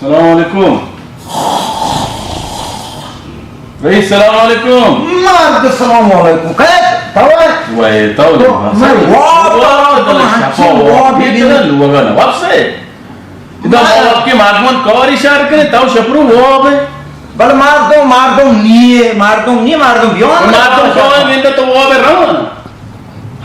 سلام علیکم۔ رئیس، سلام علیکم۔ مرد، سلام علیکم۔ کئے؟ تو ئے؟ وئے، تو تو دے۔ میں واب واب، واب، شپا واب۔ واب۔ یہ ترا لوگا نہ واب سے۔ ادا واب کہ مردمان کاری شر کنے، تو شپرو واب ئے۔ بل مردم، مردم نیے، مردم نیے، مردم بیان۔ مردم کار وندہ تو واب روان۔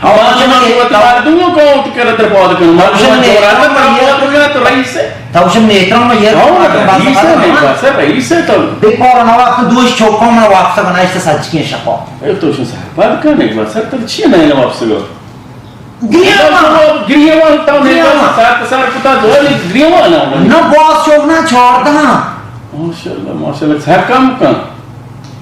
ہاں، ہمارا چمے مردم تو وتی مردم کو وتی کرا تر پاد کن۔ مردم چمے جورا تر پاد کن تو رئیس ئے۔ تو چمے احترام یہ ہاں، مردم رئیس ئے، بس۔ بس رئیس ئے تو۔ بے پار نہ وقت دوش چوکا من وقت بنائش سچ کی شپا۔ اے تو شن سر پاد کن، ایک بار سر تر چی نہ واپس گو۔ گریوان۔ گریوان تو نے گریوان۔ سر سر کتا دولی گریوان۔ نہ باز چوک نہ چاردہ۔ ماشاءاللہ، ماشاءاللہ، سر کم کن۔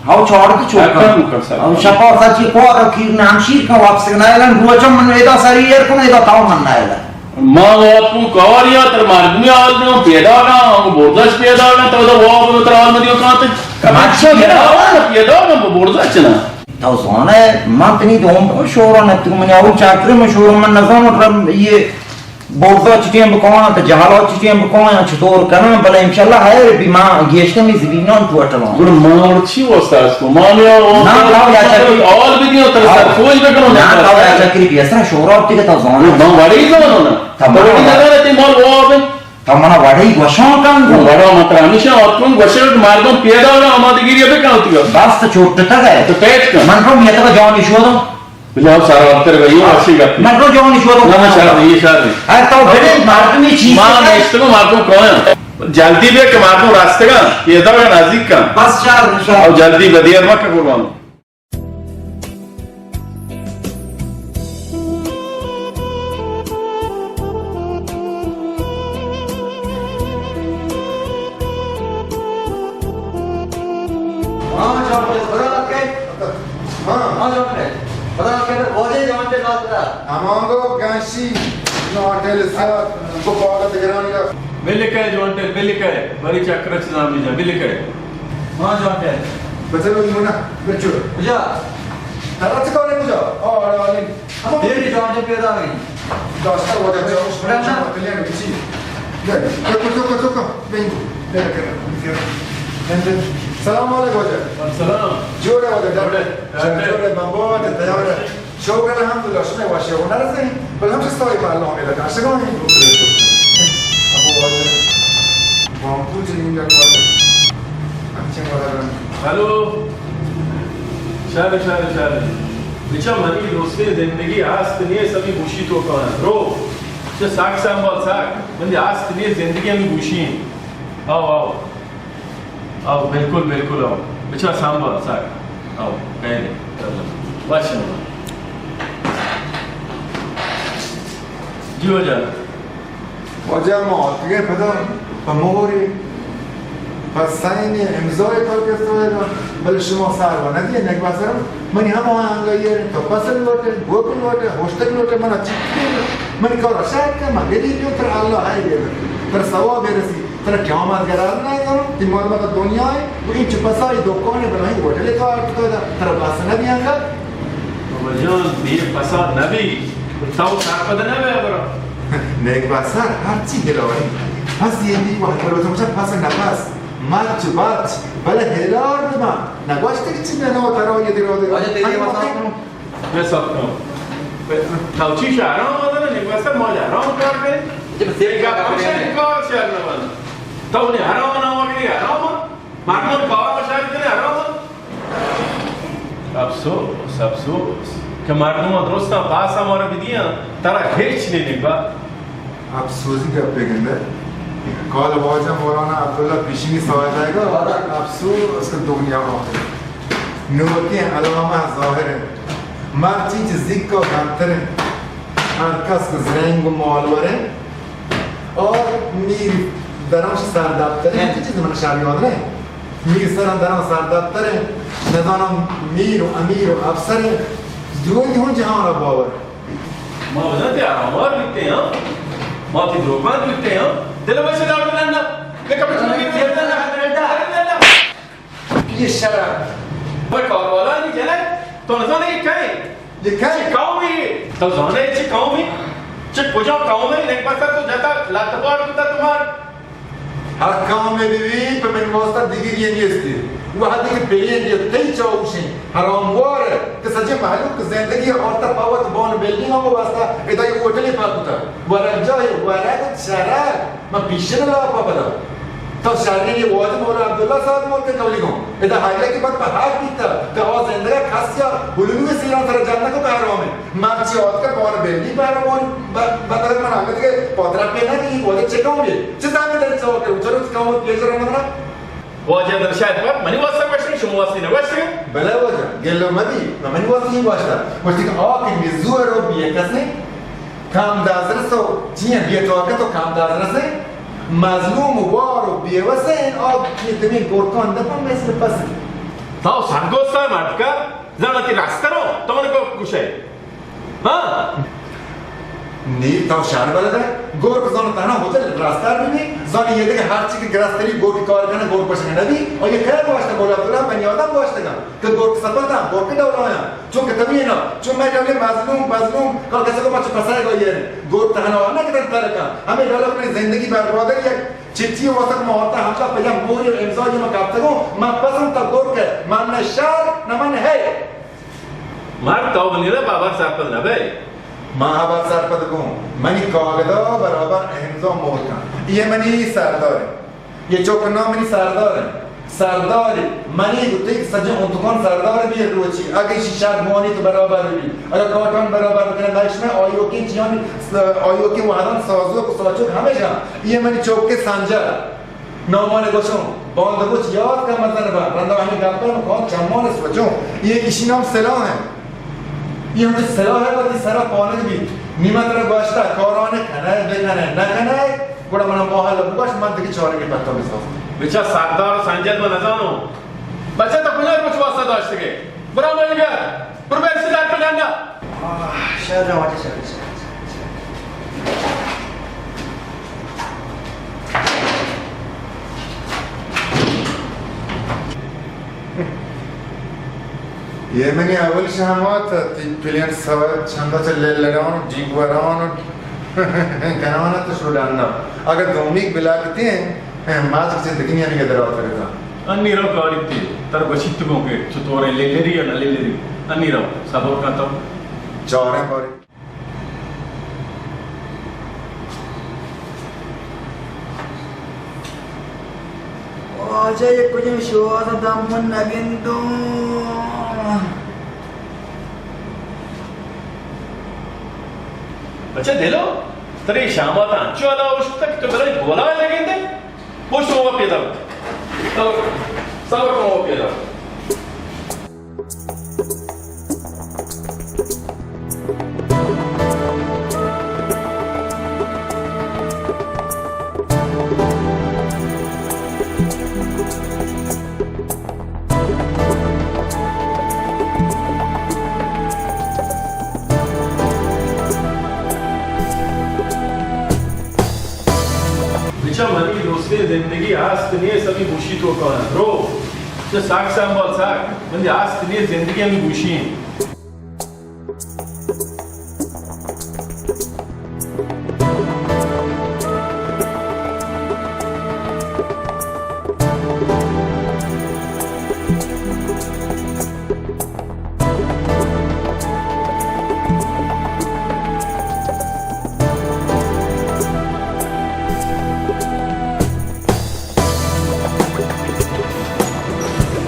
ہاؤ، چاردہ چوکا۔ ہر کار مکن سر۔ ہاؤ، شپا سچی کو اگر کیر نہ ہمشیر کا واپس نہ ایلن، روچا من ایدا سری ایر کن، ایدا تاو من نہ ایلن۔ ما وات کو کاریا تر مردمی حال دوں، پیدا گا، ہم بردش پیدا گا، تو دا واب تر حال مدیو کانتے۔ اچھا، پیدا گا، پیدا گا، بردش نا۔ تو زانے، من تنی دوم شورا نتو من او چاکر من شورا من نزانو رم یہ برزا چٹیں بکواں، تو جہلا چٹیں بکواں، یا چطور کناں، بلے انشاءاللہ خیر بی، ما گیشتر می زمینان ٹوٹلاں۔ گڑا ما چی واسطہ است؟ ما نیا نا، تو یا چکری۔ آل بھی دیو، تر سر کوئی بکنو نا، نا۔ تو یا چکری بی اثر شورا تی کہ تو زانا۔ ما وڑی زانو نا۔ تو تو وڑی منا زانا تی مال واب۔ تو منا وڑی گوشان کن گو۔ وڑا مترا ہمیشہ آت کن گوشے کہ مردم پیدا نہ آمادگیری بکن تی۔ بس تو چوٹ تک ہے۔ تو پیٹ کن۔ من رو میتگ جانی شودم۔ بلے ہم سارا وقت رہی ہو، اچھی گپ۔ من رو جوانی شو تو۔ نہ، نہ، شر نہیں، یہ شر نہیں۔ ارے تو بڑے مردمی چیز ما ہے۔ نشتگو مردم کون ہے؟ جلدی بیا کہ مردم راستگا، یہ تو نزدیک کا۔ بس شر، شر۔ اور جلدی بدیر مت کہ قربان۔ ہاں، شر، خدا کے۔ ہاں۔ ہاں، جان ہے۔ خدا کے واجہ جان کے ساتھ رہا۔ ہمانگو گنشی، ناٹل سیاد، کو پاگت گرانی کا۔ بلکہ جوانٹل، بلکہ۔ بری چکر چیزاں بھی جا، بلکہ۔ ہاں، جوانٹل۔ بچے لوگ منا، بچو۔ کجا؟ ترا چکا نے کجا؟ آ، آ، آ، دیری جوانٹل پیدا نہیں۔ داشتہ واجہ چاوش بڑا نا۔ کلیان بچی۔ بیا، تو، تو، تو، تو، تو، بیا، بیا، بیا۔ سلام علیکم واجہ۔ السلام۔ جوڑ ہے واجہ، جوڑ ہے۔ جوڑ ہے۔ جوڑ ہے، بابا، تیار ہے۔ شکر الحمدللہ، شما واشی و نرسیں، بل ہم چستائی پا اللہ میرا کاشگاں ہیں۔ ابو واجہ، بامپو چنین یک واجہ۔ ہمچین واجہ۔ ہلو۔ شر، شر، شر۔ بچا منی دوستیں زندگی آست نیست، ہمیں گوشی تو کانا۔ رو۔ چہ ساک سنبھال ساک۔ منی آست نیست، زندگی ہمیں گوشی ہیں۔ آؤ، آؤ۔ آؤ، بالکل، بالکل آؤ۔ بچا سنبھال ساک۔ آؤ، خیر ہے۔ باش۔ جی واجہ۔ واجہ ما آتکگیں پدا پہ مہرے، پہ سائنے، امضائے تو گرتگ، بلے شما سر و ندیے، نگبہ سر منی ہم آنگا یہ تو پسل لوٹے، گوک لوٹے، ہوشتگ لوٹے، منا چکے، منی کار شاید کہ من گدی پیو تر اللہ ہے یہ، تر ثواب رسی۔ ترا قیامت گرار نہ کنم، تی معلومات دنیا ہے، و این چه پسا ای دکان بلاہیں ہوٹل تو آرت تو دا، ترا بس نہ بیانگا۔ بابا جان، بے پسا نہ بی، تو سرپد نہ بے برا۔ نیک باسر، ہر چی دلوری۔ پس یہ دی کو ہر روز مجھے پس نہ پس، مچ بچ، بلے ہلار نہ، نہ گوشت کہ چی نہ نو ترا یہ دلوری۔ واجہ تیری مسا۔ میں سب کم۔ تو چی شہران آمدن، نگوستن ما حرام کار کنیں؟ جب سیب کا کار شر نہ بند۔ تو نے حرام نہ مگری حرام۔ مردم کار شر کنه حرام۔ افسوس، افسوس کہ مردم درستاں پاس ہمارا بدیاں، ترا ہچ نہیں نگا۔ افسوسی گپے گندے۔ کال واجہ مولانا عبداللہ پیشینی سوال جائے گا۔ افسوس کہ دنیا آخر۔ نوکیں علامہ ظاہر ہے۔ مرچی چہ زیک و کمتر ہے۔ ہر کس کہ زرنگ و مالور ہے۔ اور میر درم سر دفتر ہے۔ تو چیز من شر یاد نہیں۔ میر سر درم سر دفتر ہے۔ نزانم میر و امیر و افسر ہے۔ دوی ہوں جہان باور۔ ما بزاں تئی آرامار بیتیں ہاں، ما تئی دروگبند بیتیں ہاں۔ دل بچ دار بلند نہ، بے کپڑے چلو بیت بلند نہ، بلند نہ۔ یہ شرم۔ بے کاروالا نہیں جنے، تو نزانے یہ کہیں؟ یہ کہیں؟ چی قومی؟ تو زانے چی قومی؟ چی کجا قومی؟ نہیں پتا تو جتا لات پاڑ کتا تمہار۔ ہر کامے بہ بی، پہ من واسطہ دگری نیستی۔ وہدے کہ پلین یا تئی چاوشیں حراموار کہ سجے مہلوک زندگی آرتا پہ وت بان بلڈنگ ہم واسطہ ادا یہ ہوٹل پاک کتا۔ ورگ جاہ، ورگ چرگ، من پیشن لاپا پدا۔ تو شرین یہ واد مولا عبداللہ صاحب ملک قبلی گوں۔ ادا ہر یکی بد پہ حق بیتا کہ آ زندگا کس یا بلوی سیران سر جنت کو پہرامے۔ مرچی آتکہ بان بندی پہرمان ب-، بندر من آنگت کہ پاترا پہ نہ دی، وجہ چکاؤں یہ؟ چہ زمین در چاو کرو، چلو چکاؤں پیش رہا منا۔ واجہ در شاید پر منی واسطہ گوشتگ، شما واسطہ نہ گوشتگ؟ بلے واجہ، گلو مدی، نہ منی واسطہ ہی گوشتا۔ گوشتی کہ آ کہ نزور رو بی کسے، کام دازرس و چیئے بی طاقت و کام دازرس، مظلوم و وار و بیوسے، آ کہ دمی گورکان دپا مثل پس۔ تاو سرگوستا مردکا، زانتی راسترو، تو من کو کشے۔ ہاں۔ نی تو شر بلد ئے، گورک زانو تہنا ہوتل راستار بی بی، زانو یہ دگہ ہر چی کہ گرستری گورک کار کنہ، گورک پشنگ نبی، اور یہ خیر گوشتہ، مولا عبداللہ بنی آدم گوشتگا کہ گورک سپتا، گورک ڈولایا، چون کہ تبی نا، چون میں ڈولے مظلوم، مظلوم، کل کسی کو مچ پسائے گا یہ، گورک تہنا آنا کہ تن ترکا، ہمیں ڈولا اپنی زندگی برباد ہے، یک چٹی واسک ما ہوتا ہمتا پجا موری و امضا یہ ما کپتگو، ما پسند تا گورک ہے، من نہ شر، نہ من ہے۔ مرد تو منی را بابر سرپد نہ بئے۔ ما ہبر سرپد گوں۔ منی کاگدا برابر امضا مہر کن۔ یہ منی سردار ہے۔ یہ چوک نام منی سردار ہے۔ سردار منی گوتی کہ سجے انتقان سردار بھی روچی۔ اگہ شی شاد موانی تو برابر بھی۔ اگہ کاٹان برابر بکنے، مش میں آیوکی چیانی، آیوکی وحدان سازوک و ساچوک ہمیشہ۔ یہ منی چوک کے سنجر۔ نامان گوشوں، باند روچ یاد کن مزن با، رندا ہمیں گپان کان چمان سوچوں۔ یہ ایشی نام سلاح ہے۔ یہ ہمیں سلاح ہے، وتی سرا پانگ بیت۔ نیمت را گوشتا، کاران کنئے، بکنئے، نکنئے، گڑا منا ماحل بگوش، من دیگه چارگی پتا بساز۔ بچا سردار و سنجد من نزانوں۔ بچہ تو کجا روچ واسطہ داشتگے؟ برا مئی بیار۔ برو بیر سے ڈاکٹر ڈنڈا۔ آہ، شر رواجی، شر، شر، شر، شر۔ یہ منی اول شہمات ات، تی پلین سوار چندا چہ لیل لگاون، جیگ وران، کنانا تو شو ڈنڈا۔ اگر دومیگ بلاکتی ہیں، ماز کسی دگنی ہمیں گدر آتا رہتا۔ انی رو کاری تی، تر گوشیت گوں کہ چطور ہے، لے لے رہی یا نہ لے لے رہی۔ انی رو، صبر کن تو۔ چاریں باری۔ واجہ یہ کجم شوہاز دم من نگندوں۔ اچھا دلو، ترے شامات انچو ادا اوشتک تو بلے گولا نگندے؟ پشت ہوا پیدا۔ صبر، صبر کن، ہوا پیدا۔ بچا منی دوستیں زندگی ہست نیست، ہمے گوشی توکا انت۔ رو، چہ ساک سنبھال ساک، منی ہست نیست، زندگی ہمے گوشی انت۔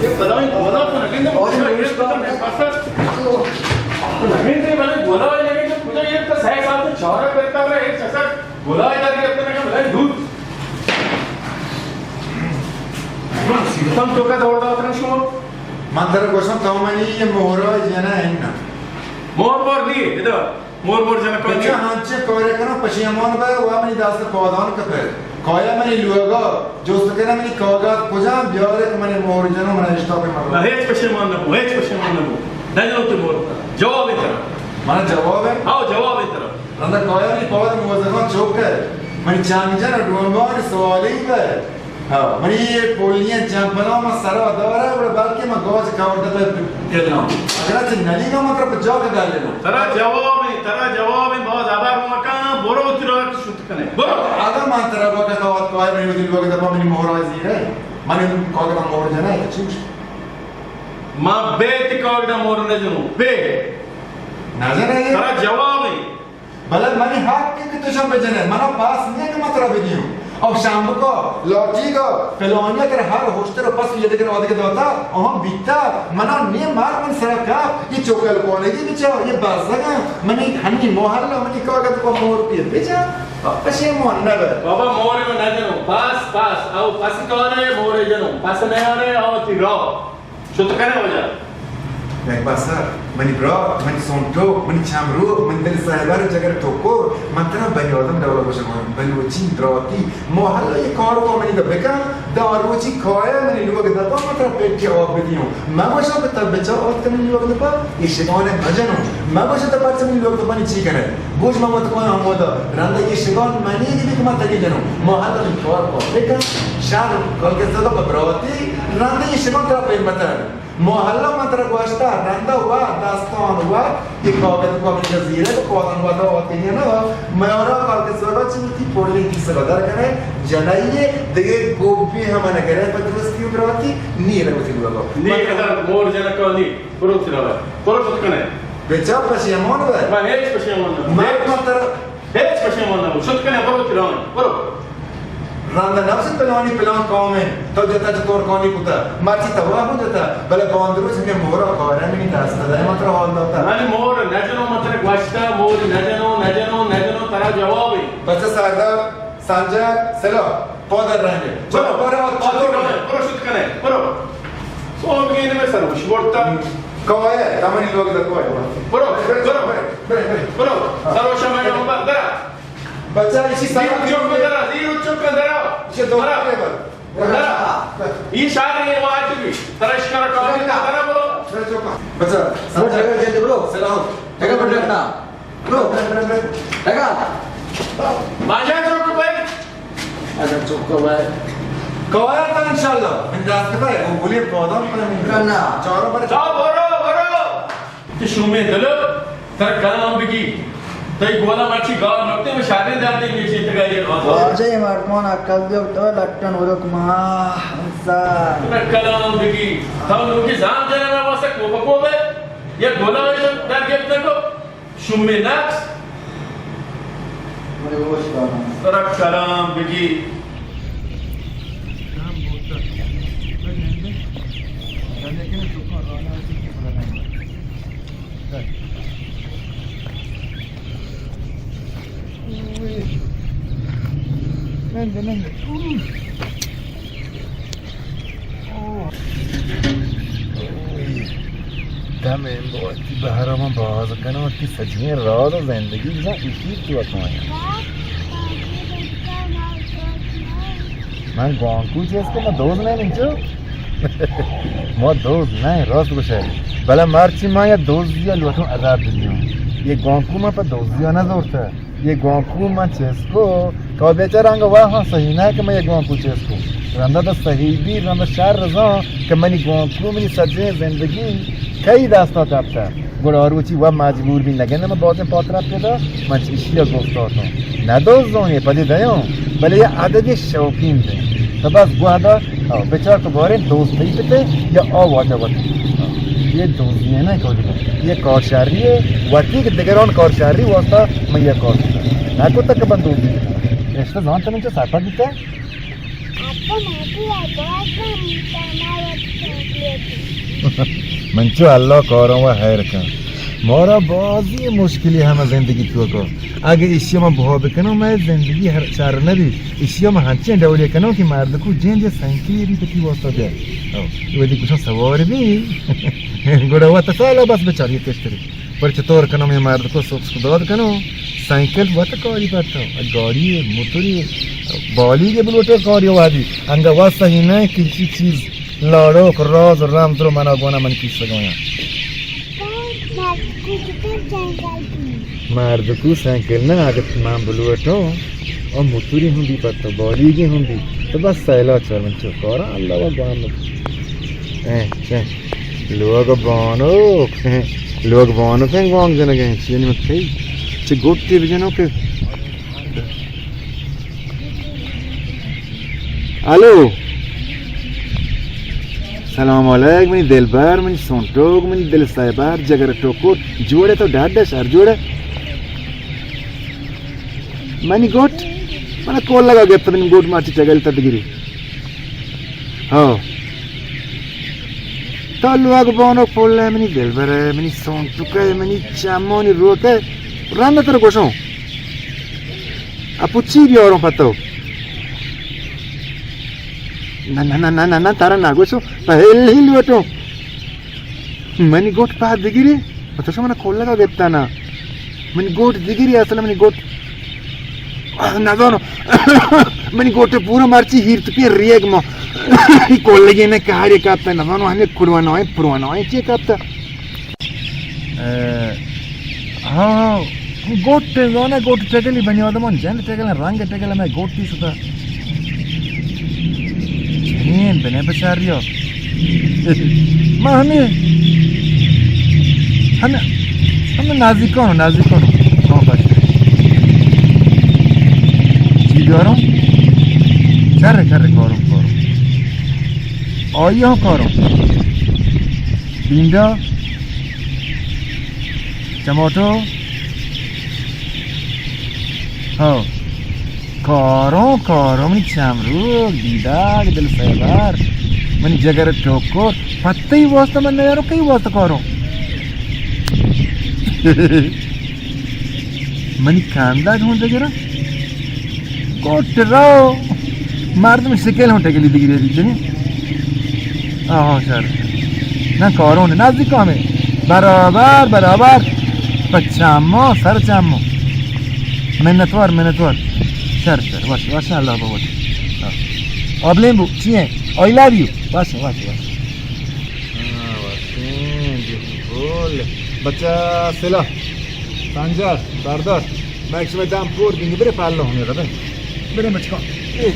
یہ بلاہیں گولا تو نگندے، اور یہ نگندے، بلاہیں گولا نگندے، کجا یہ تو سہ سال تو چارہ کرتا رہا، ایک چکر گولا ادھر یہ اپنے کا بلاہیں دور۔ مصیبتاں تو کا دور دات رہے شما؟ من در گوشم تو منی یہ مہرا جنا ہے نا۔ مہر مہر نہیں، ادھر۔ مور مور جنکانی۔ بچہ ہنچیں کارے کناں پشیمان بئے و منی دست پادان کپئے۔ کایا منی لوگا جست کناں منی کاغذ کجام بیارے کہ منی مور جنو من اشتاپ مردم۔ نہ، ہچ پشیمان نہ بو، ہچ پشیمان نہ بو۔ نہ جنو تو مور۔ جواب ہے ترا۔ منا جواب ہے؟ ہاں، جواب ہے ترا۔ رندا کایا منی پاد موزگان چوک ہے۔ منی چانگ جن ڈومبان سوالی بئے۔ ہاں، منی یہ پولیاں جمپنا ما سرا دارا، گڑا بلکہ ما گوج کاور دپے گلنا۔ اگر چہ نلی ما مطلب جا کے گل لینا۔ ترا جواب ہے، ترا جواب ہے، باز آبار مکان، برو ترا شت کنے۔ برو۔ اگاں من ترا گوشت تو وت کائے منی وتی لوگ دپا منی مہر ءَ زیرے، منی کاگد ءَ مہر جنئے، تو چی گوش؟ ما بے تی کاگد ءَ مہر نہ جنوں۔ بے۔ نہ جنئے؟ ترا جواب ایں۔ بلے منی حق ایں کہ تو شاں بجنئے، منا پاس نہ ایں کہ من ترا بدیوں۔ او شمبک ءَ، لاٹیگ ءَ، پلانی ءَ ترا ہر ہشتر ءُ پس یدگہ آدگہ داتا، آہاں بیتا، منا نیم مار من سرا کاپ، یہ چوکل کونگی بچا، یہ بزگاں، منی ہنی محلہ، منی کاگد کو مور پی بچا، پشیمان نبے۔ بابا مور من نجنوں، پاس، پاس، او پس کارے مور جنوں، پس نیارے، او تی را۔ شت کنے واجہ۔ یک باسا، منی برات، منی سونٹو، منی چمرو، منی دل سہبر، جگر ٹکور، من ترا بنی آدم ڈولا گوشگاں، بلوچی، براتی، محلہ یہ کار کو منی دا بکن، داں روچی کائے منی لوگ دپا من ترا پیٹی آب بدیوں۔ مگوشا کہ تب بچا آت کنی لوگ دپا، یہ شگانے مجنوں۔ مگوشا تب پرچہ منی لوگ دپا نی چی کنے۔ بوج من وت کن ہمودا، رندا یہ شگان منی گی کہ من تگی جنوں۔ محلہ من کار کو بکن، شر کل کے زدو پہ براتی، رندا یہ شگان ترا پیم بتر۔ محلہ من ترا گوشتہ، رندا وا دستان وا، یہ کاغذ کو من زیرے کو کاغذ وا تو آتے نہ وا، میارا کال کے سوڈا چی تی پولی کی سبدار کنے، جنائیے، دگے گوپی ہم نہ کرے، پر درستی براتی، نی رہو تی لوگا۔ نی قدر مور جنکا نی، برو تی رہو، برو شت کنے۔ بچا پشیمان بے۔ من ہیچ پشیمان نہ۔ من من ترا ہیچ پشیمان نہ، شت کنے، برو تی رہو، برو۔ رند نفس پلانی پلان قوم ایں، تو جتا چہ ترکانی کتا، مرچی تباہ ہوں جتا، بلے باندروچ ہمیں مورا کارے منی دست دے، من ترا حال داتا۔ من مور نجنوں، من ترا گوشتا، مور نجنوں، نجنوں، نجنوں، ترا جواب ایں۔ بچہ سردار، سنجر، سلاح، پادر رنگے۔ چلو، برو، برو، پادر رنگے، برو، شت کنے، برو۔ او بگین میں سروش بورتا۔ کوئے، تمنی لوگ در کوئے۔ برو، برو، برو، برو۔ سروش میں نمبر درا۔ بچہ، اسی سال زیر چوک درا، زیر چوک درا۔ اسے دو درا۔ درا۔ یہ شاعر یہ واجبی۔ ترا اشکار کام درا، برو۔ بچہ، سنجر، برو۔ سلام۔ ٹگا بٹنا۔ برو۔ ٹگا۔ ماجا چوک بھائی۔ اچھا، چوک بھائی۔ کوایا تا انشاءاللہ۔ من دست پہ، وہ بولے بادام پہ من۔ کرنا۔ چاروں پر۔ جاؤ، برو، برو۔ تو شومیں دل، ترا کلام بگی۔ تئی گولا مرچی گار نکتے، میں شادیں داتے، میں چیتگا یہ بات۔ واجہ یہ مردمان عقل دیو، تو لٹن ورک ماں انسان۔ ترا کلام بگی۔ تو لوگی زام جنے میں واسا کوپا کوپے۔ یہ گولا میں در گرفت کو۔ شومیں نقص۔ ترا کلام بگی۔ دم امروز بہر من باز کنم، وتی سجہیں راز و زندگی بزن ایشی تو اتوان۔ من گوانکو چیز کو، من دوز نہ انچو۔ ما دوز نہ، راست گوشے۔ بلے مرچی ما یا دوزی لوٹوں عذاب بدیوں۔ یہ گوانکو من پہ دوزی نہ زورتا۔ یہ گوانکو من چست کو، کہ بیچارہ انگا واہاں صحیح نہ کہ من یہ گوانکو چست کو۔ رندا تو صحیح بی، رندا شر رزاں کہ منی گوانکو منی سجیں زندگی کئی دستا کپتا۔ گڑا آ روچی وا مجبور بی نگندے من بازیں پاترا پیدا، من چہ اشیا گفتاتوں۔ نہ دوزوں یہ پدی دیوں، بلے یہ ادبی شوقین دے۔ تو بس گوہ دا، او، بچار تو باریں دوست تئی پتے یا آ واجہ وتی۔ یہ دوزی ہے نا کوئی۔ یہ کار شری ہے، وتی کہ دگران کار شری واسطہ من یہ کار کتا۔ نہ کتا کہ من دوزی کتا۔ رشتہ زانت من چہ سرپد بیتا۔ من چو اللہ کاراں و خیر کن۔ مارا بازی مشکلی ہم زندگی تو کو۔ اگہ اشی ما بہا بکنوں، میں زندگی ہر شر نبی۔ اشی ما ہنچیں ڈولے کنوں کہ مردکو جند یا سنکی بھی تکی واسطہ دے۔ او، ودی کچھ سوار بھی۔ گڑا وت سالا بس بچاری کشتری۔ پر چطور کنوں، میں مردکو سوکس کو داد کنوں۔ سائیکل وت کاری پرتوں، گاڑی، موتری، بالی کے بلوٹے کاری وادی۔ انگا واسطہ ہی نہیں کسی چیز لاڑوک راز و رمز رو منا گونا من کیسہ گویاں۔ مردکو سائیکل نہ، اگہ من بلوٹوں، او موتوری ہم بی پتو، بالیگی ہم بی، تو بس سیلا چار من چو کارا، اللہ و گوان۔ اے، چے؟ لوگ بانوک، لوگ بانوک ہیں گوانگ جنگ ہیں، چی نمت کئی؟ چی گوٹی بجنو کہ الو۔ سلام علیک منی دلبر، منی سونٹوک، منی دل سیبر، جگر ٹوکر۔ جوڑے تو ڈاڈ شر جوڑے۔ منی گوٹ، من کول لگا گپت، منی گوٹ مارچی ٹگل تدگری۔ ہاں۔ تو لوگ بانو پول ہے، منی دلبر ہے، منی سونٹوک ہے، منی چمانی روک ہے۔ رند تر گوشوں۔ اپو چی بیاروں پتو؟ نہ، نہ، نہ، نہ، نہ، نہ، ترا نہ گوشوں۔ پہل ہی لوٹوں۔ منی گوٹ پہ دگری۔ تو شما من کول لگا گپتا نا۔ منی گوٹ دگری اصل منی گوٹ۔ آہ، نزانو۔ منی گوٹ پورا مرچی ہیر تو پی ریگ ما۔ ای کول لگی نے کہاری کپتا نزانو ہمیں کڑوانا ہے، پروانا ہے، چی کپتا؟ اے، ہاں، ہاں، گوٹ زانہ، گوٹ ٹگلی بنی آدمان جند ٹگل، رنگ ٹگل، میں گوٹ تی شتا۔ جنین بنے بچاریا۔ ما ہمیں، ہمیں، ہمیں نزدیکانو، نزدیکانو۔ ہاں، بس۔ چی دارم؟ چرے، چرے، کارم، کارم۔ آئی ہاں کارم۔ بیندا۔ چماٹو۔ ہاں۔ کاروں، کاروں، منی چمرو، دیداگ، دل سیبار، منی جگر ٹوکر، پتئی واسطہ من نیاروں، کئی واسطہ کاروں؟ منی کانداگ ہوں دگرا۔ گوٹ رو۔ مردم شکل ہوں ٹگلی دگری دی جنی۔ آہا، شر۔ نہ کارون، نزدیک ہمیں۔ برابر، برابر۔ پہ چمو، سر چمو۔ منتوار، منتوار۔ شر، شر۔ واش، واش، اللہ بابت۔ آب لیمبو، چی ہیں؟ I love you۔ Wash, wash, wash. ہاں، واش، beautiful۔ بچہ، سلا۔ سنجر، سردار۔ میں ایک سمے دام پور دیں گے، برے پالو ہمیں ربے۔ برے مچکا۔ اے۔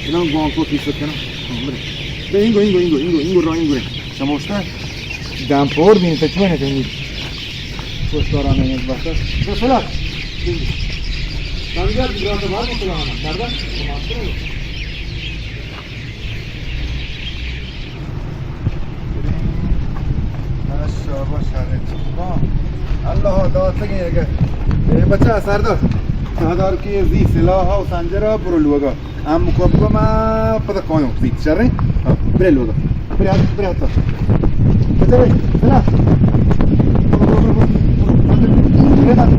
انہوں گوانکو کی سکنا۔ ہاں، برے۔ برے، انگو، انگو، انگو، انگو، انگو، را، انگو، رے۔ سموشتا۔ دام پور دیں، تچوے نہ کہیں۔ پوسٹ اور آنے ایک بار۔ تو سلا۔ سنجر، برا تو بار مسئلہ آنا۔ سردار، تو معاف کرو۔ شاباش، شاباش۔ اللہ داتگیں اگہ۔ اے بچہ سردار، سردار کی زی سلاح و سنجرہ برو لوگا۔ ہم کو کو ما پتہ کویوں زی شریں۔ ہاں، برے لوگا۔ برے ہاتھ، برے ہاتھ۔ بچہ برے، سلاح۔ برے ہاتھ۔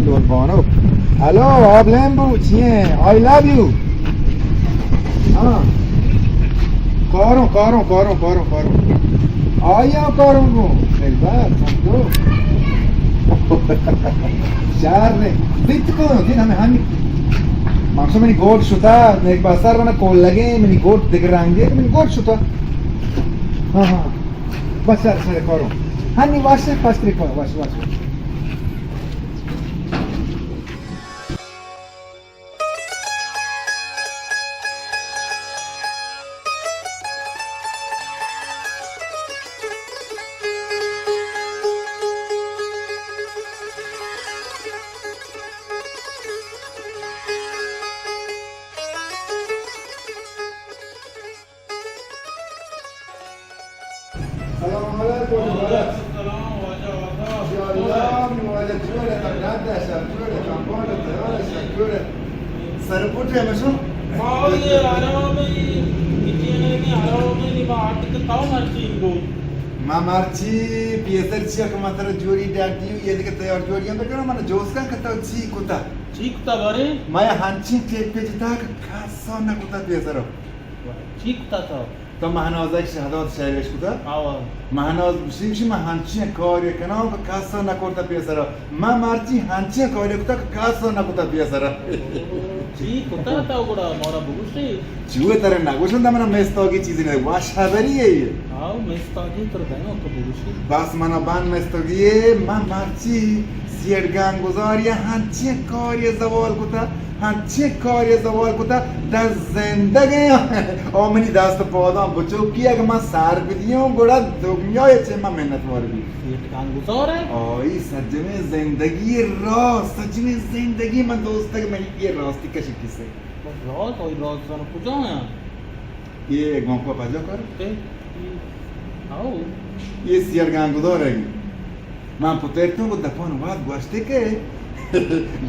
لوگ بانو۔ ہلو، آب لیمبو چی ہیں؟ I love you۔ ہاں۔ کاروں، کاروں، کاروں، کاروں، کاروں۔ آئی ہاں کاروں کو۔ دلبر، سمجھو۔ شہر نے۔ بیت کو، دن ہمیں ہمی۔ مقصد منی گوٹ شتا، ایک بار سر ونا کول لگے، منی گوٹ دگر رنگے، منی گوٹ شتا۔ ہاں، ہاں۔ بس سر، سر کاروں۔ ہنی واش، پاس تری کاروں، واش، واش، واش۔ سلام علیکم۔ وعلیکم السلام، واجہ، واجہ۔ یا اللہ، منی واجہ جوڑ ئے، تم ڈڈ ئے، شر جوڑ ئے، تم بانڈ ئے، تیار ئے، شر جوڑ ئے۔ سر پٹ ئے مشو۔ ما یہ آرام ئے، یہ آرام ئے، نی ما آٹک تاو مرچی گو۔ ما مرچی پیسر چیا کہ ما ترا جوڑی ڈڈ دیو، یہ دیگہ تیار جوڑی ہم بکنو، من جوسکن کہ تو چی کتا۔ چی کتا بارے؟ ما یہ ہنچی ٹیپ پہ جتا کہ کسا نہ کتا پیسر۔ چی کتا تو؟ تو مہناز ءَ شہداد شعر اش کتا؟ آوا۔ مہناز گوشی، گوشی، من ہنچیں کارے کناں کہ کس ءَ نہ کرتا پیسرا۔ من مرچی ہنچیں کارے کتا کہ کس ءَ نہ کتا پیسرا۔ چی کتا تو گڑا مارا بگوشی؟ چوئے ترے نہ گوشن، دا منا مستاگی چیزی نہ، وش خبری ہے یہ۔ آو، مستاگی تر دنو تو بگوشی۔ بس منا بان مستاگی ہے، من مرچی سیٹ گنگزاری ہنچیں کارے زوال کتا۔ ہنچیں کارے زوال کتا، دست زندگ ایں۔ او منی دست پاداں بچوکی، اگہ من سر بدیوں، گڑا دنیا چہ من منت وار بی۔ سیٹ گزارے؟ آئی سرجمیں زندگی راز، سرجمیں زندگی من دوست کہ منی یہ راستی کشی کسے۔ بس راز، آئی راز زانو کجا ہیں؟ یہ گوانکو پجا کر۔ اے، اے، آؤ۔ یہ سیار گان گدار ہے۔ من پترتوں کو دپان واد گوشتے کہ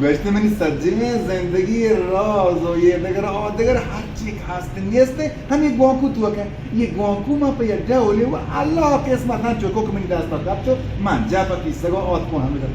گوشتے منی سجیں زندگی راز و یہ دگر آ دگر ہر چی کہ ہست نیست، ہمیں گوانکو تو کہ یہ گوانکو ما پہ یک ڈولے و اللہ قسمت ہم چوکو کہ منی دست کپ چو من جا پہ پیسگو آت کو ہمیں۔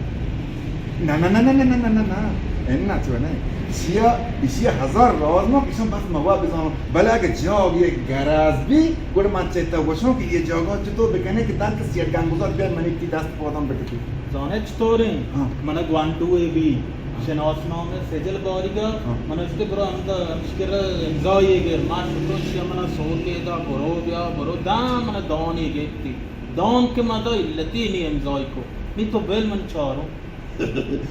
نہ، نہ، نہ۔ انا چو نہ۔ اشیا، اشیا ہزار راز ما پیشم بس موا بزانو۔ بلے اگہ جاگ یک گراز بی، گڑ من چہ تو گوشوں کہ یہ جاگہ چطور بکنے کہ دنت سیٹ گنگوزار بیا منی تی دست پادان بکتی۔ زانے چطوریں؟ ہاں۔ من گوانٹو اے بی، ہاں۔ شناس نام سجل باریگا، ہاں۔ من اشتے برو ہمدا اشکر امضای گر، ما شکر شیا منا سوتے دا، برو بیا، برو دا، من دانی گیتی۔ دان کہ ما دا علتی نی امضای کو۔ نی تو بل من چاروں۔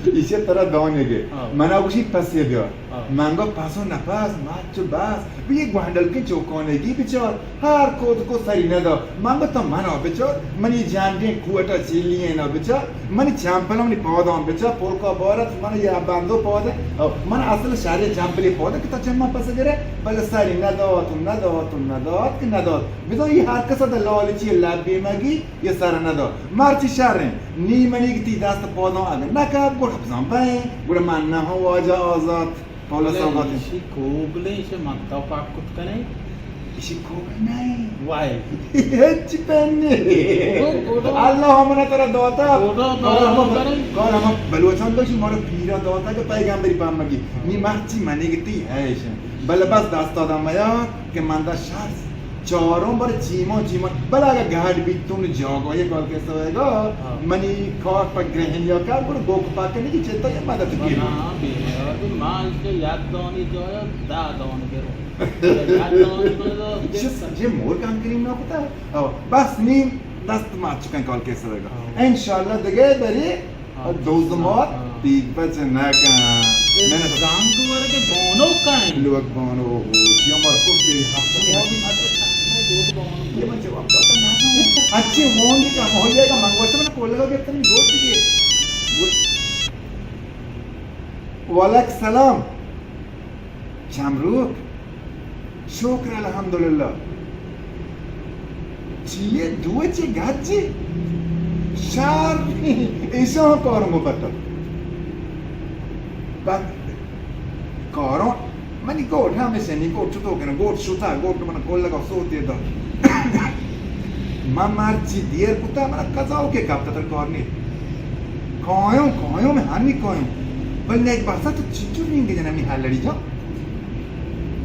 ایشی ترا دانگے۔ ہاں۔ منا گوشی پسے بیا۔ ہاں۔ من گو پسو نپس، مچ و بس۔ بی یہ گوانڈل کے چوکانگی بچار۔ ہر کود کو سری ندا۔ من گو تو منا بچار۔ منی جانڈیں کوٹا چیلی نا بچار۔ منی چمپل منی پادان بچار۔ پولکا بارت من یا بندو پاد۔ من اصل شہر چمپلی پاد کہ تو چما پس گرے۔ بل سری ندات و ندات و ندات کہ ندات۔ بزن یہ ہر کسا دا لالچی لبی مگی۔ یہ سر ندا۔ مرچی شریں۔ نی منی کہ تی دست پاداں اگہ نکپ، گڑ بزاں بئیں، گڑ من نہ ہوں واجہ آزات۔ پولا سوگاتیں۔ ایشی کوگلیں، ایشی مکتا پاک کت کنیں۔ ایشی کوگل نہیں۔ وائے۔ ہچ پن نہیں۔ او، او۔ اللہ ہمنا ترا داتا۔ او، او، کار ہم، او، کار ہم بلوچان دوشی مارا پیرا داتا کہ پیغمبری پامگی۔ نی مرچی منی کہ تی ہے ایشی۔ بلے بس دست آدم میار۔ کہ من دا شر چاروں بر چیماں چیماں، بلے اگہ گاڈ بیتون جاگہ یہ کال کے سویگا، ہاں۔ منی کار پہ گرہن یا کار گڑ گوک پاک نہیں کہ چیتا یہ مدد کی۔ ہاں، بے یار، ما اس کے یاد دانی جایا، دا دان گرو۔ یاد دانی مدد۔ یہ سجے مور کام کریم نہ پتا۔ او، بس نیم دست ما چکن کال کے سویگا۔ ہاں۔ انشاءاللہ دگے بری۔ دوزمات پیگ پچ نہ کن۔ اے من زانگ ورگ بانو کن۔ لوگ بانو ہو، چیا مر کو کے ہفتے۔ یہ من جواب داتا نہ۔ اچھے ہوں گے کہ ہو جائے گا، من گوشت من کول لگا گرتا نہیں گوشت دیگه۔ وعلیکم السلام۔ چمروک، شکر الحمدللہ۔ چیئے دو چی گجی؟ شر ایشاں کارم پتہ۔ بعد کاروں منی گوٹ ہمیشہ نی گوٹ چطور کنه؟ گوٹ شتا، گوٹ من کول لگا سوتے دا۔ من مرچی دیر کتا، من قضا کے کپتا تر کار نی۔ کایوں، کایوں، من ہنی کایوں۔ بل نیک باسا تو چنچو نینگے جنمی حال لڑی جا۔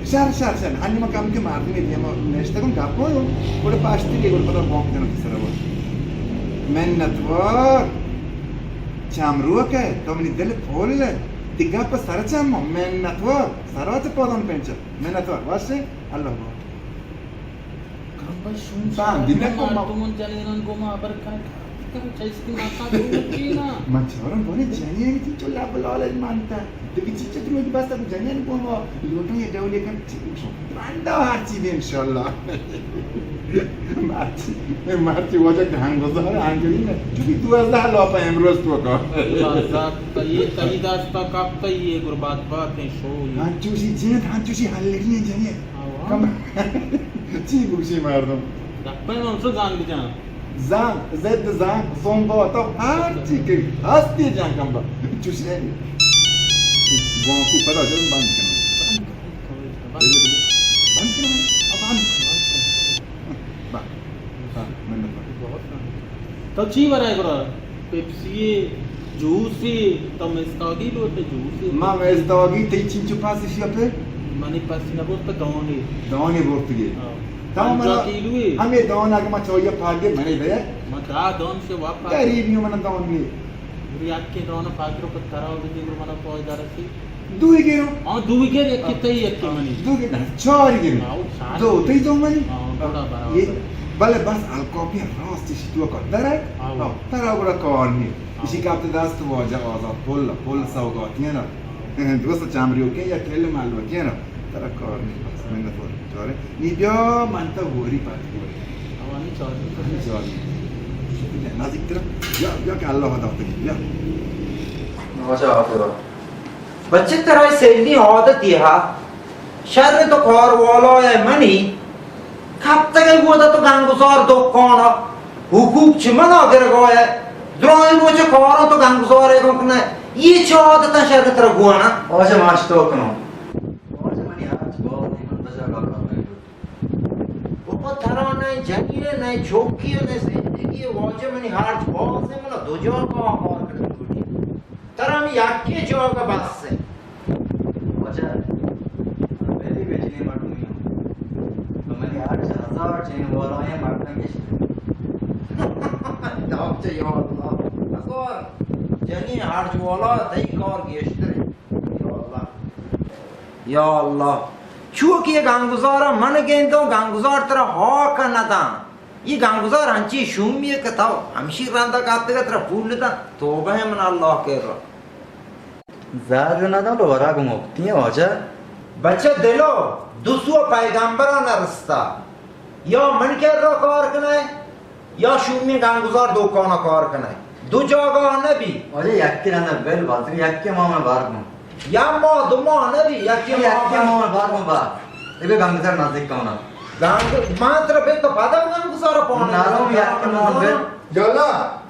شر، شر، شر۔ ہنی ما کم کے مردمی دیما نشتگم گپ کنوں۔ گڑا پاشتی لے گڑا پدا بانک جنم سر وا۔ منتوار۔ چمروک ہے، تو منی دل پھول ہے۔ تی گپ سر چم منتوار۔ سر وت پادان پنچ۔ منتوار۔ واسے اللہ بات۔ کمبا شون باندی نہ کو ما۔ مردمون جنینان گوما خبر کن۔ کم چیز کی ماتا کو چینا۔ من چورم بونے جنین کی چلا بلال مانتا۔ دگہ چیز چہ دروگ بس اب جنین گوما لوٹوں یہ ڈولے کن چی بکشوں۔ بندہ ہر چیز انشاءاللہ۔ مرچی، مرچی واجہ کہ ہنگ گزار، ہنگ گزار۔ چونکہ دوازدہ لاپا امروز تو کا۔ دوازدہ، تا یہ تئی دستا کپتا، یہ گربات بات ہیں شو یہ۔ ہاں، چوشی جنت، ہاں، چوشی ہلڑی ہیں جنت۔ ہاں، ہاں۔ کم، چی بوشی مردم۔ گپے من سو زنگ جان۔ زنگ، ضد زنگ، زنگ تو ہر چی کہ ہستی جان کم با۔ چوشی ہے۔ گوانکو پدا جلد بند کنم۔ بند کن، بند کن۔ بند کن۔ بند کن۔ بند۔ ہاں، منت وار۔ تو چی ورائے گڑا؟ پیپسی، جوس، تو مستاگی لوٹے جوس؟ ما مستاگی تئی چنچو پاس اشیا پہ؟ منی پاس نہ بوت پہ دانے۔ دانے بوت گے۔ ہاں۔ تو پنجاہ منا کیلو ہے۔ ہمیں دان اگر ما چویا پاگے منے دے۔ ما دا دان سے واپس۔ غریب یوں منا دان نہیں۔ یکی دان پاگرو پہ تراو دے منا فائدہ رسی۔ دوی گرو۔ ہاں، دوی گر، یکی تئی، یکی منی۔ دوی گر، چار گرو۔ ہاں، چار۔ دو تئی، دو منی۔ ہاں، گڑا برابر۔ یہ، بلے بس الکاپی راست اسی تو کا درک۔ ہاں۔ ہاں، ترا گڑا کار نہیں۔ ہاں۔ اسی کا دست واجہ آزاد پل، پل سوگاتی ہے نا۔ ہاں۔ دوست چامریو کے یا کل مالو کے نا۔ ترا کار نہیں بس، منت وار۔ چارے۔ نی بیا من تا گوری پات گوری۔ ہاں، نی چار۔ نی چار۔ نزیکتر بیا، بیا کہ اللہ داتگی، بیا۔ واجہ آخر۔ بچے ترا سیلی عادتی ہا۔ شر تو کار والا ہے منی۔ کپتگ ء گودا تو گنگزار دکان ء، حقوق چہ من ء گرگ ء ئے۔ درائیں روچ ء کاراں تو گنگزار ء گوں کن ئے۔ اے چہ عادتاں شر ترا گون ء؟ واجہ ماش تو کنوں۔ واجہ منی ہرچ باز نی من بجا کا کار نہ کرت۔ بابا ترا نہ جنی ء نہ چوکی ء نہ زندگی ء واجہ منی ہرچ باز ء من دو جاگہ ء کار کنگ لوٹی۔ ترا ہمے یکیں جاگہ بس انت۔ واجہ، من پہلی بے چنیں مردمے آں۔ تو منی ہرچ ہزار جن والائیں مردم گیشتر۔ داکچہ یا اللہ، ہزار جنیں ہرچ والا تئی کار گیشتر انت۔ یا اللہ۔ یا اللہ۔ چو کہ اے گنگزارا من گندوں، گنگزار ترا ہاک نہ داں۔ اے گنگزار انچیں شومی ئے کہ تو ہمشی رندا کپتگ ء ترا پول داں۔ توبہ ء من اللہ کرا۔ زر نہ داں، لو ورگ مفتی ہیں واجہ۔ بچہ دلو، دو سو پیغمبران رستا۔ یا من کرا کار کنئے، یا شومی گنگزار دکانا کار کنئے۔ دو جاگہ نہ بی۔ واجہ یکی رندا بل باتری یکی ما من بار کن۔ یا ماہ دو ماہ نہ بی، یکے ماہ یکے بار۔ ماہ بار ما بار۔ اے بے گنگزار نزدیک کنا۔ گنگ-، ما ترا بے تو پدا گنگزار پانا۔ نارو یکے ماہ بے۔ جالا۔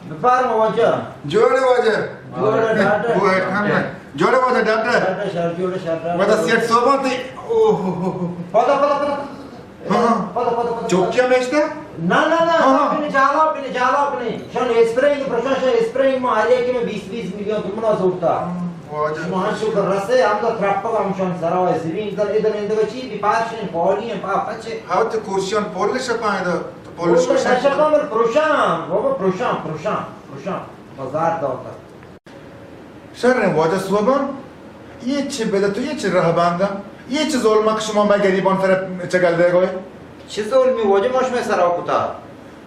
بفرما واجہ۔ جوڑے واجہ۔ جوڑے ڈاکٹر۔ وہ ہے، ہم ہے۔ جوڑے واجہ ڈاکٹر۔ ڈاکٹر شر، جوڑے شر۔ واجہ سیٹ صوبہ تے۔ اوہ، اوہ، اوہ، اوہ۔ پدا، پدا، پدا۔ ہاں، ہاں۔ پدا، پدا، پدا۔ چوکیا میشتا؟ نہ، نہ، نہ، ہاں، ہاں۔ بنے جالا، بنے جالا، بنے۔ شان اسپرنگ، پرشان شان اسپرنگ ما آئیے کہ میں بیس، بیس میلیون تو منا زورتا۔ ہاں، واجہ۔ شما شکر رسے، ہم تو ترپک ہم شان سرا ہے، زمین در ادھر اندر چی بھی پارشن، پولی ہیں، پا پچے۔ ہاں، تو کرسیان پولش پائیں دا، تو پولش پولش پائیں۔ شپا مر پروشان، بابا پروشان، پروشان، پروشان، بازار دا ہوتا۔ شریں واجہ سوبان، اے چہ بدعت و اے چہ رہبنداں، اے چہ ظلماں کہ شما مئے گریبان سرا چگل دیگ ء ئے؟ چہ ظلمی واجہ ما شمئے سرا کتا؟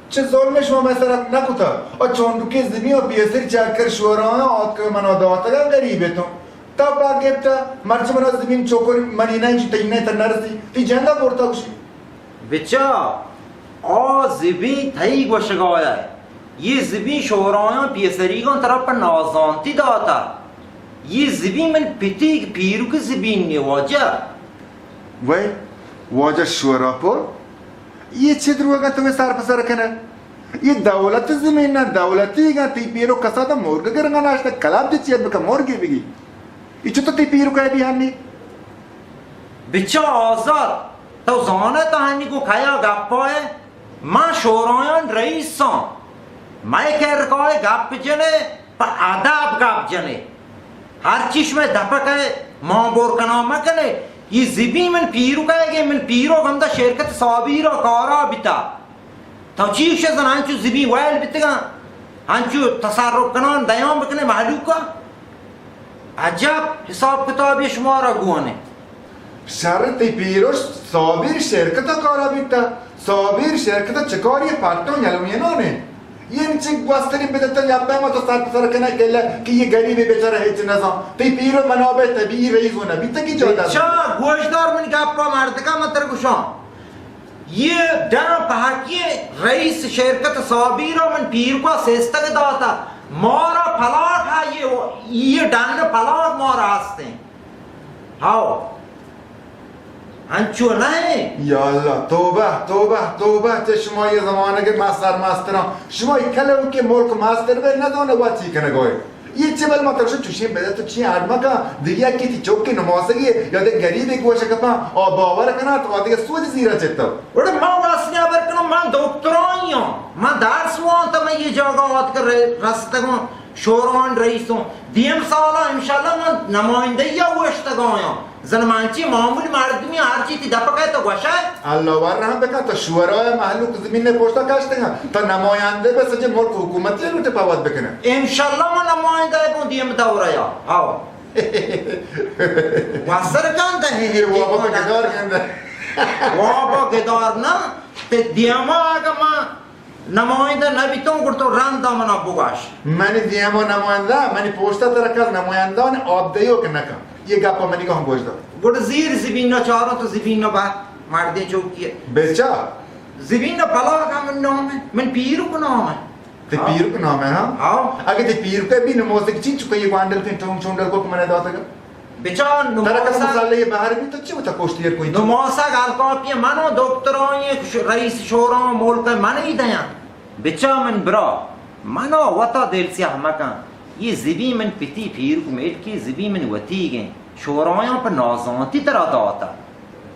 چہ ظلمے شما مئے سرا نہ کتا؟ او چونڈکیں زمین و پیسر چہ کر شورایاں آتک منا داتگاں گریب اتوں۔ تا پا گپتا، مرچی منا زمین چوکر منی نہ انچی تئی نہ تر نرسی، تی جندا برتا گوشی۔ بچا، آ زبین تئی گوشگا ئے۔ یہ زبین شورایاں پیسریگاں ترا پہ نازانتی داتا۔ یہ زبین من پتی پیرک زبین نے واجہ۔ وے واجہ شورا پور، یہ چہ دروگا تو سر پہ سر کنے؟ یہ دولت زمین نہ دولتی گا تی پیرو کسا تو مرگ گرگا ناشتا کلاب دے چیر بکا مرگی بگی۔ یہ چطور تی پیرو کہہ بھی ہنی؟ بچا آزاد، تو زانئے تو ہنی گوں کیا گپا ئے؟ من شورایان رئیساں۔ مئے کر کائے گپ جنے، پہ ادب گپ جنے۔ ہر چی شمئے دپک ء مان بور کنان مکنے۔ یہ زبی من پیرک ء گے، من پیرو گندا شرکت صابیر ء کارا بیتا۔ تو چی گوشے زن انچو زبی ویل بیتگاں، انچو تصرف کنان دیان بکنے مہلوکا۔ عجب حساب کتابی شمارا گون انت۔ شر تئی پیروش صابیر شرکت ء کارا بیتا۔ صابیر شرکت ء چکاری پٹاں یلوینان انت۔ یہ انچیں گوستریں بدعت ء گپ ء ما تو سر پہ سر کنئے کلہ کہ یہ گریبیں بیچارہ ہچ نزان۔ تئی پیرو منابع طبیعی رئیس و نبیتگی جادہ۔ چا گوشدار من گپا مردکا من تر گوشاں۔ یہ ڈن پہکی رئیس شرکت صابیرا من پیرکا سیستگ داتا، مارا پلاٹ ہا یہ، یہ ڈن پلاٹ مارا ہستیں۔ ہاو۔ انچو نہ۔ یا اللہ، توبہ، توبہ، توبہ، چہ شما یہ زمانگ ما سرمستراں۔ شما کلو کہ ملک مستر بے نہ دون وا چی کنگوئے۔ یہ چہ بل ما ترشو چوشیں بدعت و چی آدمکا دگہ یکی تی چوکی نماسگی یا دے گریبے گوش کپاں، آ باور کناں تو آدگہ سوج زیرا چتو۔ وڑے ما واسنی خبر کنم، من دکترائی ہوں، من درس وانتا، من یہ جاگہ آتک رستگوں، شوران رئیسوں۔ دیم سالا انشاءاللہ من نمائندہی اوشتگایاں۔ زن من چی معمولی مردمی، ہر چی تی دپک ء تو گوشئے۔ اللہ ور رحم بکن، تو شورای مہلوک زمین پشتا کشتگاں، تو نمایندہ بے سجے ملک حکومتی لوٹے پاوت بکنے۔ انشاءاللہ من نمایندہ بوں دیم دورہ یا۔ ہاو۔ واسر کن دے۔ یہ وابا گدار کن دے۔ وابا گدار نا، تے دیما آگا ما نمائندہ نہ بیتوں، گڑ تو رندا منا بگاش۔ منی دیما نمائندہ، منی پوستا ترا کس نمائندہ نے آب دیو کہ نکن۔ یہ گپا منی کو ہم گوش دار۔ گڑ زیر زبین نہ چاروں تو زبین نہ بات، مردے چوکی ہے۔ بچا۔ زبین نہ بلاگ ہم نام ہے، من پیرو کو نام ہے۔ تئی ہاں۔ پیرک نام ہے، ہاں؟ ہاں۔ اگہ تئی پیرک ہے بھی نموسک چین چکے یہ گوانڈل کن ٹونگ چونڈل کو من داتگا۔ بچا ترا کدی نماسا، مسالے یہ باہر بھی تو چی ہوتا کوشتی ہے کوئی؟ نماسا گالکاپی منو دکترانی ش-، رئیس شورا ملک من ہی دیاں۔ بچا من برا، منو وتا دل سیاہ مکن۔ یہ زبی من پتی پیرک میلکی زبی من وتی گیں۔ شورایاں پہ نازانتی ترا داتا۔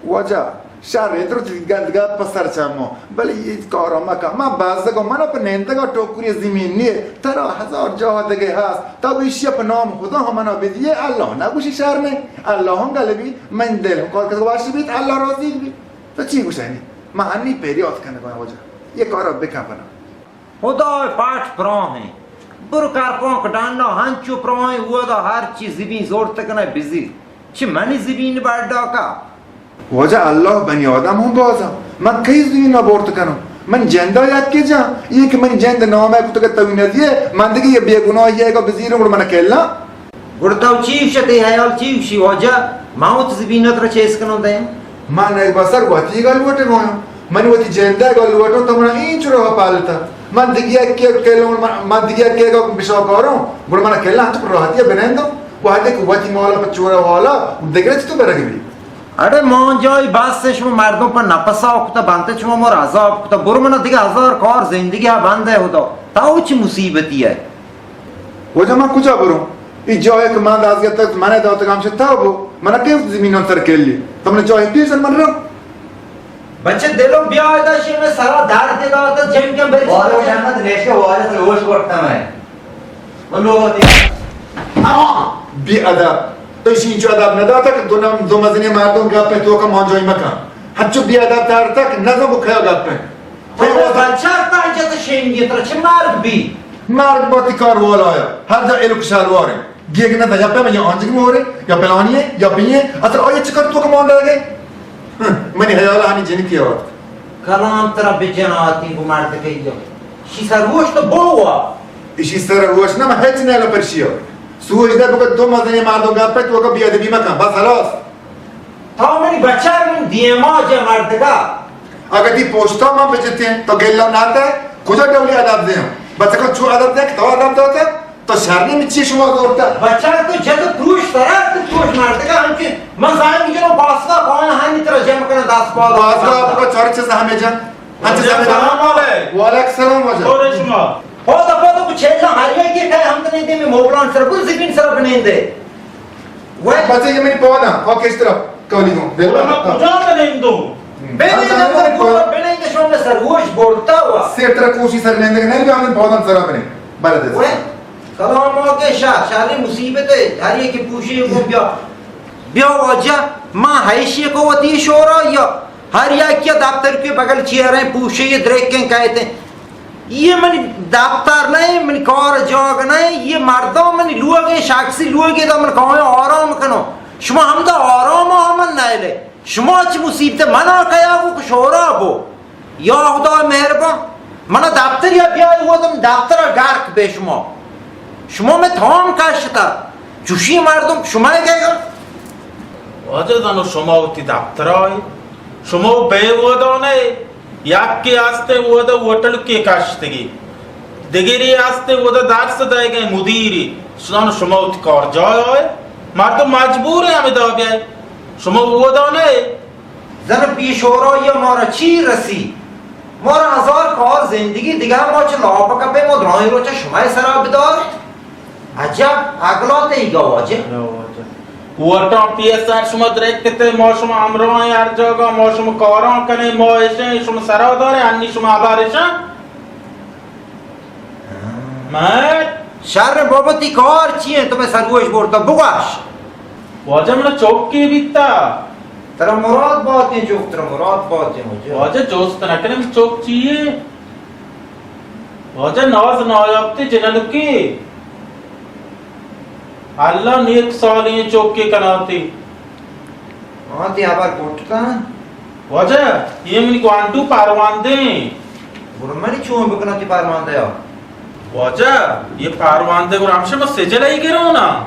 واجہ، شر انت، روچ گند گپ پہ سر چمو، بلے یہ کارا مکن۔ من بزگ و من پہ نندگا ٹوکری زمین نیے، ترا ہزار جاہ دگہ ہست، تو ایشی پہ نام خدا ہم منا بدیے، اللہ نگوشی شر نے، اللہ ہم گل بی، من دل ہم کار کت وش بیت، اللہ راضی بیت۔ تو چی گوشنی؟ من ہنی پریات کنگا واجہ، یہ کارا بکن پنا۔ خدائے پاٹ پراہیں۔ برو کرپانک ڈنّا ہنچو پراہیں، اودا ہر چی زبین زورت کنئے بزیر۔ چہ منی زبین بڈا کا؟ واجہ، اللہ بنی آدم ہم بازا۔ من کئی زبینا بورت کنوں؟ من جندا یکے جاں، یہ کہ منی جند نامے کتگ توی ندیے، من دگہ یہ بے گناہی ہے کہ بزیروں گڑ من کلا۔ گڑا تو چی گوشے، تئی حیال چی گوشی واجہ؟ ما وت زمین ترا چیز کنوں دیں۔ من نئے بسر وتی گل وٹے گویاں۔ من وتی جندے گل وٹوں تو منا اینچ روح پالتا۔ من دگیا کے کلوں، من، من دگیا کے گا بشاکاروں، گڑا منا کلا انت راحتی بنندوں۔ وہدے کہ وتی مالا پہ چورا والا، دگرے تو برگ بی۔ اڑے مانجائی بس شما مردم پہ نپسا کتا بنت، شما مر عذاب کتا۔ برو منا دگہ ہزار کار زندگی ہا بند ہے خدا۔ تو چی مصیبتی ہے؟ واجہ من کجا بروں؟ ای جاہے کہ من دست گرتگ، من داتگ ہمشہ تو بو۔ من کئی زمینان سر کلی؟ تو من جاہے پیش من رو۔ بچے دلو بیا ادا شی میں سرا درد داتا جن کے بری۔ واجہ جنت نیشے واجہ سے ہوش کرتا میں۔ من لوگ ہوتی۔ اما بے ادب۔ تو شین چو ادب نہ داتا کہ دو نم، دو مزنی مردم گپ تو کا مانجائی مکان۔ ہچو بے ادب تار تک نہ دو کھیا گپ ہے۔ تو بچار تا جت شنگی ترا چه مرگ بی؟ مرگ با تی کار والا یا۔ ہر جا الک شلوار ہے۔ گیگ نہ یا پہ یا آنجگ مورے، یا پلانی ہے، یا پی ہے۔ اصل آیا چکر تو کمان رہ گئے؟ ہم، منی حیال ہنی جنکی آورت۔ کلام ترا بجناتی گو مرد کئی۔ شی سر روش تو بوا۔ اشی سر روش نہ، من ہچ نہ لپرشیا۔ سوچ دے بکت دو مزنی مردم گپ ہے، تو کا بی ادبی مکن۔ بس خلاص۔ تو منی بچار من دیما جا مردگا۔ اگہ تی پوشتا من بجتیں، تو گلہ ناتے، کجا ڈولی ادب دیاں؟ بچکا چو ادب دے کہ تو ادب داتے، تو شرنی من چی شما زورتا؟ بچار تو جد پروش ترا تو پروش مردگا ہم کہ من زائم گرو باستا پایا ہنی ترا جمع کنا دست پالا۔ باستا آپ کا چار چیز ہمیں جا۔ ہاں جی، سلام علیکم۔ وعلیکم السلام واجہ۔ اور شما؟ ہو دپا تو کچھ ہے ہر یہ کہ ہم تنے دے میں موبلان سر، بل زبین سر بنین دے۔ وے بچے یہ منی پودا، او کس طرح کولی دوں؟ بے بولا۔ کجا نہ نندو؟ بے ہاں، نندو، ہاں، بولا، ہاں۔ بے نندو، شما میں سر گوش بولتا ہوا۔ سیر طرح کوشی سر نندے، نہیں، ہم پودا سر بنے۔ بلے دے۔ وے، کلام کے شاہ، شاری مصیبت ہے، ہر یہ کہ پوشی کو بیا۔ بیا واجہ، ما حیشی کو وتی شورا یا ہر یا کیا دفتر کے بغل چیئر ہیں، پوشی یہ دریکیں کہتے ہیں۔ یہ منی دپتر نہ، منی کار جاگ نہ، یہ مردم منی لوگ، شخصی لوگ، دا من کہاں آرام کنو۔ شما ہم دا آرام ہم نہ لے۔ شما چی مصیبت منا کیا بو کہ شورا بو۔ یا خدا مہربان، منا دپتر یا بیا، وہ دم دپتر گرک بے شما۔ شما میں تھام کشتا۔ چوشی مردم شما گئے گا۔ واجہ زانو شما وتی دپترا ئے، شما بے اودا نہ ئے، یکے ہستے اودا ہوٹل کے کشتگی، دگری ہستے اودا درس دئیگئے مدیری، زانو شما وتی کارجاہ ئے، مردم مجبور ہیں ہمیں دا بیائے، شما اودا نہ ئے۔ زن پیشورا یا مارا چی رسی؟ مارا ہزار کار زندگی دیگہ ما چہ لاپ کپے، ما درائیں روچہ شما سرا بدار۔ عجب عقلات ای گا واجہ۔ وٹاں پی ایس آر شما درکتے، ما شما ہمراہ ہیں ہر جاگہ، ما شما کاراں کنے، ما اشیں، شما سرا دارے، انی شما ہبار اشاں۔ میں شر بابا تی کار چی ہیں؟ تو میں سرگوش بورتا بگاش۔ واجہ من چوکی بیتا۔ ترا مراد باتیں چوک، ترا مراد باتیں واجہ۔ واجہ جوست نہ کنے چوک چی ہے؟ واجہ ناز نایاب تے جنلکی۔ اللہ نیک سالیں چوکے کناتے۔ ہاں، تی ہبر کٹتاں۔ واجہ، یہ منی گوانڈو پرواندے ہیں۔ گڑا منی چون بکناں تی پرواندے ہو؟ واجہ، یہ پرواندے گڑا ہمشہ ما سجل ہی گرو نا۔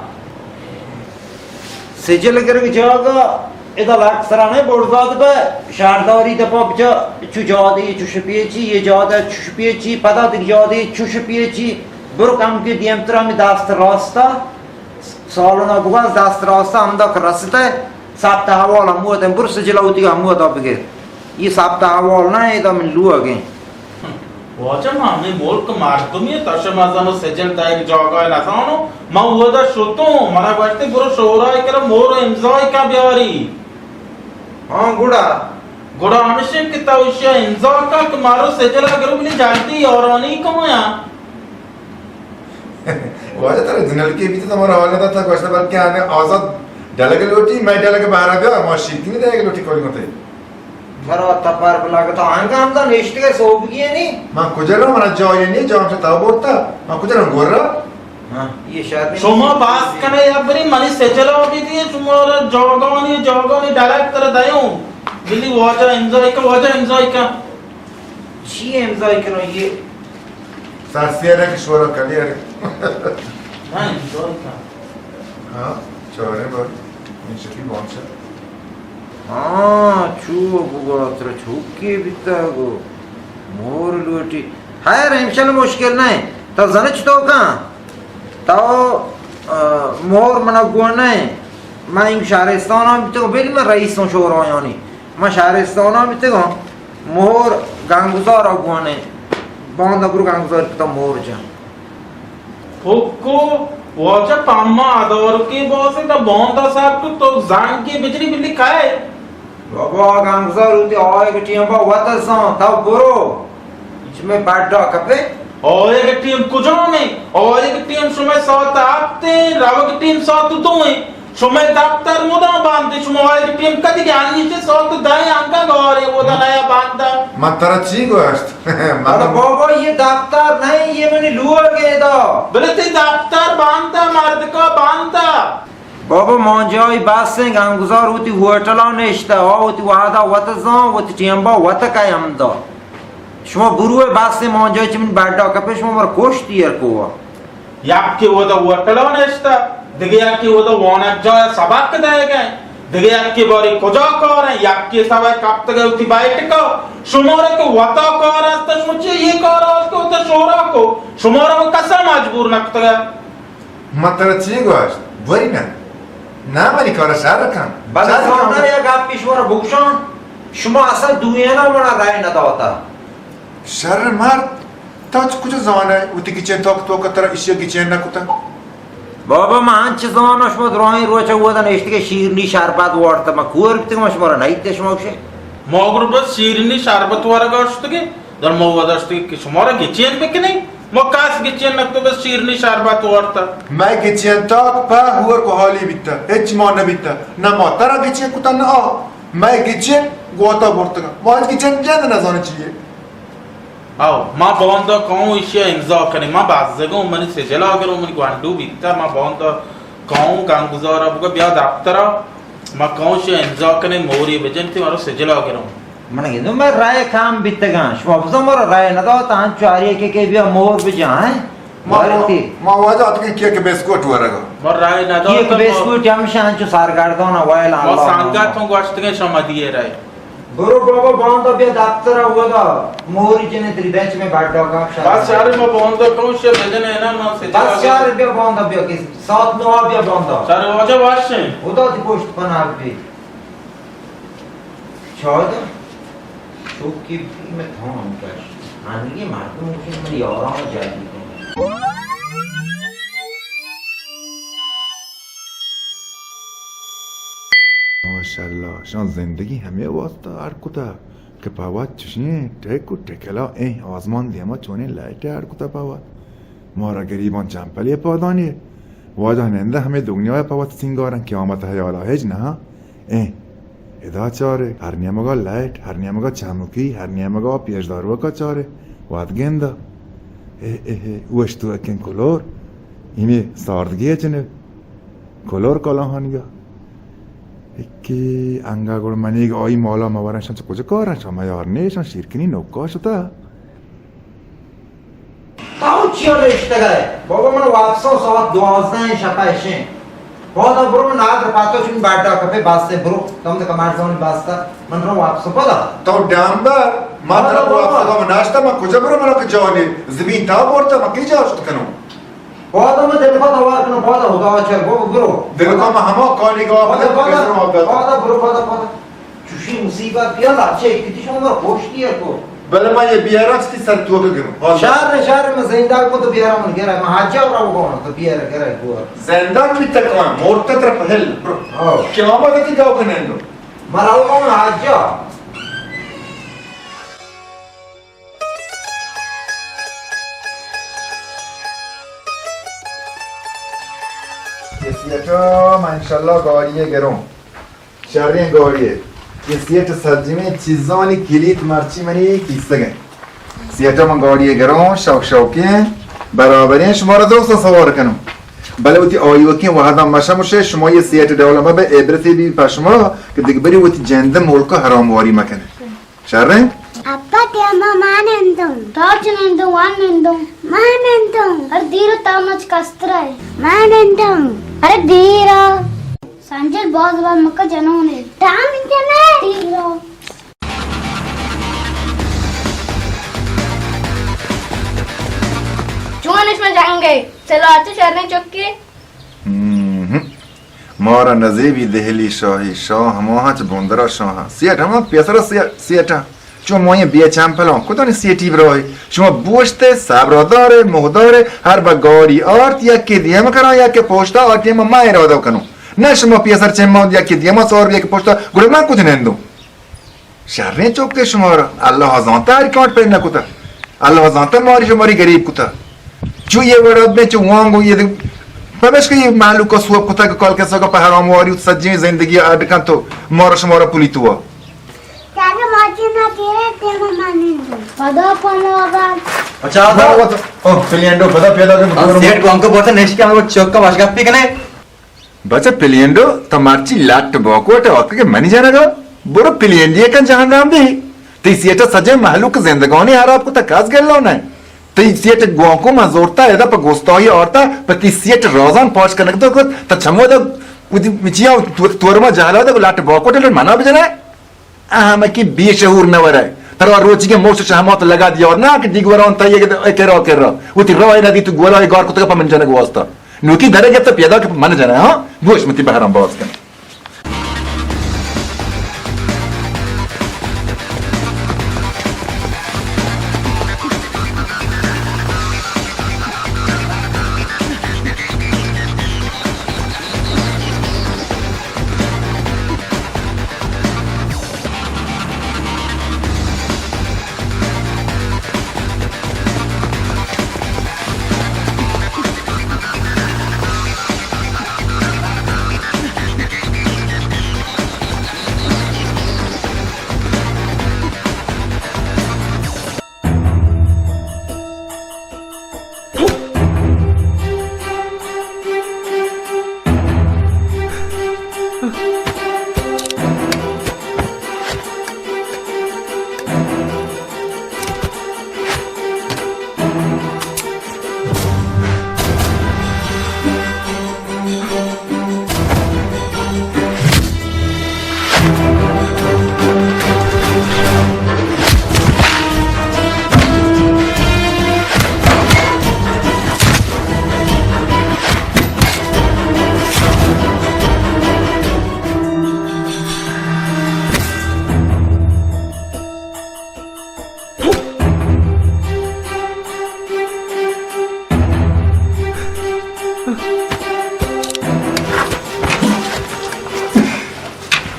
سجل گرگ جاگا۔ ادا لک سرا نہ برزاد بہ شہرداری دپا بچا، چو جادے چو شپیچی، یہ جادہ چو شپیچی، پدا دگہ جادے چو شپیچی، برو کم کہ دیمترا ہمے دست راستا، سالونا بگوز دست راستا ہمدا کہ رستے، ثبت احوال ہمودا، برو سجل وتی ہمودا بگر۔ یہ ثبت احوال نہ، ادا من لوگیں۔ واجہ، ما ہمے ملک مردمی، تش مزن و سجل دئیگ جاگہ نزانو۔ ما اودا شتوں، منا گوشتی برو شورای کرا مور امضای کا بیاری۔ ہاں، گڑا؟ گڑا ہمشی کہ تو اشیا امضا کا کہ مارو سجلا گرو بلی جلدی یارانی کمایا۔ واجہ، ترا جنرل کے بیت تو مارا حوالہ داتا، گوشتا بلکہ ہمیں آزاد ڈلگ لوٹی، میں ڈلگ بہرا بیا، ما شیرکنی دئیگ لوٹی کوئی متے۔ برو تپر بلگ تو انگا ہمدا نشتگے سوبگی نی۔ من کجا رو، منا جاہے نی، جاہم چہ تو برتا۔ من کجا رو گورا؟ ہاں، یہ شاید نہیں۔ شما باز کنے یا بری منی سجلا بھی دیے، شما را جاگانی، جاگانی ڈائریکٹ تر دیوں۔ بلی واجہ امضای کا، واجہ امضای کا۔ چی امضای کنو یہ؟ سر سیرے کہ شورا کلی ارے۔ ہاں، امضای کا۔ ہاں، چارے بار۔ این شکی بانچا۔ ہاں، چو بگو ترا چوکی بیتا گو۔ مور لوٹی۔ خیر، امشل مشکل نہیں۔ تو زنچ تو کن؟ تو، آ، مور منا گون نہیں۔ من این شہرستان ہم تو بل من رئیس ہوں شورایانی۔ من شہرستان ہم تو مور گنگزار گون نہیں۔ باندا برو گنگزار پتا مور جان۔ پھکو، واجہ پما ادارکی بازی تا باندا صاحب تو، تو زنگی بجلی بلی کائے؟ بابا، گنگزار ہوتی آئے گٹیاں با وطن سان، تا برو۔ چمے بڈا کپے؟ آئے گٹیم کجام ہے؟ آئے گٹیم شمے ساعت ہفت ہیں، رو گٹیم ساعت دو ہیں۔ شمئے دپتر مدام بند، شما آئی ٹیم کدی کہ انیچے ساعت دہ انگا گوارے، وہ دا نیا بند۔ من ترا چی گوشت؟ من ارے بابا، یہ دپتر نہیں، یہ منی لوگ ہے دا۔ بلے تی دپتر بند، مردکا بند۔ بابا، مانجائی بس ہیں، گنگزار ہوتی ہوٹلا نشتا، آ ہوتی وحدا وت زان، ہوتی ٹیمبا وت کای ہمدا۔ شما بروئے بس ہیں، مانجائی چہ من بڈا کپے، شما مر کشتی ار کو۔ یکے اودا ہوٹلا نشتہ، دگہ یکے اودا وانگجاہ ءَ سبق دئیگ ءَ، دگہ یکے بارے کجا کار ءَ، یکے سوئے کپتگ ءَ وتی بیٹک ءَ۔ شمارا کہ وتا کار است، شما چے اے کار ءَ اتکو وتا شورا کو؟ شمارا ما کسا مجبور نہ کتگ ءَ۔ من ترا چے گوشت؟ بوری نہ۔ نہ منی کار ءَ شر کن۔ بلے شر کن۔ زاناں یک گپے شمارا بگوشاں، شما اصل دوئیناں منا رائے نہ داتا۔ شر مرد، تو چ کجا زانئے وتی گچین توک توک ءَ ترا ایشی ءَ گچین نہ کتگ؟ بابا، من انچ زاناں، شما دراہیں روچ ءَ اودا نشتگ ءَ شیرنی شربت وارتگ، ما کور بیتگ، ما شمارا نئیت، شما گوشے؟ ما گڑا بس شیرنی شربت ورگ ءَ شتگ ایں، در ما اودا شتگ ایں کہ شمارا گچین بکنیں، ما کس گچین نہ کتگ، بس شیرنی شربت وارتگ۔ مئے گچین توک پہ ہور گوہالی بیتگ، ہچ ما نہ بیتگ، نہ ما ترا گچین کتگ، نہ آ۔ مئے گچین گوات ءَ برتگ، ما ہچ گچین جند نہ زانیں چی یے۔ او، ما باندا کاؤں ایشی ءَ امضا کنیں، ما بزگوں، منی سجل ءَ گروں، منی گونڈو بیتہ، ما باندا کاؤں گنگزار ءَ بگو بیا دپتر ءَ، ما کاؤں ایشی ءَ امضا کنیں، موری بجن تی مارو سجل ءَ گروں۔ من گندوں مئے رائے کم بیتگاں، شما بزاں مارا رائے نہ دات، انچو ہر یکے کہ بیا مور بجاں، ہیں؟ ما، بارتی۔ ما واجہ اتکیں کیک بسکوٹ ورگا۔ ما رائے نہ دات، کیک ما بسکوٹ ہمشہ انچو سرگردان ءَ ویل ما اللہ سنگت ہوں گوشتگیں شما دیے رائے۔ برو بابا، باندا بیا دپتر ءَ، اودا موری جنے تری بینچ میں بیٹھا گپ شاید۔ بس شر، ما باندا کاؤں ایشی ءَ بجنے نا، ما سجل ءَ گروں۔ بس شر، بیا باندا بیا کہ ساعت نو ءَ بیا باندا۔ شر واجہ وش ہیں۔ خدا تی پشت پناہ بی۔ چاہ دے۔ چوکی بی میں تھان کش۔ آنگی مردم گوشن من یاران جلدی کن۔ ماشاءاللہ، شان زندگی ہمے واسطہ اڈ کتگ کہ پہ وت چشیں ٹک و ٹکلا ایں آزمان دیما چونیں لائٹ اڈ کتگ پہ وت۔ مارا گریباں چمپلے پادانی۔ واجہ نندہ ہمے دنیا پہ وت سینگارن، قیامت حیالا ہچ نہ۔ ایں، ادا چارے، ہر نیمگا لائٹ، ہر نیمگا چمکی، ہر نیمگا پیشداروکا چارے، وت گندہ۔ اے، اے، اے، اوشتوکیں کلور، ایمی ساردگی جنب۔ کلور کلاہانیا۔ اکی انگا گڑ منیگ آئی مالا مورن، شان چہ کجا کارن، شان میار نیشان شیرکنی نوکا شتا۔ تو چیا نشتگ ئے؟ بابا، من واپساں ساعت دوازدہ شپ ءَ اشیں۔ پادا برو، من نادر پاتو چون باڈا کپے باستے برو، تم تک مرزانی باستا، من رو واپس پادا۔ تو ڈامبر، ما پادا ترا برو۔ واپس کا من ناشتا، ما کجا برو، منا کہ جانے، زمین تا بورتا، ما کی جا شت کنو؟ پادا من دل پادا وار کنو، پادا خدا چر برو، برو۔ دل کا ما ہما کانی کا پادا، پادا، پادا برو، پادا، پادا۔ چوشیں مصیبت بیا، لچہ کتی شما مرا پشتی کو۔ بلے ما یہ بیارا چتی سر تو کے گرو۔ شہر، شہر میں زندہ کو تو بیارا من گرا، ما حاجہ را کو تو بیارا گرا گور۔ زندہ کی تک مورتا تر پہل۔ ہاں۔ قیامت کی دعو کنندو۔ مرا کو حاجہ۔ یہ سیٹا ما انشاءاللہ گاڑی گروں۔ شریں گاڑی ء۔ یہ سیٹ سجمیں چیزانی کلیت مرچی منی کیسگ ء۔ سیٹ ء من گاڑی ء گروں، شوق شوقیں، برابریں، شما را درست سوار کنوں۔ بلے وتی آیوکیں وہداں مشمشے، شما یہ سیٹ ڈول مبے، عبرتے بی پہ شما کہ دگبری وتی جند ملک ء حرام واری مکنے۔ شریں؟ اپا تیما ما نندوں۔ تا چہ نندوں، وان نندوں۔ ما نندوں۔ ار دیر تا مچ کسترے۔ ما نندوں۔ ارے دیر۔ سنجل باز باز مکہ جنونے۔ ٹام جنے۔ تیرو۔ چونش میں جنگے؟ چلو اچھا شریں چکی۔ ہم۔ مارا نزیبی دہلی شاہی، شاہ ہماہاں چہ بندرا شاہاں۔ سیٹ ہما پیسرا سیٹ، سیٹاں۔ چون ماہیں بے چمپلاں کتانی سیٹی براہی۔ شما بوشتے صبرا دارے، مہدارے، ہر با گاڑی آرت، یکے دیم کناں، یکے پشتا، آ ٹیم ما ارادہ کنوں۔ نہ شما پیسر چہ ما یکے دیما سوار، یکے پشتا، گڑا من کجا نندوں؟ شریں چوکتے شمارا۔ اللہ زانتا ہر کانٹ پید نہ کتا۔ اللہ زانتا ماری شماری غریب کتا۔ چو یہ وڑا بے چو وانگو یہ دے-، پمش کہ یہ مہلوک سوب کتا کہ کال کسا کا پہ حرام واری سجیں زندگی اڈ کن تو مارا شمارا پولی تو۔ چاہے ماجی نہ تیرے تیما مانندو۔ پدا پما با۔ اچھا، آ، او، پلینڈو، پدا پیدا کن۔ ہاں، سیٹ گوانکو بہت نیشکے ہم چوک کا واشگاپ پی کنے۔ بچہ پلینڈو، تو مرچی لٹ باکوٹ آتکگے منی جنگا؟ برو پلینڈی کن جہنم دی۔ تی سیٹ سجے مہلوک زندگانی حراب کتا، کس گلو نہ۔ تی سیٹ گوانکو من زورتا، ادا پہ گستاہی آرتا، پہ تی سیٹ رازان پاش کنگ تو کت، تا چمو دا ودی مچیا تو-، تورما جہلا دا لٹ باکوٹ لٹ منا بجنا۔ احمقی بے شعور نہ ورے۔ ترا روچی کے موش شہمات لگا دیا اور نہ کہ دیگوران تا یہ کرا کرا۔ وہ تی روای نہ دی تو گولا گار کتگا پہ من جنگ واسطہ۔ نوکی درے گپت پیدا کہ من جنگ، ہاں؟ گوش متی بہرام باز کن۔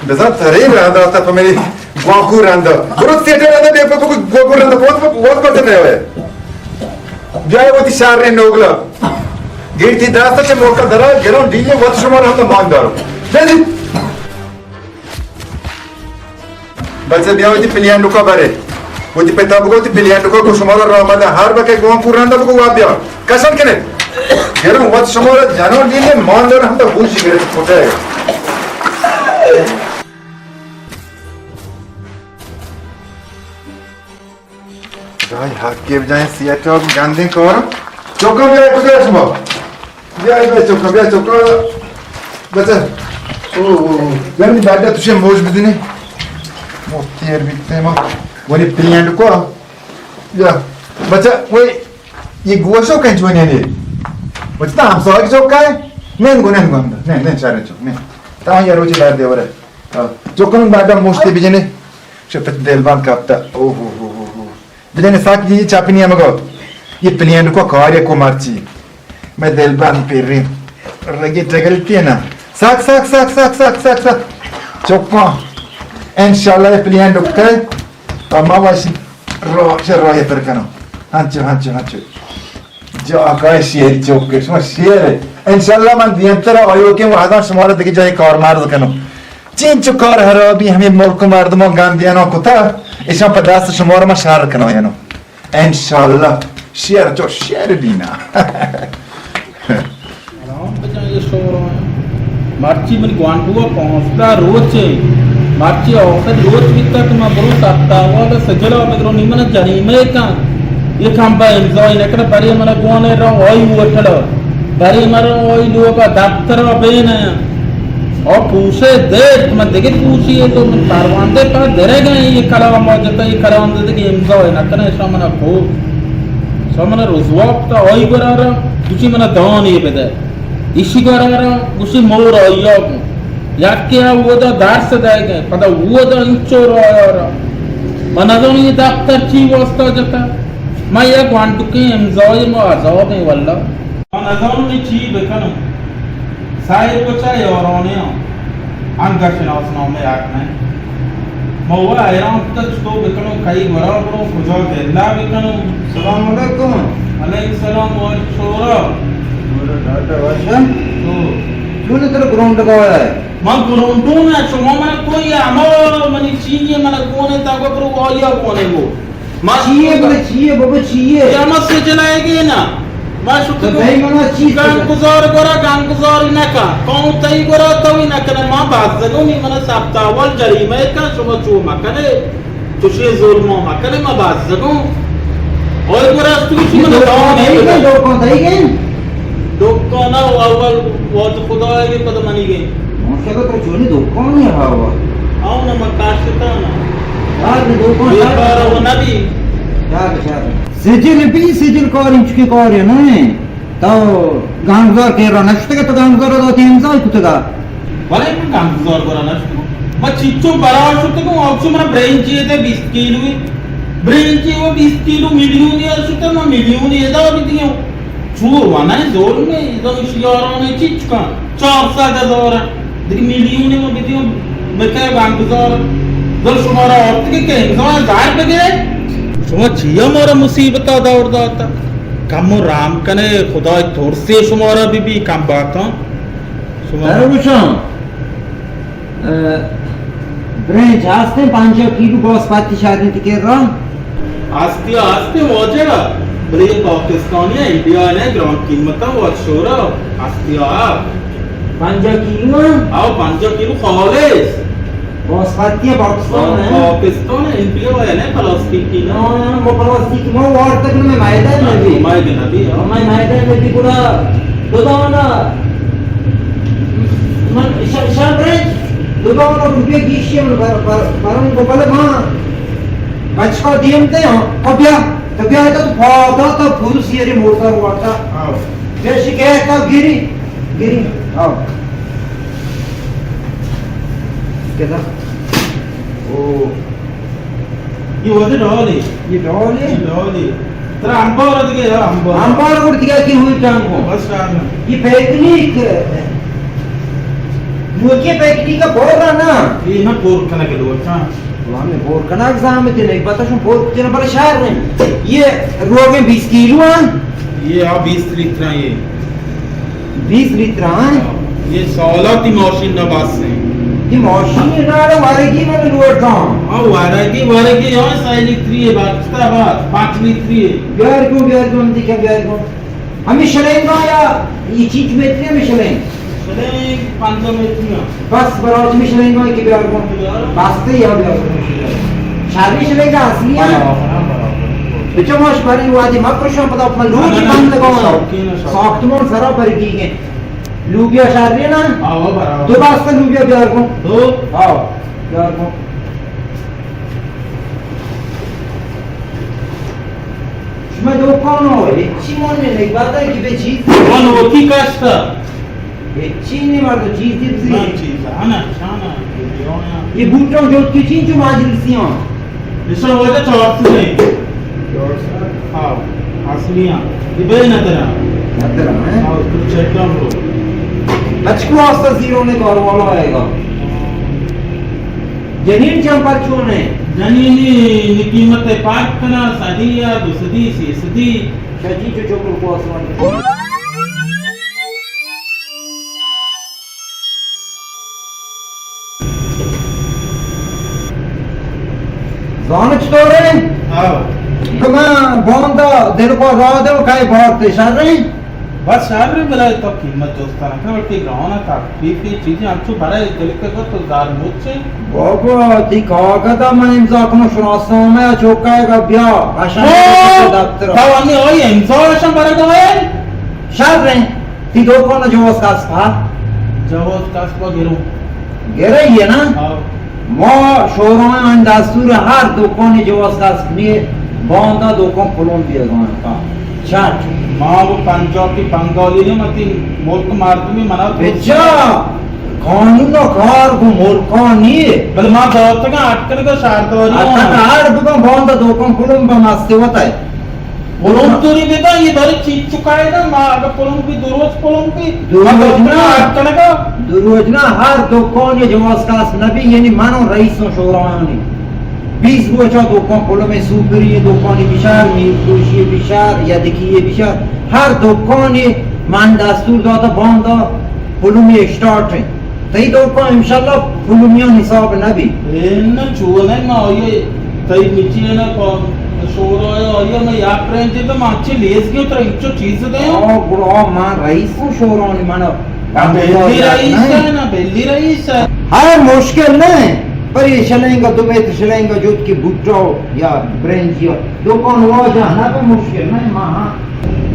بزاں ترے رند آتا پہ منی گوانکو رند۔ برو سیٹے رند بے پہ گوانکو رند پوت پوت پتے نہ ہوئے۔ بیائے وتی شہر رے نوگلا۔ گیڑ تی دست چہ موقع درا گرون ڈیلے وت شمار ہم مان دارو۔ جلدی۔ بچہ بیا وتی پلینڈوکا برے۔ وتی پتا بگو وتی پلینڈوکا کو شمارا راہ مدہ ہر بکے گوان پورندا بگو وا بیا۔ کسن کنے۔ گرو وت شمارا جنو دینے مان دار ہم تا گوشی گرے کھوٹے۔ دای حق کے بجائیں سیٹا گندیں کار۔ چوکا بیا کجا شما؟ بیا بیا چوکا بیا چوکا۔ بچہ، او، او، او، یعنی دادا تشے موج بدنے۔ مو تیر بیتے ما۔ ولی پلینڈ کو۔ یا، بچہ، وہی، یہ گوشو کہیں چونی نے۔ بچہ، تا ہم سوال چوک کا ہے؟ نہیں، گو، نہیں، گو، نہیں، نہیں، چارے چوک، نہیں۔ تا یہ روچی دار دے ورے۔ ہاں، چوکن دادا موشتے بجنے۔ شفت دلبان کپتا۔ او، ہو، ہو، ہو، ہو۔ بجن ساک جی چاپنی ہم گو۔ یہ پلینڈ کو کارے کو مرچی۔ میں دلبان پیریں۔ رگی ٹگلتی ہے نا۔ ساک، ساک، ساک۔ چکاں۔ انشاءاللہ یہ پلینڈ کو کئے۔ تو ما واش رو، چه روی پر کنو۔ ہنچو، ہنچو، ہنچو۔ جا آقای شیر چوک، شما شیر۔ انشاءاللہ من دیانتر آیو کہ وحداں شما را دیگه جای کار مرز کنو۔ چینچو کار حرابی ہمیں ملک و مردمان گندیانا کتا، اشان پہ دست شما را ما شر کنایانو۔ انشاءاللہ شیر چو شیر بینا۔ حرام بجن یہ شورا۔ مرچی من گوانڈوا پانزدہ روچ ہے۔ مرچی آخر روچ بیتا کہ من برو سپتاوال سجلا بگرو نی من جریمہ کن۔ یہ کم با امضای نکڑ برے من گوانے را آئی ہوٹل۔ برے من آئی لوگا دفتر بین۔ او پوشے دے، من دگہ پوشی ہے تو من پرواندے پا درگا یہ کلام جتا، یہ کلام دے کہ امضا ہے نہ کنے شامنا کو۔ شامنا رسوا کتا آئی گرارا، گوشی منا دانی بدے۔ ایشی گرارا، گوشی مور آیا کو۔ یکی ها ودا درس دے گئے، پدا ودا انچو رایا را۔ من نزانی یہ دفتر چی واسطہ جتا۔ من یک وانڈکیں امضای ما عذابیں واللہ۔ من نزانوں نی چی بکنوں۔ ساحر بچا یارانیاں۔ انگا شناس نامے حق نہ۔ ما وہ حیران کتا چطور بکنوں، کئی گورا بروں، کجا گلہ بکنوں۔ السلام علیکم۔ علیکم السلام، وعلیکم شورا۔ شورا ڈاکٹر واشا۔ تو۔ چون تر گراؤنڈ کا ہے؟ من گراؤنڈوں میں، شما من کوئی ہمو منی چینی من کونے تا کو کرو، وایا کونے وہ۔ ما چیئے بلے چیئے بابا چیئے؟ یا ما سجلائے گے نا۔ ما شکر تو بھائی منا چیز گان گزار گورا گان گزار نہ کا۔ کون تئی گورا تو ہی نہ کنے، ما بازگو نی منا سپتاوال جریمہ کا، شما چو مکنے۔ چوشی ظلم ما مکنے، ما بازگو۔ اور گورا است کی یہ منا دکان دعوت ہے کہ نہیں۔ دکان دائی گئے؟ دکان اول وقت خدا ہے پتہ منی گئے۔ ماشاءاللہ تو چونی دکان ہے ہوا۔ آؤ نا، من کاشتا نا۔ یار، یہ دکان یہ شاید کار وہ نہ بھی۔ شاید، شاید۔ سجل بھی، سجل کار انچکی کار ہے نا۔ تو گانگزار کہ را نشتگے، تو گانگزار داتی امضا کتگا۔ بلے من گانگزار گورا نشتگو۔ ما چیچو برا شتگو، آؤ چو منا برنج یہ دے بیست کیلو۔ برنج یہ وہ بیست کیلو میلیون یہ شتا، ما میلیون یہ دا بھی دیوں۔ چو وانا ظلم ہے، اذا شیاران چیچ کن۔ چار سد ہزار۔ دیگه میلیون ما بدیوں، بکے گانگزار۔ دل شمارا آرت کہ، کہ امضا زار بگے۔ شما چیا مارا مصیبتا دور داتا؟ کم و رام کنے، خدای ترسی شمارا بی بی کم باتاں۔ شما دروشم۔ اه، برنج ہستیں پنجاہ کیلو باسمتی شاید انت کہ را؟ ہستی ہستی واجہ، بلے یہ پاکستانی ہے، انڈیا نے گران قیمت ہے، واجہ شورا ہستی ہے۔ پنجاہ کیلو ہے؟ آؤ، پنجاہ کیلو خالص۔ باسمتی ہے، پاکستان ہے؟ پاکستان ہے، انڈیا ہے نا، پلاسٹک کی نا۔ ہاں، وہ پلاسٹک کی، وہ وار تک میں میدان میں بھی۔ میں بھی نبی، ہاں۔ میں میدان میں بھی پورا دو دانا۔ من ش-، شب رنج دو دانا روپیہ گیشی من بر-، بر-، برم کو بلے ماں بچکا دیم دے، ہاں، او بیا، تو بیا تو پادا تو پورو سیری موٹر واٹا۔ ہاں۔ بیا شکایت تا گیری، گیری۔ ہاں۔ کدا؟ او۔ یہ وجہ ڈال ہے۔ یہ ڈال ہے؟ یہ ڈال ہے۔ ترا انبار دیگه یا انبار؟ انبار اور دیگه کی ہوئی ٹانگ کو۔ بس ٹانگ۔ یہ پیکنیک، لوکی پیکنیک کا بور رہا نا۔ یہ نہ بور کنا کے لوگ، ہاں۔ ہمیں بور کنا زحمت نہیں، پتہ شو بور کنا بڑا شہر نہیں۔ یہ روگے بیس کیلو ہیں۔ یہ آ بیس لیٹر ہیں یہ۔ بیس لیٹر ہیں؟ ہاں۔ یہ سالاتی ماشین نہ بس ہیں۔ یہ ماشین نہ آڑا وارگی میں لوٹا۔ ہاں، وارگی، وارگی، یہاں سہ لیٹری ہے، بس، بس، پانچ لیٹری ہے۔ بیار کو، بیار کو، ہم دیکھا، بیار کو۔ ہمیں شلینگ آیا، یہ چیز میتری ہمیں شلینگ۔ شلینگ پنجاہ میتری ہے۔ بس، برابر ہمیں شلینگ آیا کہ بیار کو۔ بیار۔ بس، تو یہ بیار کو۔ شادی شلینگ اصلی ہے۔ ہاں، ہاں، برابر۔ بچہ ماش باری وادی مکرشان پتا اپنا لوگ ہی بند لگا ہوا۔ شوقین، شوقین۔ ساختمان سرا پر کی گئے۔ لوبیا شاری نا؟ آو، برابر۔ دو بسته لوبیا بیار کن۔ دو؟ آو، بیار کن۔ شما دکان ءَ چی من نے، بعد کہ بے چیز۔ من ہوتی کاشتا۔ بے چی نے مردو چیز دی بزی۔ من چیز، ہاں نا، شانا، یہ بوٹوں جو کی چین جو ماجل سیاں۔ ایشاں واجہ چار سو ہیں۔ چار سو؟ ہاں، اصلی ہیں۔ یہ بے ندر ہیں۔ ندر ہیں؟ ہاں، تو چیک کر لو۔ اچ کو آستا زیرو نے کار والا آئے گا۔ جنین چم پر چون ہے؟ جنینی نی قیمت پاک کنا، صدی یا دو صدی، سی صدی۔ شجی جو چکر کو آسمان۔ زانو چطور ہے؟ ہاں۔ تو من باندا دل کو را دے و کئی بار تے شر ہے؟ بس شر ہے، بلے تو قیمت دوستانہ کا وقتی گاؤں نا تخفیفی چیزیں ہم چو برای دل کے تو زار موچے۔ بابا، تی کاغذ من امضا کنو شناسنامہ چوکا ہے گا بیا۔ دفتر۔ تو ہمیں آئی امضا شم برای دو ہے؟ شر ہے۔ تی دکان جواز کاسپا؟ جواز کاسپا گرو۔ گرئی ہے نا؟ ہاں۔ ما شوران دستور ہر دکانی جواز کاسپ نی باندا دکان پلون بیگان کا۔ چٹ۔ ما وہ پنجابی بنگالی نے متی ملک مردمی منا تو بچا، قانون و کار کو ملکانی۔ بل ما داتگا اٹکل کا شارداری اٹکل ہر دکان باندا دکان پلون با مستی ہوتا ہے۔ پلوم توری بدا، یہ بارے چیز چکائے نا، ما اگر پلوم بھی دو روز پلوم بھی، دو روز نا، اٹکنگا۔ دو روز نا، ہر دکان یہ جواز کاس نبی، یعنی منو رئیس و شورایانی۔ بیس روچا دکان پلوم سوپری دکانی بشار، میر فروشی بشار، یا دکی بشار، ہر دکانی من دستور داتا باندا پلومی اسٹارٹ ہیں۔ تئی دکان انشاءاللہ پلومیان حساب نبی۔ اے نہ چونہ ما آئیے تئی مچی ہے نا پا شورا ہے، آئیے میں یا پرنج تو ما اچھے لیز گیو ترا انچو چیز دے۔ آ، گڑا ما رئیس ہوں شورانی من۔ بلی رئیس ہے نا، بلی رئیس ہے۔ ہر مشکل نہیں، پر یہ شلیں گا، دو میت شلیں گا، جوت کی بھٹو یا برنج یا دکان واجہ نہ تو مشکل نہیں، ما ہاں۔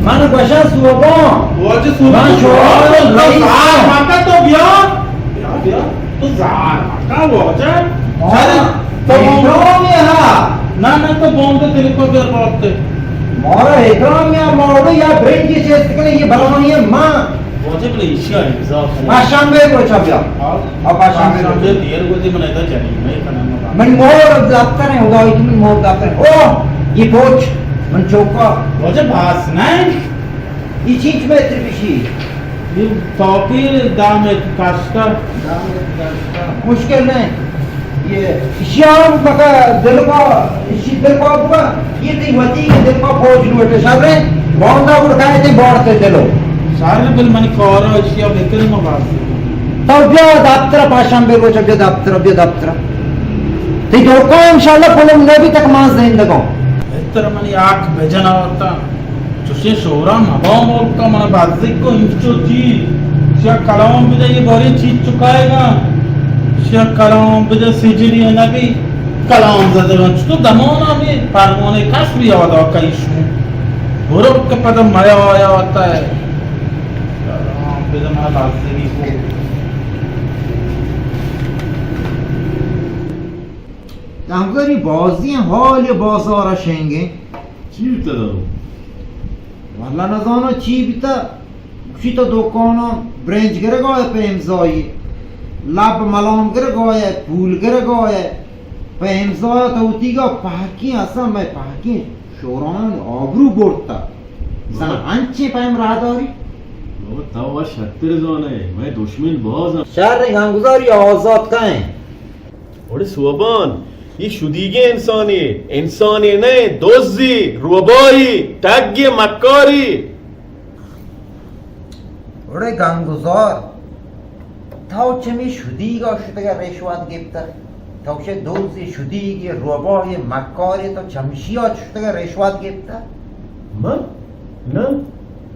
من گوشاں سوبان۔ واجہ سوبان۔ من شورا تو رئیس زار ہوں۔ مکا تو بیا۔ بیا، بیا۔ تو زار مکا واجہ۔ ہاں۔ ارے، تو احترام یہ ہا۔ نہ، نہ، تو بوم دے تیرے کو دیر بولتے۔ مارا احترام یا مارا یا برنج کی چیز کنے یہ بلوانی ہے ماں۔ واجہ بلے ایشیا انصاف ہے۔ پاشام بے کو چا بیا۔ ہاں۔ اب پاشام بے کو۔ پاشام بے دیر کو دی من ایدا جنی، میں کنا من۔ من مور دفتر ہے، خدا کی من مور دفتر ہے۔ او، یہ پوچ، من چوکا۔ واجہ باس نہیں۔ یہ چیچ میں تربیشی۔ یہ تاپیر دام کاشتا۔ دام کاشتا۔ مشکل نہیں۔ یہ شیام مکا دل کا، اسی دل کا بوا، یہ تی وتی کے دل کا فوج لوٹے شر ہے، باندا گڑ کہے تے بانتے دلو۔ شر بل منی کارا اشیا بکر مباس۔ تو بیا دفتر پاشام بے روچ بیا دفتر، بیا دفتر۔ تی دکان انشاءاللہ پلم نبی تک مان زندگوں۔ اتر منی آنکھ بجن آورتا۔ چوشیں شورا مبا ملکا منا بزگ کو انچو چی۔ شیا کلام بجا یہ باری چیز چکائے گا۔ شیا کلام بجا سجری نبی۔ کلام زدگان چطور دمانا میں پرمانے کس بھی یاد آکا ایشو۔ برو کہ پدا میا آیا آتا ہے۔ کلام بجا منا بزگی کو۔ تنگری بازی حال بازار شنگے۔ چی بیتہ داں؟ واللہ نزاناں چی بیتہ۔ گوشی تو دکاناں برنج گرگا ئے پہ امضائی، لب ملام گرگا ئے، پول گرگا ئے پہ امضا، تو وتیگا پہکیں، اصلاً مئے پہکیں شوران آبرو برتہ۔ زن بابا۔ انچیں پیم راہ داری؟ بابا تو وا شتر زانے، مئے دشمن باز انت۔ شر گنگزاری آزاد کئیں۔ اوڑے سوبان، یہ شدیگیں انسانے، انسانے نئے، دزی، روبائی، ٹگی، مکاری۔ اوڑے گنگزار، تو چمی شدیگا شتگا رشوت گپتہ؟ تو چہ دزی، شدیگی، روبائی، مکاری، تو چمشیا شتگا رشوت گپتہ؟ من؟ نہ،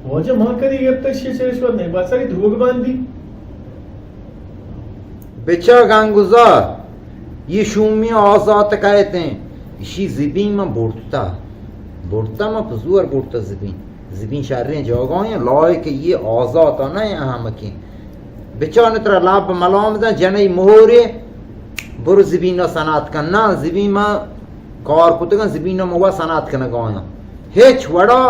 واجہ من کدی گپتہ، شی چہ رشوت نہیں، بس ساری دروگ باندی۔ بچا گنگزار، یہ شومی آزات کئیت ہیں، اشی زبین من برتا، برتا من پزور برتا زبین، زبین شریں جاگاہ ایں، لائق یہ آزات نہ ایں احمقیں۔ بچار ترا لب ملام داں، جنئی مہرے، برو زبین ءَ صنعت کن۔ نہ، زبین ما کار کتگاں، زبین ءَ ما صنعت کنگا آں۔ ہچ وڑا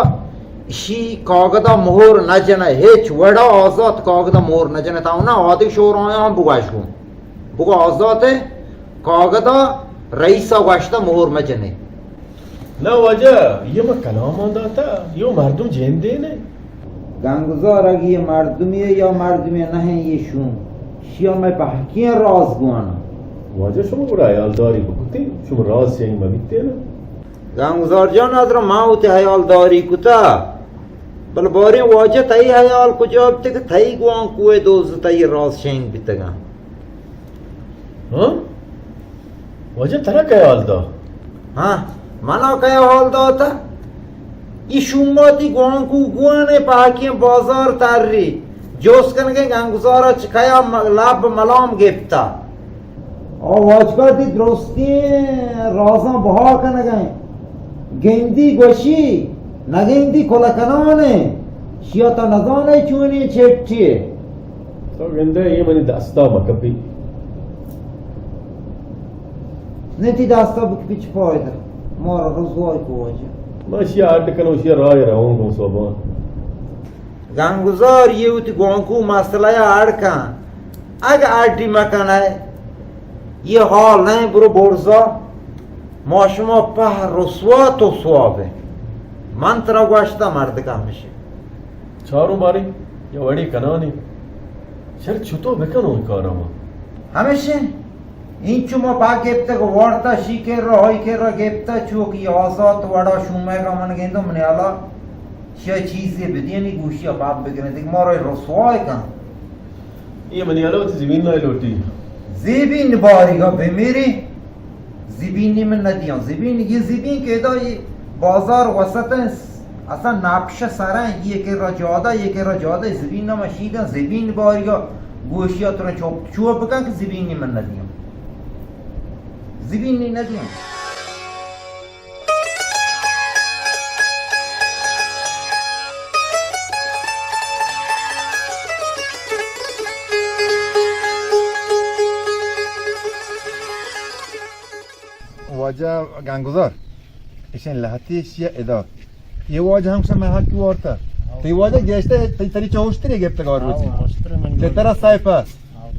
اشی کاگدا مہر نہ جنئے، ہچ وڑا آزات کاگدا مہر نہ جنئے۔ تا نہ آدگہ شور آیاں بگوش گوں۔ بگو آزات کاگدا رئیسا گوشتہ مہر مہ جنئے۔ نہ واجہ، یہ ما کلام داتا، یہ مردم جندے نہ۔ گنگزار اگہ یہ مردمی یا مردمی نہ ایں، یہ شوم، شیا مئے پہکیں راز گوانا۔ واجہ شما گڑا حیالداری بکتے، شما راز شنگ مبیتے نا۔ گنگزار جان، ادرا ما وتی حیالداری کتا، بل باریں واجہ تئی حیال کجا بتے کہ تئی گوانکوئے دوز تئی راز شنگ بیتگاں۔ ہاں؟ واجہ ترا کئے حال دا؟ ہاں، منا کئے حال داتا؟ ای شوماتی گوانکو گوانے پاکیں بازار تری، جوست کنگے گنگزارا چہ کیا م-، لب ملام گپتا۔ او واجکار دی درستیں رازاں بہا کنگئے۔ گندی گوشی، نہ گندی کلہ کنانے۔ شیا تا نزانے چونیں چٹی۔ تو گندے، یہ منی دستا مکپی۔ نہ تی دستا بکپی چی پائدہ؟ مارا رسوائی کو واجہ۔ ما شیا اڈ کنو، شیا راہ روان گوں صوبان۔ گنگزار یہ وتی گوانکو مسئلہ یا اڈ کن۔ اگہ اڈی مکنئے، یہ حال نہ ایں، برو برزا۔ ما شما پہ رسوا تو سواب ایں۔ من ترا گوشتا مردکا ہمشی۔ چاروں باری یا وڑی کنانی۔ شر چطور بکنوں کارا ما؟ ہمشی۔ اینچو ما پا گپتگ وارتا شی کرا، ہائی کرا گپتا، چو کہ آزات وڑا شومئے گا من گندو منی حالا شیا چیزے بدینی گوشیا پاپ بگرن، دیکھ مارا رسوائے کن۔ یہ منی حالا وتی زمین نہ لوٹی۔ زیبین باریگا بمیری، زبینی من ندیاں۔ زبین، یہ زبین کہ ادا یہ بازار وسط ہیں، اصلا نقش سر ہیں، یہ کہ را جادہ، یہ کہ را جادہ، زبین نہ مشیدن، زبین باریگا گوشیا ترا چوپ، چوپ بکن کہ زبینی من ندیاں۔ زبینی ندیاں۔ واجہ گنگزار، اشیں لہتی شیہ ادا۔ یہ واجہ ہم شما حق وارتا۔ تی واجہ گیشتے، تی تری چوشتری گپتگار روچی۔ تی ترا سائپا۔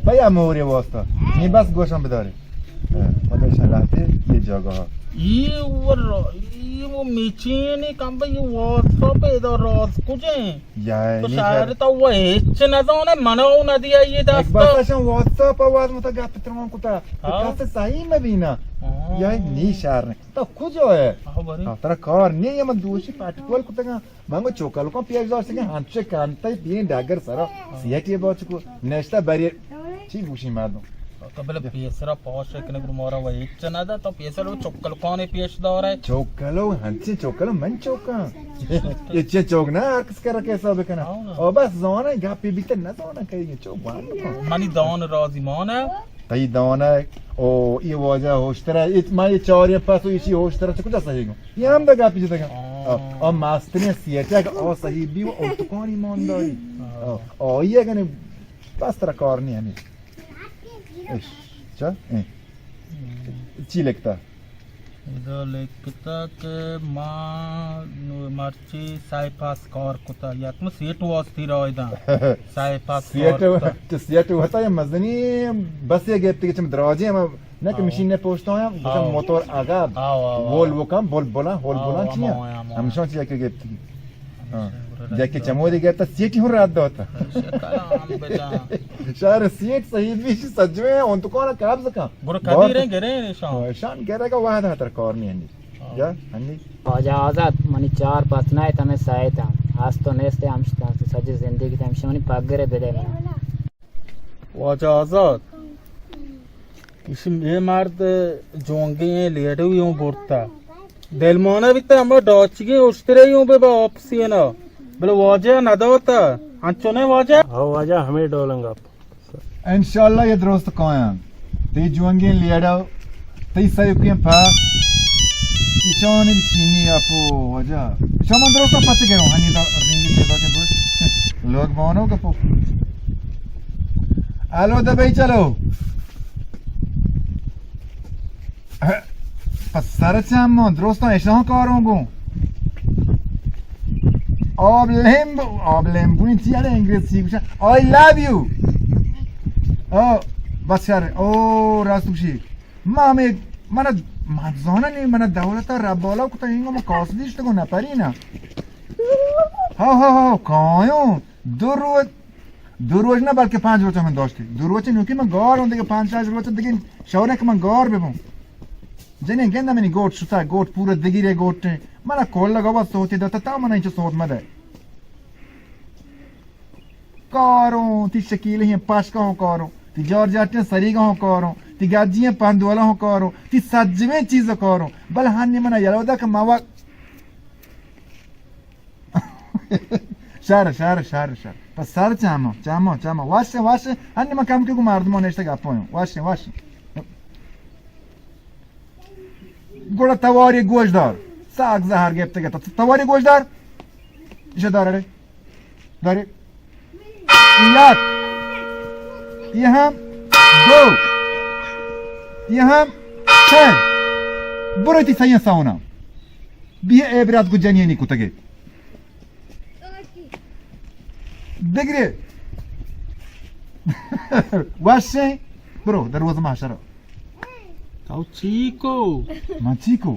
بیا موری واسطہ۔ نی بس گوشم بداری۔ ہاں، پتہ شاہ لہتے یہ جاگہ ہا۔ یہ وہ را-، یہ وہ میچین کم بھئی، یہ واسطہ پیدا راز کجے؟ یا تو نی شاعر شاعر۔ تو وہ ہچ نہ زانے، منو نہ دیا یہ ایک دستا۔ بس اشان واتساپ آواز متا گپ ترمان کتا۔ ہاں۔ کس صحیح مبینا۔ ہاں۔ یا نی شاعر نے۔ تو کجا ہے؟ ہاں، بری۔ ہاں، ترا کار نہیں ہے، من دوشی پاٹی پول کتگا۔ من گو چوکلکاں پیش داشتگیں، ہنچے کانتئی بین ڈاگر سرا سیٹی باچ کو نشتہ بری۔ چی گوشی مردم؟ تو بلے پیسرا پاش کنگ رو مارا و ہچ نہ دا، تو پیسر رو چوکلکانے پیش دارے۔ چوکلو، ہنچے چوکلو من چوکاں۔ یہ چے چوک نہ، ہر کس کرا کیسا بکنا۔ ہاں۔ او بس زانے گپی بیتے نہ زانے کہیں چوک بند کن۔ منی دان رازی مانے۔ تئی دانگ، او، یہ واجہ ہوشترا، یہ، ما یہ چاری پس و ایشی ہوشترا، چہ کجا صحیح گوں؟ یہ ہم دگا پیچھے دگا۔ ہاں۔ او، او ماسترین سیٹک، او صحیح بی و او تکانی ایمانداری۔ ہاں۔ او، او، یہ گنے بس ترا کار نہیں ہمیں۔ اش، چا؟ اے۔ چی لکھتا؟ ادا لکھتا کہ ما نو مرچی سائے پاس کار کتا، یک ما سیٹ واسطی رائے داں۔ سائے پاس کار سیٹ، کتا۔ تو سیٹ ہوتا یا مزنی بس یہ گپتی کہ چم دراجے ہم نہ کہ ہاں۔ مشین نے پوچھتا ہوں، ہاں۔ موتور آگا، ہاں، ہاں، ہاں۔ بول وہ کم، بول بولا، ہول ہاں، بولا ہاں، چیئے؟ ہاں، ہاں۔ ہمشان چیئے کہ گپتی۔ ہاں۔ ہمشان برا جا کہ رد چمودی گپتا سیٹی ہوں رد ہوتا۔ کلام بجا۔ شہر سیٹ صحیح بیش سجوے ہیں، ان تو کون قبض کن۔ برو بہت کدی رہیں گرے نشان۔ شان گرے کا وہد ہتر کار نہیں ہنی۔ ہاں۔ جا ہنی۔ واجہ آزاد، منی چار پس نہ ات، ہمیں سہ ات ہم۔ ہست و نیست ہم شتا، سجے زندگی تہ ہمشی منی پگرے بدے منا۔ واجہ آزاد، ایشی اے مرد جونگی ایں، لیڈوی اوں برتا۔ دلمانا بیتا ہما ڈاچگی اشترے اوں بے با آپسی نا۔ بلے واجہ نداتا۔ انچو نہ واجہ؟ ہاں واجہ، ہمیں ڈولنگا۔ انشاءاللہ یہ درست کایاں۔ تئی جونگیں لیڑا، تئی سیوکیں پا۔ ایشانی چینی اپو واجہ. ایشان من درستاں پچ گروں، ہنی دا رنگی پیدا کے بوش. لوگ بانو گپو. الو دبئی چلو. پس سر چم درستاں ایشان کاروں گوں. آب لیمب، آب لیمبو انت یار انگریزی گوشن. I love you. او، بس یار، او، راست گوشی. ما ہمیں، من، من زاناں نی، من دولت رب بالا کتا، اینگو ما کاس دیشت گو نپری نا. ہاو، ہاو، ہاو، کایوں. دو روچ، دو روچ نہ بلکہ پنچ روچ من داشتی. دو روچ نوکی من گار ہوں، دیگه پنچ شش روچ دیگه شور کہ من گار ببوں. جنین گندہ منی گوٹ شتا، گوٹ پورا دگیرے گوٹ. من کل لگا بس سوتی داتا، تا من اینچو سوت مدے. کاروں، تی شکیلیں پاشکاں کاروں، تی جار جاٹیں سریگاں کاروں، تی گاجی پندولاں کاروں، تی سجویں چیز کاروں. بل ہنی من یلو دا کہ ما وقت شر، شر، شر، شر. پس سر چما، چما، چما. Wash, wash. ہنی من کم کہ گو مردمان نشتگ اپویوں. Wash, wash. گڑا تواری گوش دار. ساگ زہر گپتگ ات. تواری گوش دار. ایشا دار اڑے. دارے. یک. یہ ہم دو. یہ ہم سہ. برو تی سہی سونا. بیا عبرت گو جنینی کتگے. بگرے. وشیں. برو، در روز محشر. تو چی کو؟ من چی کو؟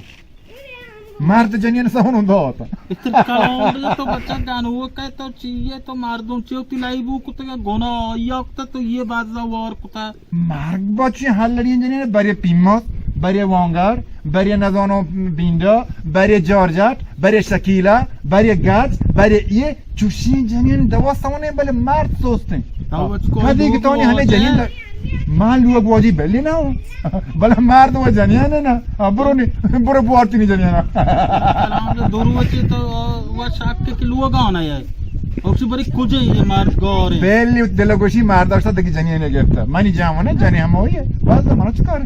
مرد جنین سونوں دات. اتر کلام بزن تو بچہ گنوک ئے، تو چی ئے، تو مردم چی ئے، تو لائبو کتگ گناہ، آئی وقت تو یہ بازا وار کتا. مرگ با چی ہلڑی جنین، برے پیماز، برے وانگڑ، برے نزانو بینڈا، برے جارجٹ، برے شکیلا، برے گج، برے یہ چوشیں جنین دوا سونے بلے مرد سوستیں. تو وچ کوئی کدی کہ تو نے ہمیں جنین دا مان لوگ واجی بلی نہ ہو. بلے مرد و جنین ہے نا. ہاں، برو نی، برو بوارتی نی جنین. سلام دو روچے تو و شک کہ لوگاں ہے. اوشی بری کجے یہ مرد گارے. بلی دل گوشی مرد اشتا دگی جنین گرفتا. منی جامانہ جنین ہم ہوئی ہے. بس من چکار.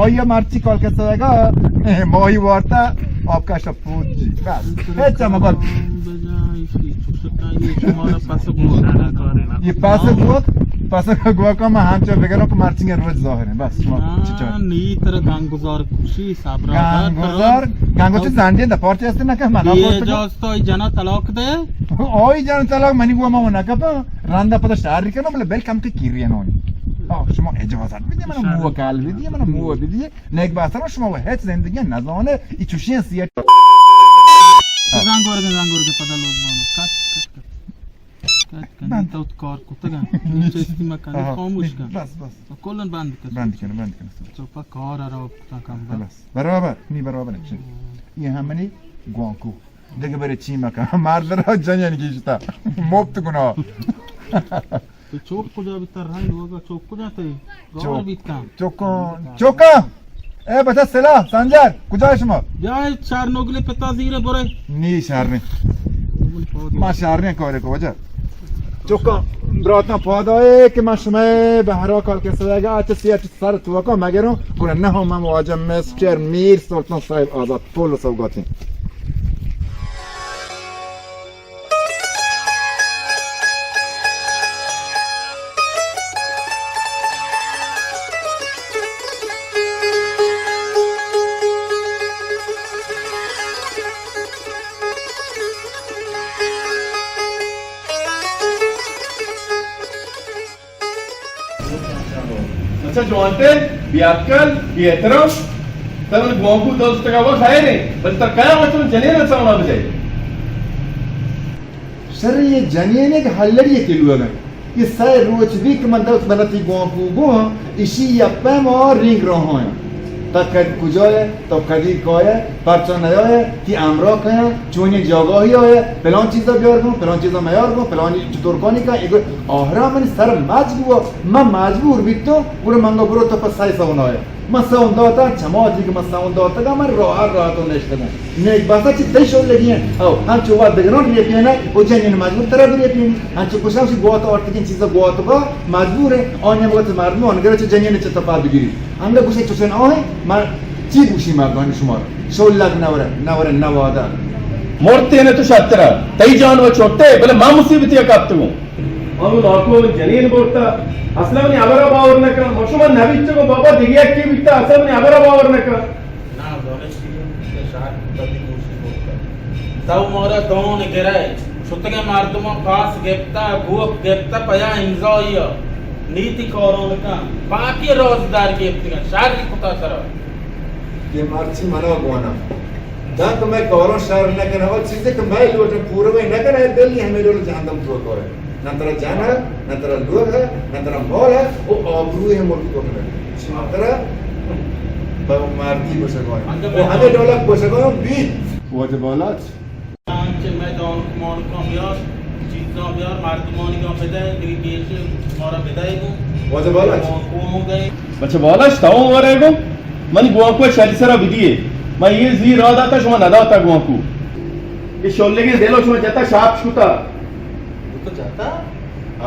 آیا مرچی کال کسا گا. ماہی وارتا. آپ کا شپوت جی. بس. ہیچ مگل. یہ پس گوک، پس گوک ما ہم چو بگرو کہ مرچی روز ظاہر ہے. بس شما چی چاہ؟ نی تر گنگزار خوشی صبر. گنگزار، گنگو چی زنڈی دا پارٹی است نہ کہ من پارٹی. جاست آئی جنا طلاق دے. آئی جن طلاق منی گو ما نہ کپا. رندا پدا شہر کنو بلے بل کم کہ کیری نونی. آ، شما اجازت بدی، من مو کال بدی، من مو بدی. نیک باسر شما و ہیچ زندگی نزانے، ای چوشیں سیٹ. زنگ ورگے، زنگ ورگے، پدا لوگ بانو. کٹ، کٹ، کٹ. کٹ کن، بند. تو کار کتگا. چیستی مکن، آہا. خاموش کن. بس، بس. تو کلن بند کن. بند کن، بند کن. تو پا کار را کتا کم بند. خلاص. برابر، نی برابر ہے. یہ ہم منی گوانکو. دیگه برے چی مکن. مرد را جنین گیشتا. مفت گناہ. تو چوک کجا بیتا رنگ ہوگا، چوک کجا تے؟ گور چوک. بیتا. چوکاں، چوکاں. اے بچہ سلا، سنجر، کجا شما؟ بیا چار نوگلے پتا زیرے برے. نی شہر نے. ما شہر نے کارے کو وجہ. چوکاں، براتاں پادائے کہ ما شما بہرا کال کے سزا گا اچ سی اچ سر تو کو مگروں، گڑا نہ ہم واجہ مسٹر میر سلطان صاحب آزاد پول سوگاتیں. اچھا جوانتے، بے عقل، بے احترام، ترا من گوانکو دوست کا وہ خیر ہے، بس تر کیا وچن جنین سامنا بجائے. شر یہ جنین ایک ہلڑی کے لوگ ہیں. یہ سہ روچ بھی کہ من دوست بنا تی گوانکو گو ہاں، اسی یا پیم اور رنگ رہا ہیں. تا کد کجا ہے؟ تو کدی کائے، پرچا نیائے، تی امرا کیا، چونی جاگاہی آئے، پلان چیزا بیار گوں، پلان چیزا میار گوں، پلانی چطور کانی کن، ایگو آہرا من سر مجبور، من مجبور بیتوں، گڑا منگا برو تو پس سائے سونا آئے. من سون داتا، چما دیگه من سون داتگا، من راحت راحت و نشتگوں. نیک باسا چی تی شو لگی ہیں، او، ہم چو وقت دگران ریپینا، او جنین مجبور ترا بریپین، ہم چو کشا اسی گوات آرتگین چیزا گوات با، مجبور ہے، آنی وقت مردم آنگر چو جنین چو تپا بگیری. انگا گوشے چوشن آہیں، من چی گوشی مردانی شما را؟ شولگ نورے، نورے نوادا۔ مرتین تو شترا، تئی جان و چھٹے، بلے ما مصیبتی کپتگوں۔ انو ناکو من جنین برتا، اصلا منی ہبرا باور نکن، ما شما نبیچگو بابا دیگه یکی بیتا، اصلا منی ہبرا باور نکن۔ نا، دانش دیگه، شاید کبھی دوستی برتا۔ تو مارا دون گرے، شتگے مردمان پاس گپتا، گوک گپتا، پیا امضائی، نیتی کاران کن، باقی رازدار گپتگن، شر کتا ترا۔ کہ مرچی منا گوانا۔ داں کہ مئے کاراں شر نہ کناں، او چیزے کہ مئے لوٹ پورو نہ کناں، اے دلی ہمے ڈول جہندم تو کارے۔ نہ ترا جان ہے، نہ ترا لوگ ہے، نہ ترا مال ہے، او آبرو ہے ملک کو نہ۔ شما ترا با مردی گوشگان۔ او ہمے ڈول گوشگان بی۔ واجہ بالاچ۔ انچے مئے دانک مانکاں بیار، چیزاں بیار، مردمانیگاں بدئے، دگہ گیش مارا بدئے گوں۔ واجہ بالاچ۔ گوں گئے۔ بچہ بالاچ، تاؤں ورے گوں؟ منی گوانکو شری سرا بدیے۔ من یہ زی را داتا، شما نداتا گوانکو۔ یہ شولگیں دلو شما جتا شاپ شکتا۔ تو جتا؟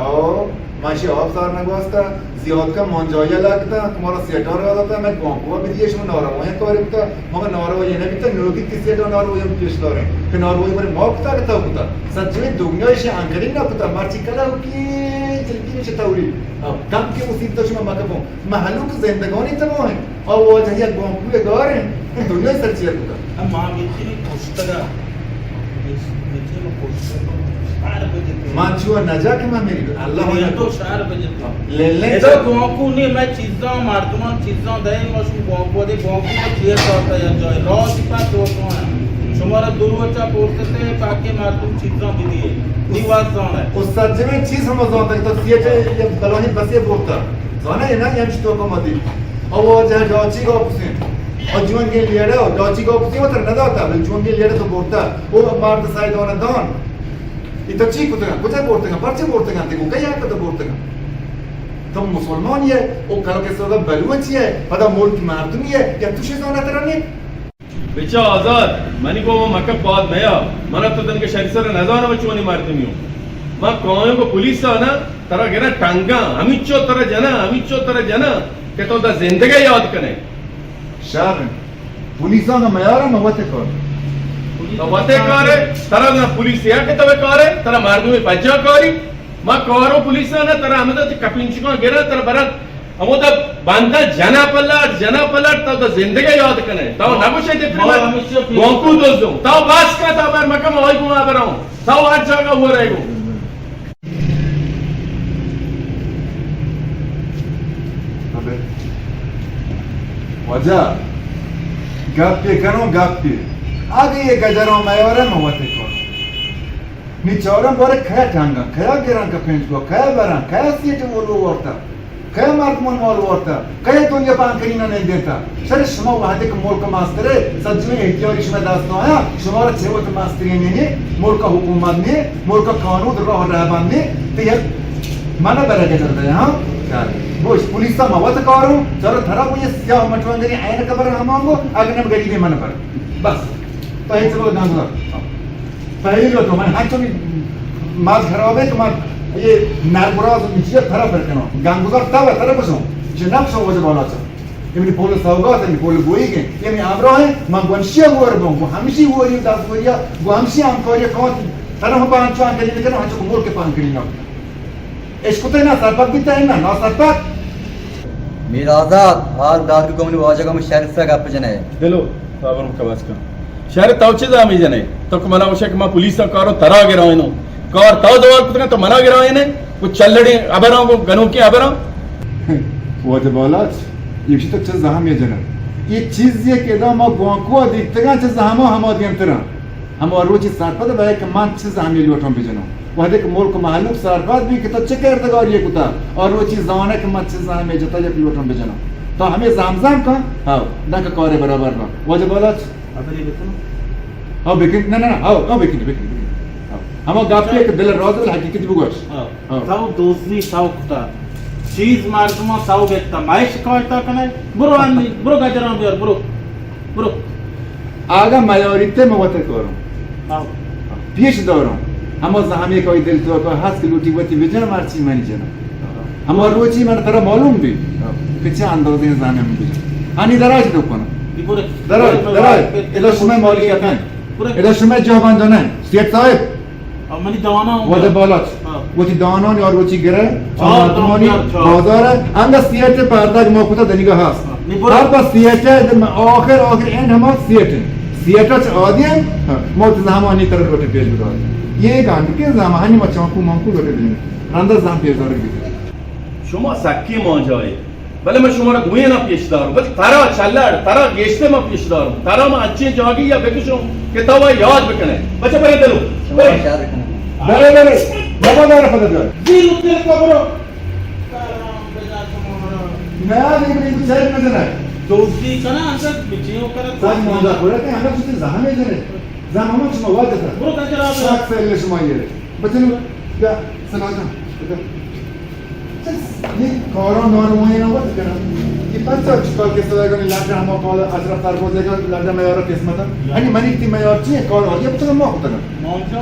او، ما اشی آپ زار نگواستا، زیاد کم مانجایا لگتا، کہ مارا سیٹا را داتا، من گوانکو بدیے، شما ناروا کاری بتا، مگا ناروا یہ نبیتا، نوکی کسی دا ناروا پیش داریں، کہ ناروا بر ما کتا کہ تو کتا، سجوی دنیا اشی انکری نہ کتا، مرچی کلا کی جلدی میں چتوری۔ کم کے مصیبت شما مکبوں، مہلوک زندگانی تباہ ہیں۔ او واجہ یک گوانکوے گار ہیں، دنیا سر چیر کتا۔ ہم ما میتھی میں پشتگا۔ میتھی میں پشتگا۔ شہر بجتے۔ ما چو نجا کہ ما میری اللہ یہ تو شہر بجتے۔ لے لے۔ ادا گوانکو نہیں، میں چیزاں، مردمان چیزاں دے، ما شو گوانکو دے، گوانکو میں چیر کرتا یا جائے۔ راز پا تو کون ہے؟ شمارا دو روچا پورتے، باقی مردم چیزاں بھی دیے۔ دیواز زانے۔ استاد جی میں چیز ہم زانتا کہ تو سیٹے یہ بلانی بسے بولتا۔ زانے نا، یہ ہم شتو کو مدی۔ او جا ڈاچی گاپسیں۔ او جوانگیں لیڑہ، ڈاچی گاپسیں وتر نداتا، بل جوانگیں لیڑہ تو برتا۔ او مرد سائیدان دان۔ ای تو چی کتگا؟ کجا برتگا؟ پرچے برتگا؟ تے کو کئی حق تو برتگا؟ تو مسلمان ہے، او کل کے سوگا بلوچی ہے، پدا ملک مردمی ہے، یا تو شی زانا ترا نے؟ بچا آزاد، منی گوما مکپ پاد میا، منا تو تنکہ شری سر نزانم چونی مردمی ہوں۔ ما کایوں کو پولیس آنا، ترا گرا ٹنگا، ہمیچو ترا جنا، ہمیچو ترا جنا، کہ تو دا زندگی یاد کنے۔ شر، پولیساں میارا ما وتے کار۔ تو وتے کارے، ترا نہ پولیس یا کہ تو کارے، ترا مردمی پجا کاری، ما کارو پولیساں نہ، ترا ہمدا چہ کپینچکاں گرا، ترا برا ہمودا بندہ جنا پلاٹ، جنا پلاٹ، تو تو زندگی یاد کنے۔ تو نہ گوشے جتنے ما ہمیشہ گونکو دوزو۔ تو باس کا تو بر مکم آئی گما براؤں۔ تو ہر جگہ ہو رہے گو۔ ابے واجہ، گپے کنوں، گپے۔ اگہ یہ گجروں میارے، من وتے کنوں۔ نی چارم بارے کیا ٹانگا، کیا گران کا پینٹ کو، کیا بران، کیا سیٹ مولو ورتا، کیا مردمان مال ورتا، کیا دنیا پانکرینا نہیں دیتا۔ سر شما وحدے کہ ملک ماسترے، سجویں اختیاری شما دست آیا، شما را چه وت ماستری نہیں، ملک حکومت نہیں، ملک قانون راہ رہبند نہیں، تو یک من برا گزر دے، ہاں؟ بوش، پولیسا ما وت کاروں، چلو تھرا وہ یہ سیاہ مٹوان دری عین قبر ہمانگو، اگر نم غریبی من بر۔ بس۔ تو ہیچ وہ دانگو۔ پہلی لوٹو، من ہنچو بھی مات خراب ہے تو من یہ نرگراز و مچیا تھرا پر کنو۔ گنگوزار تا و تھرا بسو۔ چه نقش ہو وجہ بالا چا۔ یہ منی پول سوگات ہے، منی پول گوئی گئے۔ یہ منی آبرا ہے، من گونشیا وور بوں، گو ہمشی ووری دست وریا، گو ہمشی ہمکاری کون۔ تنہا ہم پانچ چوان کلی بکنو، ہنچو کو مور کے پان کلی نہ۔ اشکتے نا سرپد بیتا ہے نا، نا سرپد۔ میر آزاد، حال دار کو منی واجہ کو من شہر سے گپ جنے۔ دلو، صبر کباس کن۔ شہر تو چیز ہمی جنے؟ تو کہ منا وشے کہ ما پولیس کارو ترا گرائنو۔ کار تو زوال کتگا تو منا گرائنے۔ وہ چلڑی ابراں کو گنوکی ابراں۔ واجہ بالاچ، یہ تو چیز ہمی جنے۔ یہ چیز یہ کہ دا ما گوانکو دیکھتگا چیز ہما ہما دیمترا۔ ہما روچی سرپد بئے کہ من چیز ہمے لوٹاں بجناں۔ وہدے کہ ملک و مہلوک سرپد بی کہ تو چہ کردگاری کتا، آ روچی زانے کہ من چیز ہمے جتا یک لوٹاں بجناں۔ تو ہمے زمزم کن، ہاو، دنکہ کارے برابر با۔ واجہ بالاچ؟ ابری بکن۔ ہاو بکن، نہ، نہ، نہ، ہاو، ہاو بکن، بکن، بکن۔ ہاو۔ ہما گپے کہ دل راز بل حقیقت بگوش۔ ہاو۔ ہاں۔ تو دزی تو کتا۔ چیز مردماں تو گپتا۔ مئے شکایتا کنے؟ برو انی، برو گجراں بیار، برو۔ برو۔ آگا میاریتے من وت کاروں۔ ہاں۔ پیش داروں۔ ہما زہمی کوئی دل تو کو ہست کہ لوٹی وتی بجن مرچی منی جن۔ ہما روچی من ترا معلوم بی۔ ہاں۔ کہ چه اندازه زانم بی۔ انی دراج دو کنم۔ درائے، درائے، ادا شمئے مالکیت انت۔ ادا شمئے جاہ بند انت، سیٹ صاحب۔ آ، منی دانا ہوں۔ وعدہ بالاچ۔ ہاں۔ وتی دانانی اور وتی گرہ، ہاں، مردمانی دانا ہوں۔ بازار ہے۔ انگا سیٹ پردگ ما کتا دنیگا ہست۔ ہاں، نی برو۔ ہر پس سیٹ ہے، دم آخر، آخر اینڈ ہما سیٹ ہے۔ سیٹ اچ آدی ہے، ہاں، ما وتی زحمانی طرف روٹی پیش بدار۔ یہ ایک آنکھ کے زحمانی ما چانکو مانکو روٹی دیں۔ رندا زحم پیش دار بھی۔ شما سکی مانجائے۔ بلے من شمارا دوئیناں پیش داروں، بلے ترا چلڑ، ترا گیشتر من پیش داروں، ترا من انچیں جاگہے ءَ بکشوں کہ تو وَ یاد بکنے۔ بچہ برے دلو، برے۔ برے، برے۔ بابا دار پتہ دار۔ دیر اتنے کو برو۔ نیا نہیں بنی تو سیل میں دینا ہے۔ دوستی کنا انسان بچیوں کرا۔ ساج مانجا پورا کہ ہمیں کچھ زحمے جنے۔ زحمے شما واجہ تھا۔ برو تاجر آپ۔ ساک سیل شما یہ۔ بچے لو، یا سلام۔ یہ کارا نارمائی نہ وقت کرا۔ یہ پنچ سال چکال کے سوائے گا لٹا ہما کال اشرف تر بوزے گا لٹا میارا قسمت ہے۔ ہنی منی تی میار چی ہے؟ کار آگے بچے ما کتنا۔ مانجا۔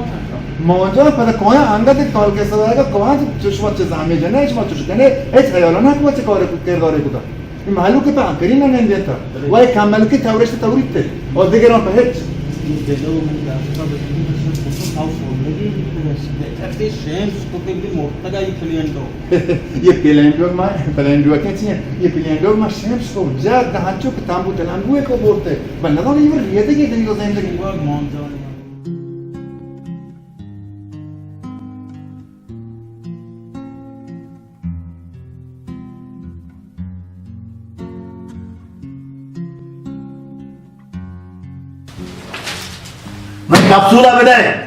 مانجا پتہ کویا انگا تے کال کے سوائے گا کویا چشما چیز ہمیں جنے، شما چش کنے، ہیچ خیال نہ کو چے کار کو کردارے کو۔ این مهلوک پا همکاری ننندیتا. بله. و یک کم مهلوکی تورش توریت ته. و دیگران په هیچ. این دلو من داشتا به این بشه خصوص او سوندگی می‌کنه. به ترتیب شمس تو که بی مرتگا ای پلینڈو. یہ پلینڈو ما، پلینڈو کیا چیئے؟ یہ پلینڈو ما شمس کو جا دهانچو که تامبو تلانگوه کو بورته. بل نزانه یہ ریته که دنیو زندگی. مان جان. من کپسول ءَ بدئے۔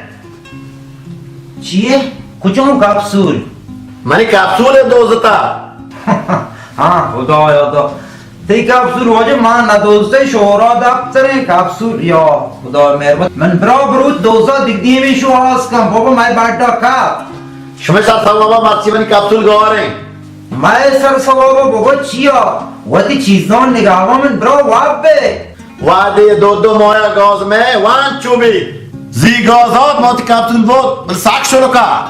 چیے؟ کجام کپسول؟ منی کپسول ءَ دوزتا۔ ہاں، خدایا دا۔ تئی کپسول واجہ ما نہ دوزتے، شورا دپتریں کپسول۔ یا خدا مہربان۔ من برا بروت دوزا دگ دیمی شو آس کن۔ بابا مئے بڈا کپ۔ شمئے سر سوابا مرچی منی کپسول گواریں۔ مئے سر سوابا بابا چیا؟ وتی چیزان نگاہا من برا واب بے۔ وعدے دو دو مایا گاز میں وان چوبی۔ زی گازات موتی کپسول بود، بل ساک شروع کا۔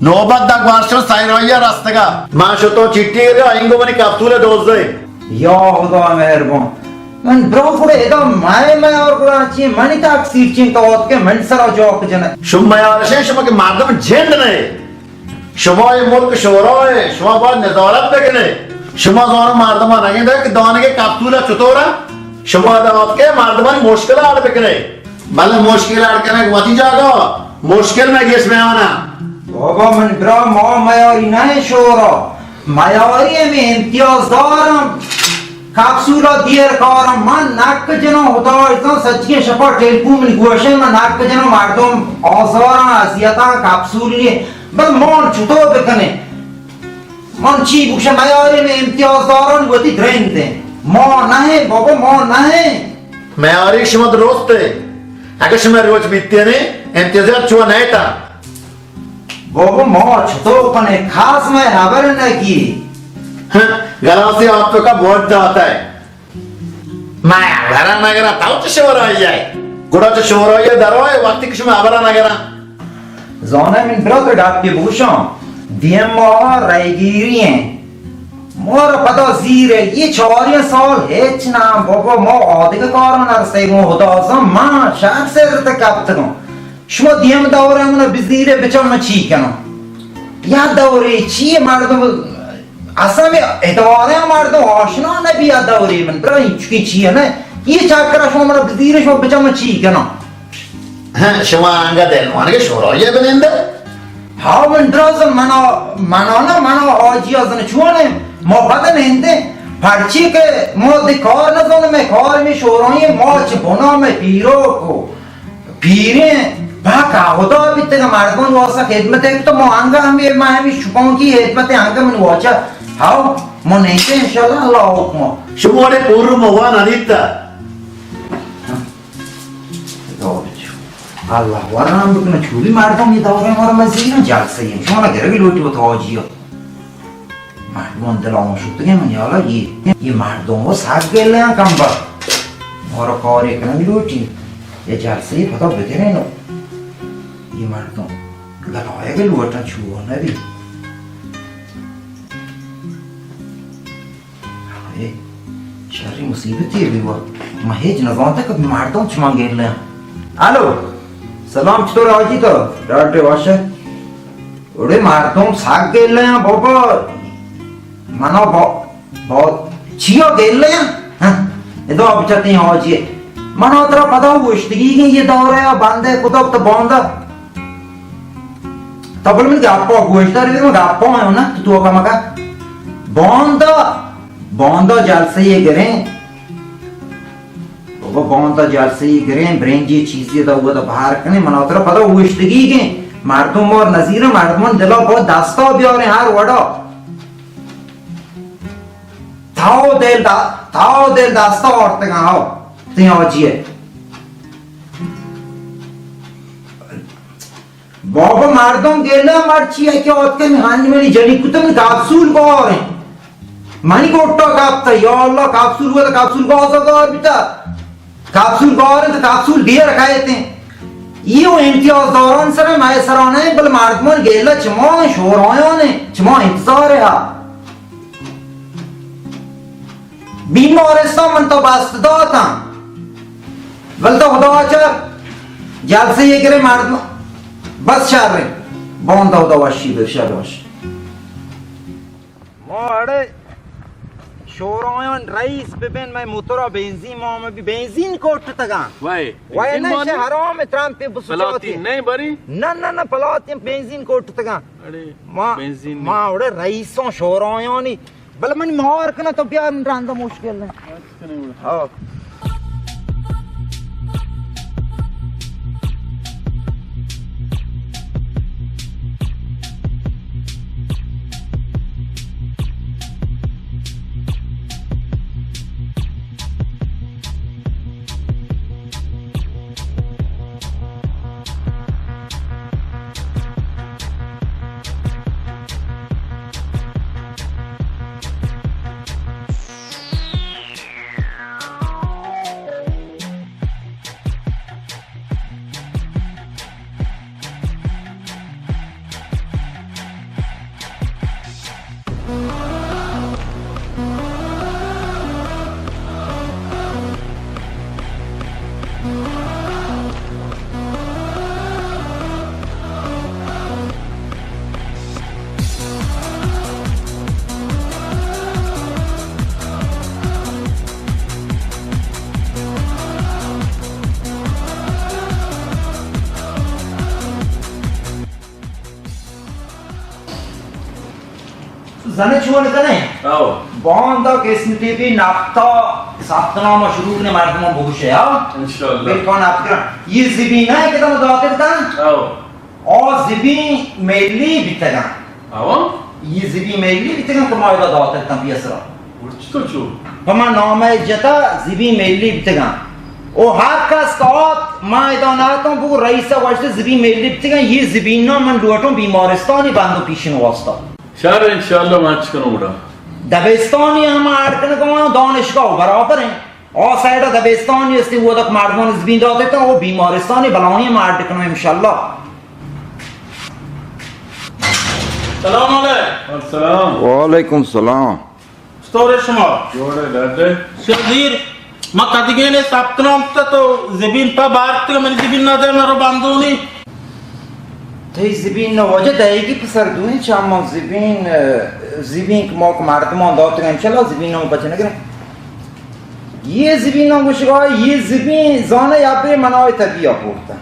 نوبت دا گوارشن سائرائیا رستگا۔ ما شتو چٹی گریا، اینگو منی کپسول دوزے۔ یا خدا مہربان۔ من برو گڑا ادا مئے میار گڑا چی منی تقصیر چین تو آت کہ من سرا جوک جنئے۔ شما میار شے شما کہ مردم جند نئے۔ شما اے ملک شورا اے، شما باید نظارت بکنے۔ شما زانو مردمان نگندے کہ دانگے کپسول چطور اے؟ شما ادا آت کہ مردمانی مشکل حل بکنے۔ بلے مشکل حل کنگ وتی جاگہ، مشکل مئے گیش میانا۔ بابا من برا ما میاری نہ شورا، میاری ہمیں امتیاز دارم۔ کپسولا دیر کارم من نک جنو، خدا عزیزان سچیں شپا ٹیلیفون من گوشے من نک جنو، مردم آزاران اذیتان کپسولی بل مان چطور بکنے؟ من چی بگوشم، میاری میں امتیاز داران وتی درندیں۔ ما نہ ایں بابا، ما نہ ایں۔ میاری شما درست ہے۔ اگر شما روچ بیتینے، انتظار چوا نہ تا۔ بابا ما چطور کنے، خاص میں خبر نہ کی۔ ہاں، گلاسی آپ تو کا بہت داتا ہے۔ ما ہبرا نگراں، تو چہ شورائیئے؟ گڑا چہ شورائیئے درائے، وقتی کہ شما ہبرا نگراں۔ زانئے من برا تو ڈاکے بوشاں، دیم ماہ رئیگیری ایں۔ مارا پدا زیرئے، یہ چاریں سال ہچ نہ، بابا ما آدگہ کاراں نرسئے گوں، خدا زان ما شر سرت کپتگوں۔ شما دیم دورے منا بزیرے بچا من چی کناں؟ یا دورے چی مردم اصلا میں ادارہ مردم آشنا نبی یا دورے من برا این چکی چی ہے نا؟ یہ چکر شما منا بزیرے شما بچا من چی کناں؟ ہاں، شما انگا دلوانگے شورایے بنندے؟ ہاں، من دراز منا، منا نا، منا حاجی ازن چونے، ما بدن ہندے، پرچی کہ ما دی کار نزن، میں کار میں شورائیں، ما چ بنا میں پیرو کو۔ پیریں، پاک خدا بیتگ مردمان واسطہ خدمت ہے تو ما انگا ہمیں، ما ہمیں شپانکی خدمت ہے انگا من واچا۔ ہاؤ، ما نیتے انشاءاللہ اللہ حکم۔ شمارے پورو موا ندیتا۔ اللہ ورنام بکنه چوری مردم یہ دورے مارا مزید جلسه ایں، شما گرگ لوٹی و تواجی۔ مردمان دل آموشتگیں من یالا یہ، یہ مردم و سگ گلے ہیں کم بر۔ مارا کاری کنگ لوٹی، یہ جلسه پتا بکنه نو۔ یہ مردم دل آیگ لوٹن چو نبی۔ اے شری مصیبتی بیوا۔ من هچ نزانتگ کہ مردم چمان گیلہ اَنت. الو، سلام، چطور ئے حاجی تو؟ ڈاکٹر وش ئے؟ اڑے مردم سک گیلہ اَنت بابا. منا با-، با-، چیا گیلہ اَنت؟ ہاں، ادا بچتیں حاجی. منا ترا پدا گوشتگی کہ یہ دورہ یا بندے کتب تو باندا. تو بل من گپا گوش دار، من گپا آں نا، تو تو کم کا. باندا، باندا جلسہ یہ گریں. بابا باندا جلسہ یہ گریں، برنجی چیزی دا وہ دا بہار کنیں، من اترا پدا اوشتگی گیں. مردم مار نظیر، مردمان دلا با دستا بیاریں ہر وڑا. تاو دل دا، تاو دل دستا آرتگاں، ہاو. تیں آجی ہے. بابا مردم گلہ مرچی ہے کہ آتکہ من ہنج منی جنی کتا من کپسول گاریں. منی گوٹا کپتا، یا اللہ، کپسول گوتا، کپسول گازا گار بیتا. کپسول گاریں تو کپسول دیر کہتے ہیں. یہ و امتیاز داران سر مئے سرا نہیں، بل مردمان گلہ چما شورایان ہیں، چما انتظار ہے. بیمارستان من تو بست داتاں. ول تو خدا چر جلسہ یہ کرے مردم. بس شر رہے. باندا خدا وشی بر، شر وش. ما اڑے شورایان رئیس ببین، مئے موتورا بنزین، ما ہم بی بنزین کوٹتگاں. وای، وای بنزین نہ، بانی؟ شے حرام ترامپے بسوچاتی. پلاتی نہیں بری؟ نہ، نہ، نہ، پلاتی بنزین کوٹتگاں. اڑے، ما، بنزین ما نہیں. اڑے رئیساں شورایانی بلے من مار کناں تو بیا رندا مشکل نہ. ہاں. زن چون کنے؟ او. باندا قسم ٹی بی نپتا ثبت نام شروع کنے مردمان بگوشے، ہاں؟ انشاءاللہ. بالکل نپت کرن. یہ زبین نہ کہ تم داتے بتن؟ او. آ زبین ملی بیتگاں. آوا؟ یہ زبین ملی بیتگاں کہ ما ادا داتگ تاں پیسرا. ورچ تو چو؟ پہ ما نامہ جتا زبین ملی بیتگاں. او ہر کس کہ آت، ما ادا ناتاں بگو رئیس گوشت زبین ملی بیتگاں، یہ زبین نا من لوٹوں بیمارستانی بندو پیشن واسطہ. شر انشاءاللہ ما چ کنوں گڑا. دبستانی ہم اڈ کنگا دانشگاہ برابر ہیں. آ سائیڈ ء دبستانی است، اودا کہ مردمان زبین داتے تا، او بیمارستانی بلاہیں ما اڈ کنوں انشاءاللہ. سلام علیکم. السلام. وعلیکم السلام. چطور ئے شما؟ جوڑ ئے، ڈڈ ئے؟ شزیر، ما کدگین ثبت نام کتا تو زبین پا بارت، من زبین نہ دے مرو بندونی. تئی زبین نہ واجہ دئیگی پسر دوئیں چاما زبین، اه، زبین کہ ما کہ مردمان داتگ انشاءاللہ زبین نام بچ نگریں. یہ زبین نام گوشگا، یہ زبین زانہ یا پہ منای تبیا پورتا.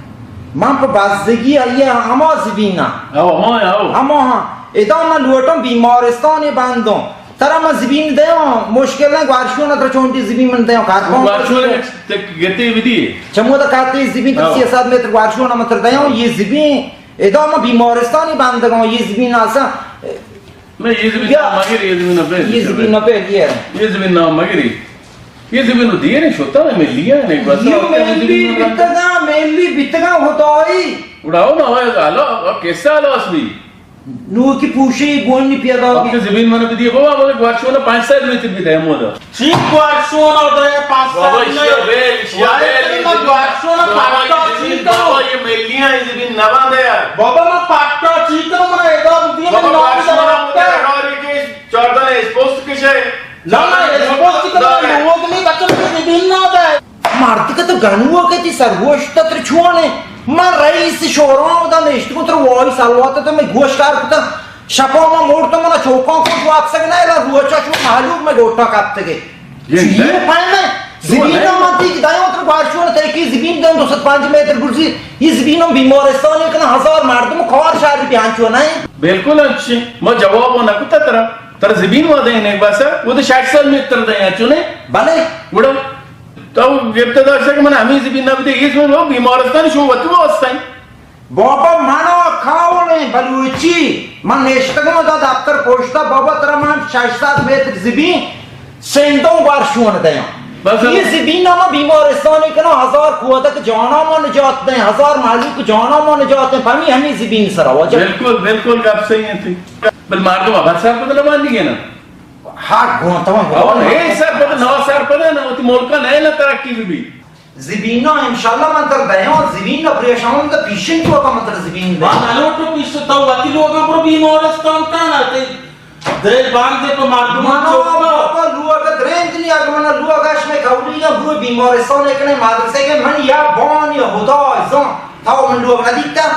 من پہ بزگی یہ ہما زبین نہ. او، ہاں، او. ہما ہاں. ادا من لوٹوں بیمارستان بندوں. ترا من زبین دیاں، مشکل نہ، گوارشون ترا چونٹی زبین من دیاں، کارکون گوارشون تک گتی بدی. چمو دا کاتی زبین تو ہاں. سی سد متر گوارشون من تر دیاں، یہ زبین ادا ما بیمارستانی بندگاں، یہ زمین آسا. نہ، یہ زمین بیا. نام مگری، یہ زمین نہ پہلی. یہ زمین نہ پہلی ہے. یہ زمین نام مگری. یہ زمین نو دیے نہیں شوتا ہے، ملی ہے نہیں، بس یہ اور کیا ملی زمین نہ بیتگا، ملی بیتگا ہوتا ہی. اڑاؤ نہ ہوئے، حالا، اور کیسا حالا اس بھی؟ نو کی پوشی گون نہیں پیدا. آپ کے زمین من بھی دیے، بابا، مجھے گوارشون پانچ سد متر بھی دے مودا. چی گوارشون ء دے پانچ سد بابا، ایشی ء بیل، ایشی ء بیل، بابا، یہ زمین، گوارشون ء بابا، پٹا یہ زمین، چی تو؟ بابا، یہ ملیاں، یہ زمین نہ باندے یار. بابا، من پٹا چی تو من ادا بدی، بابا، من نام گوارشون ء درکتا. مجھے اراری کے چاردن اسپوست کشے. نہ، نہ، اسپوست کشے، لوگ نہیں، بچوں کی زمین نہ دے. مردک تو گنوک تی سرگوشت تر چونے؟ من رئیس شورا دا نشتگوں، تر وائی سلوات تو میں گوش کار کتا. شپا ما مورتا، منا چوکاں کش واپسگ نہ، الا روچا شو معلوم میں گوٹا کپتگے. یہ چی ہے؟ یہ پائے میں زمین ما تی دایاں تر گوارشون تیکی زمین دن دو سد پنج متر برزی. یہ زمین ہم بیمارستانی کنا، ہزار مردم کار شہر بیان چو نہیں. بالکل انچی. ما جواب نہ کتا ترا. ترا زمین وا دیں نے بس. وہ تو شش سد متر دیں چو نے. بلے. گڑا تو گپت داشتہ کہ من ہمیں زمین نہ بدے، یہ زمین لوگ بیمارستان شو وتی واسطہ ہیں. بابا منا کاوڑیں بلوچی، من نشتگوں دا دفتر پوشتا، بابا ترا من شش سد متر زمین سندوں گوار شون دیاں. بس. یہ زمین ما بیمارستانی کنا، ہزار کودک جانا ما نجات دیں، ہزار مہلوک جانا ما نجات دیں، پمی ہمیں زمین سرا واجہ. بالکل، بالکل گپ صحیح ہے تی. بل مردم ابر سر پد نہ باندی گے نا. ہاں، گون تمام. او، اے سر پد، نو سر پد نا، وتی ملکا نئے نا ترقی بھی. زمین ءَ انشاءاللہ من ترا دیاں، زمین ءَ پریشان تو پیشن تو من ترا زمین دے. من نلوٹو پیش تو وتی لوگا برو بیمارستان تا نہ تے دے باندے پہ مردمان منا چوپا. بابا لوگ درند نی، اگر من لوگ اش میں کولی یا برو بیمارستان کنے مدرسے کے من یا بان یا خدا زان تا من لوگ نہ دیتا.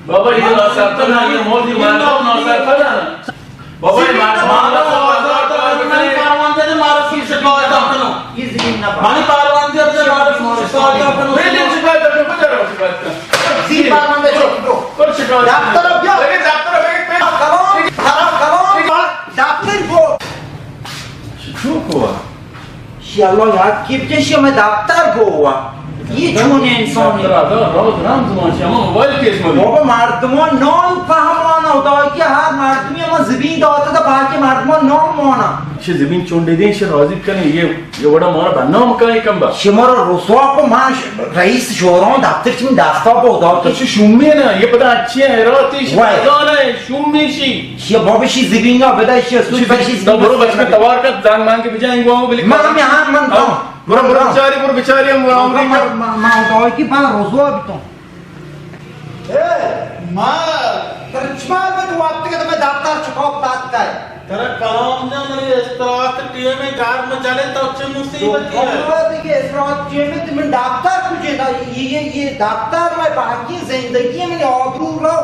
بابا یہ ناسرپد ہے، یہ موت کی مردم ناسرپد ہے. بابا، یہ مردم آزاد کار بکنے. پروان دے، مارا سی شکایت کنو. یہ زمین نہ منی پروان دے، مارا سی شکایت کنو. میں دل شکایت کنو، کجا رو شکایت کن. سی پروان دے، چپ رو. پر شکایت. دفتر بیا. لگے دفتر بیا. کلام، خراب کلام. دفتر بو. چوک ہوا؟ شی اللہ یاد کی بجے شی میں دفتر بو ہوا. یہ چون انسانی؟ دفتر آزاد، راز رام زمان شی، ہما موبائل کیس مبی. بابا مردمان نام فهمانا، خدا کی ہر مردمی ہما زمین داتا دا باقی مردمان نام مانا. چه زمین چونڈے دیں، چه راضی کنیں، یہ، یہ وڑا مارا بدنام کائیں کم با. شمارا رسوا کو، من ش-، رئیس شورا دفتر چی من دستا بو دا تو. چه شومی نا، یہ پدا اچھی ہے، حیراتی شی، وای. پردان ہے، شومی شی. شی بابا شی زمین نا بدا، شی سود بشی زمین. تو برو بچ میں توار کا زنگ مان کے بجائیں گو بلی. من ہمیں ہاں من تو. برو، برو بچاری، برو بچاری ہم برو امریکہ. من، من، من تو کی پان رسوا بیتوں. اے، ما ترچمال میں تو وقت کے تمہیں دفتر چکاپ تات کا ہے. ترا کلام جان، منی استراحت ٹیم ءَ گرم جلے تو چے مصیبتی ہے؟ تو دیگه استراحت ٹیم ءَ من دفتر کجے دا، یہ، یہ، یہ دفتر میں باقی زندگی منی آبرو رو.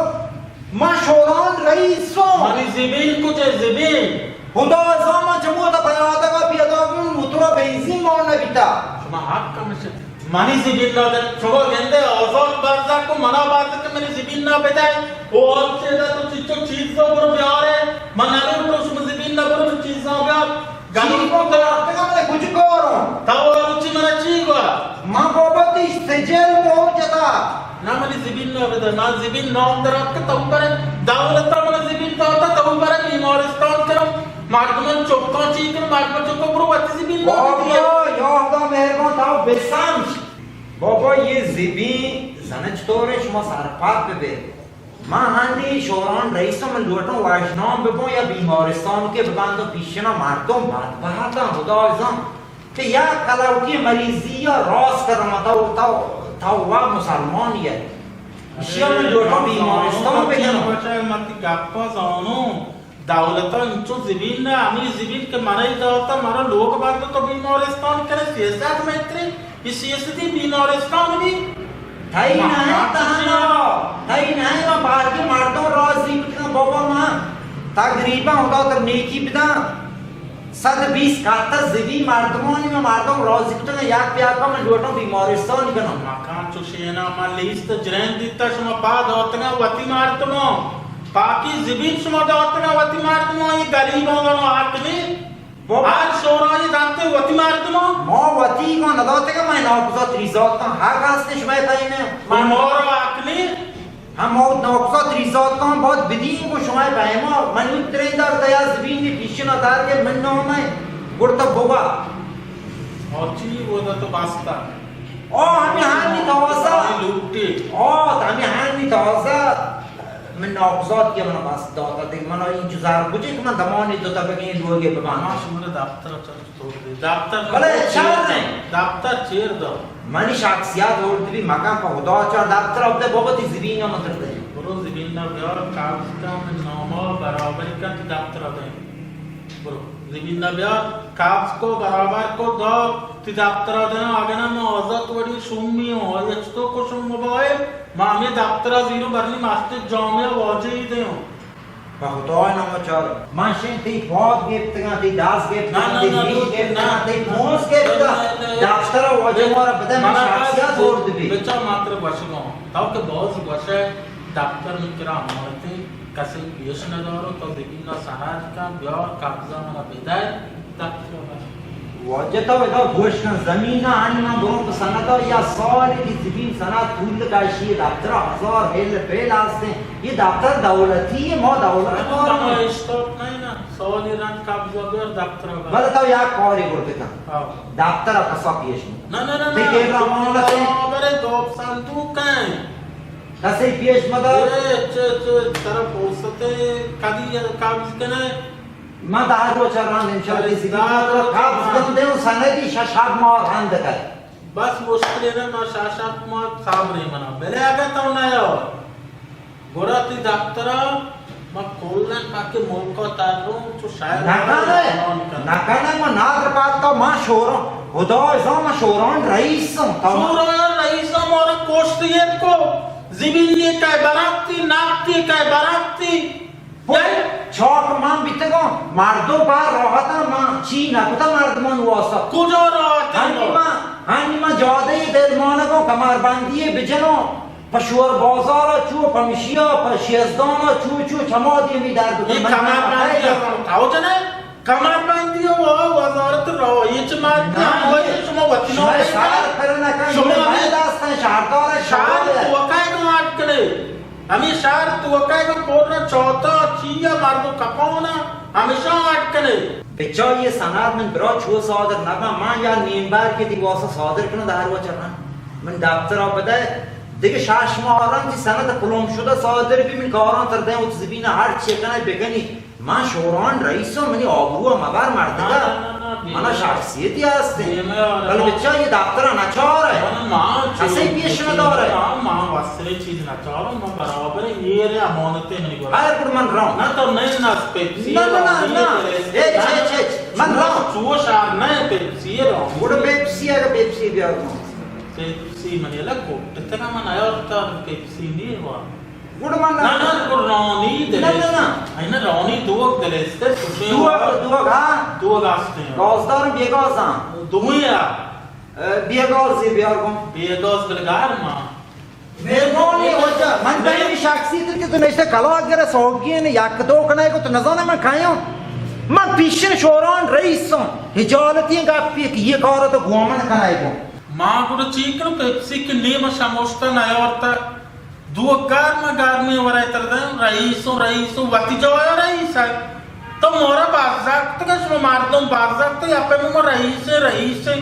من شوران رئیسوں. منی زمین کجے زمین؟ خدا زان من چمو تا پیادگا پیدا بون، موتورا بنزین مان نبیتا. شما حق کمشت. منی زمین نا دے، شما گندے آزاد برزا کو منا بات کہ منی زمین نا بدے. او آن چیدا تو چچو چیز تو برو بیارے. من نلوٹو شما زمین نا برو تو چیز نا بیار. گنی چیز کو تو آتگا من کچھ کاروں. تو روچی منا چی گوا؟ من بابت سجل مور جتا. نا منی زمین نا بدے، من زمین نام درات کہ تو برے دولتا من زمین داتا تو برے بیمارستان کرم. مردمان چکاں چی کن، مردمان چکاں برو وتی زمین نا بابا، بدے. یا خدا مہربان، تو بسمج. بابا، یہ زمین زنچ طور شما سرپد ببے. من ہندی شوران رئیس من لوٹوں وشنام ببوں یا بیمارستان کے ببندوں پیشنا مردم بدبہتاں خدا زان. کہ یا کلوکی مریضی یا راست کرم تو، تو، تو وا مسلمان یہ. شیا من لوٹوں بیمارستان بکنوں. بچہ متی گپا زانوں. دولت ءَ انچو زمین نہ، ہمے زمین کہ من ءَ دات ءَ، مارا لوگ بند تو بیمارستان کرے، سیزدہ متری، یہ سیزدی بیمارستان بھی. تئی نہ ہے تہنا، تئی نہ ہے، ما باقی مردم راضی بکن بابا، ما تقریباً خدا تر نیکی بدن. صد بیست کاتا زمین مردمانی ما مردم راضی بکن، یک پیاکا من لوٹوں بیمارستان کنم. مکان چوشینا، من لیست جرین دیتا، شما پا داتگا وتی مردمان. پاکی زمین شما داتگا وتی مردمان، یہ غریبان حق نی. بابا. ہر شورای دانتے وتی مردمان. ما وتی ما نداتگا، ما ناکوزا تریزاتاں حق ہست شما پاینے. ما مارا حق نی. ہم ما ناکوزا تریزاتاں باید بدین کو شما پیما. من اون ترین دار دیا زمین پیشنا دار کے من نام ہے. گڑتا بابا. اور چی وہ تو باستا. او، ہمیں ہانی تازہ. لوٹی. او، ہمیں ہانی تازہ. من ناکوزات کہ من بس داتا دے، من این چیزا کجے کہ من دمانی دو تا بگیں لوگے ببانا. ما شما دفتر چل تو دے. دفتر بلے چیر چار دے. نہیں. دفتر چیر دو. منی شخصیت اور بھی مکان پہ خدا چار دفتر اب دے بابا تی زمین مطلب دے. برو زمین نہ بیار، کاغذ کا من نامہ برابری کا تی دفتر دے. برو. زمین ءَ بیار، قبض کو، برابر کو، دو، تئی دپتر ءَ دیاں، اگاں نہ من آزات وڑی شومی اوں، آئی ءَ چطور کشوں موبائل، من ہمے دپتر ءَ زیروں برنی مسجد جامع ءَ واجہ ای دیوں۔ پہ خدائے نام ءَ چار، من شن تئی پاد گپتگاں، تئی دست نہ، گپتگاں، نہ، تئی نہ، ریش نہ، گپتگاں، نہ، تئی نہ، پونز نہ، گپتگاں، نہ، نہ، دپتر ءَ واجہ نہ، مارا بدے، من من شخصیت بس برد بی۔ بچا ماتر گوشگاں، تو کہ باز گوشے، دپتر من کرا امانتے، کسے پیش ندارو، تو زمین ءَ سند کن، بیار، قبضہ منا بدئے، دپتر ءَ بس۔ واجہ تو ادا گوش کن، زمین ءَ آنی من بروں تو سند ءَ، یا سالے دی زمین سند پول کشی، دپتر ءَ ہزار ہیل پیل ہستیں، یہ دپتر دولتی ہے، ما دولت ءَ کار ما کنیں۔ اشتاپ نہیں نا، سالے رند قبضہ بیار، دپتر ءَ بس۔ بلے تو یک کارے گڑ بکن۔ ہاں۔ دپتر ءَ کسا پیش مکن۔ نہ، نہ، نہ، تئی نہ، کرا امانت ہے۔ برے دوپ صندوق ہیں۔ کسے پیش مدار۔ اے، چے، چے، ترا فرصت ہے، کدی قبض کنے؟ من دہ روچ ءَ رند انشاءاللہ کسی دن دہ روچ قبض ءَ۔ کن دے و سندی شش ہفت ماہ رند کر۔ بس مشکل ہے نا، ما شش ہفت ماہ صبر ہے منا۔ بلے اگر تو نہ یار، گڑا تئی دپتر ءَ ما کلیں پاکیں ملک ءَ تروں، چو شاعر نہ کنے، نہ کنے، ما نادر پاد تو ما شوران، خدا زان ما شوران رئیس ہوں، تو ما شوران رئیس ہوں، مارا کشت یہ کو، زمین یہ کئے برکتی، نقد یہ کئے برکتی۔ پو-، چاک من بیتگاں، مردم بار راحتاں، من چی نکتہ مردمان واسطہ۔ کجا راحت ہنی انت؟ من، ہنی من جادہ دل مانگاں، کمربندی بجناں، پہ شور بازار چو، پہ مشیا، پہ شیزدان چو، چو چما دیمی درد یہ کن۔ من کمربندی نہ تو جنے؟ کمربندی و وزارت رو، یہ چه مرد نہ، ہم وجہ شما وتی نام شما سار پر نہ کن، شما یہ ہمیں داستان شہردار شہر شہر تو وکای گم اٹکنے۔ ہمیں شہر تو وکای گم کورنا چوتا چیا مردم کپونا ہمیشہ اٹکنے۔ بچا یہ سند من برا چو صادر نہ کن، من یا نیم بار کے دی واسطہ صادر کنم دہ روچ رند۔ من دفتر ءَ بدئے، دگہ شش ماہ رند تئی سند پلم شدہ صادر بی، من کاراں تر دیں، وت زمین ہر چی کنئے بکنی۔ من شوران رئیسوں، منی آبرو ءَ مبر مردگا۔ نہ، نہ، نہ، نہ، منا دیمے۔ شخصیتی ہستیں۔ دیمے آ بل رہا۔ بچا یہ دفتر ءَ نچارئے۔ من، من چیز، اسے پیش چیز ندارئے۔ نہ، من وسرے چیز نچاروں، من برابر ایر امانتے منی گورا۔ ہر گڑ من راں۔ نہ تو نہیں نہ پیپسی نہ، نہ، نہ، رانی نہ۔ دلستے۔ ہچ، ہچ، ہچ۔ من راں۔ چو شار نہ پیپسی رانی۔ گڑ پیپسی اگر پیپسی بیار۔ پیپسی منی الگ کو، اتنا من آیا تا پیپسی نہیں ہوا۔ گڑ من نہ، نہ، گڑ رانی نہ، دلست۔ نہ، نہ۔ اینا رانی دوگ دلست، سوچے دوگ، دوگ، ہاں۔ دوگ آستے ہیں۔ گازدار بیگاز ہاں۔ دوئے آ۔ اے، بیگازی بیار گوں۔ بیگاز بلگار ماں۔ مہربانی واجہ، من تئی شخصیت کہ تو نشتہ کلاگ گرے سوگین یک دو کنائے کو تو نزانے من کایوں۔ من پیشن شوران رئیس ہوں۔ ہجالتی گپی کہ یہ کار تو گومن کنائے کو۔ ما گڑا چی کنوں، پیپسی کہ نیم شموشتا نیارتا۔ دو گرم گرمی ورای تر دیں، رئیس و رئیس و وتی جایا رئیس ہے۔ تو مورا بازار کتگا، شما مردم بازار کتگا، یا پہ ما رئیس ہے، رئیس ہے۔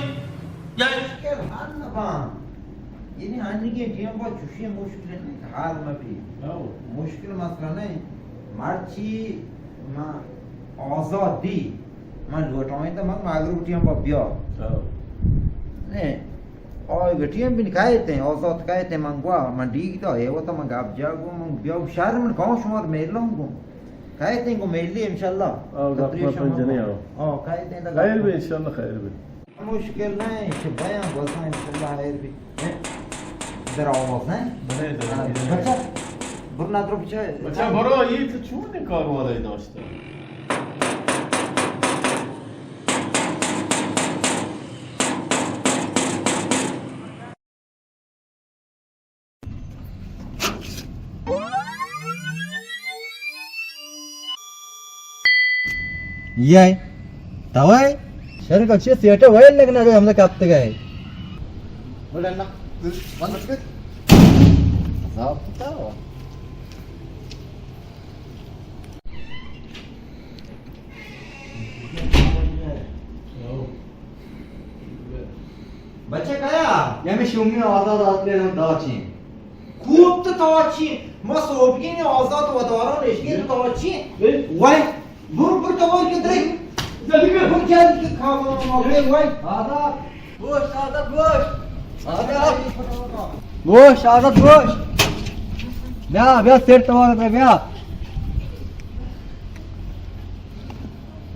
یا مشکل حل نبان۔ یعنی ہنگیں ٹیم با چوشی مشکل نہیں کہ حل مبی۔ ہاں۔ مشکل مسئلہ نہیں۔ مرچی ما آزاد دی، من لوٹائیں تو من مغرب ٹیم با بیا۔ ہاں۔ نہیں۔ آئی گٹی ہم بن کایت ہیں، آزاد کایت ہیں، من گوا، من ڈیگ دا، اے وتا من گپ جا گو، من بیا شہر من کاؤں شما میلوں گو۔ کایت ہیں گو میلی انشاءاللہ۔ آ، گپ تدریس مت شما جنے گو۔ آؤ۔ آ، کایت ہیں دا خیر گپ۔ بی، انشاءاللہ خیر بی۔ مشکل نہیں، کہ بیاں بزاں انشاءاللہ خیر بی۔ در آواز ہیں؟ بلے، در آواز۔ بچہ، برنا درو بچہ۔ بچہ، برو، یہ تو چون کار والے داشت؟ یہ ہے۔ تو ہے؟ شر کا چیز سیٹے ویل لگنا جو ہم نے کب تک ہے۔ بولے نا، بند کر۔ صاحب، کیا ہوا؟ بچہ کیا؟ یا میں شومی آزاد آتے ہیں، داچیں۔ خوب تو تاچیں۔ ما صوبگین آزاد و داران اشگین تو تاچیں۔ اے؟ وای، بر، بر تو بر کے درے۔ جلدی کر۔ بر جلد کے کھا ما، ما، وای، وای۔ آزاد۔ گوشت، آزاد، گوشت۔ آزاد۔ گوشت، آزاد، گوشت۔ بیا، بیا، سیٹ تو بیا۔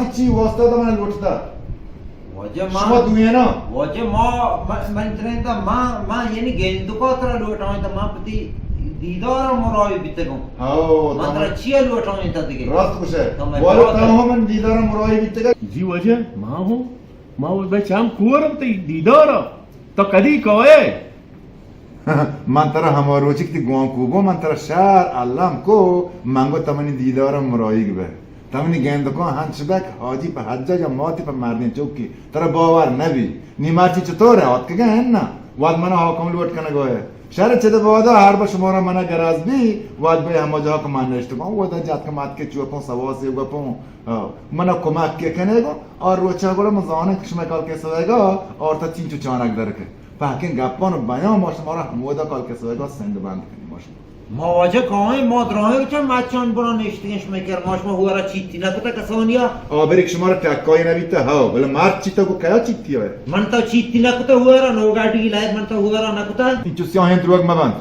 تئی چی واسطہ تو من لوٹتا؟ واجہ ما، شما دوینا؟ واجہ ما، من، من ترینتا ما، ما یعنی گندکا ترا لوٹاں تا ما پتی دیدار مرائی بیتگوں۔ ہاو، من ترا چیا لوٹاں تا دیگه؟ راست گوشے۔ تو من واجہ برات تاں ہو من دیدار مرائی بیتگا۔ جی واجہ، ما ہوں، ما بے چم کورم تئی دیدار۔ تو کدی کوئے؟ من ترا ہما روچی کہ تئی گوانکو بو، من ترا شر الم کو، من گو تو منی دیدار مرائیگ بے۔ تو منی گندکاں ہنچ بے کہ حاجی پہ حجا یا ماتی پہ مردین چوکی، ترا باور نبی۔ نی مرچی چطور ہے؟ آتکگا ہے نا؟ واد منا حاکم لوٹ کنگا ہے۔ شر چہ دے بادا ہر با شمارا منا گرز بی، واد بے ہما جاہا کہ من نشتگاں، ودا جات کہ مات کے چوپوں سواسے گپوں، آ، منا کمک کے کنے گو، اور روچا گڑا من زاناں کہ شما کال کے سویگا، اور تا چینچو چانک در کے۔ پہکیں گپان و بیان ما شمارا ہمودا کال کسوئے گا سند بند کنیں ما شما۔ ما واجہ کائیں، ما دراہیں چہ مچان بنا نشتگیں شمئے کر، ما شما ہورا چیتی نکتا کسانیا۔ آبری کہ شمارا ٹکائی نبیتا ہاو، بلے مرد چیتا کو کیا چیتی ہے؟ من تا چیتی نکتا ہورا، نوگاڈی لائب من تا ہورا نکتا۔ انچو سیاہیں دروگ مبند۔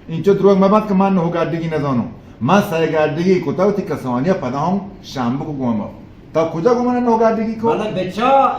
انچو دروگ مبند کہ من نوگاڈیگی نزانوں۔ من سئے گاڈیگی کتا وتی کسانیا پدا ہم شمبو کو گوما۔ تا کجا گو من نوگاڈیگی کو؟ بلے بچا،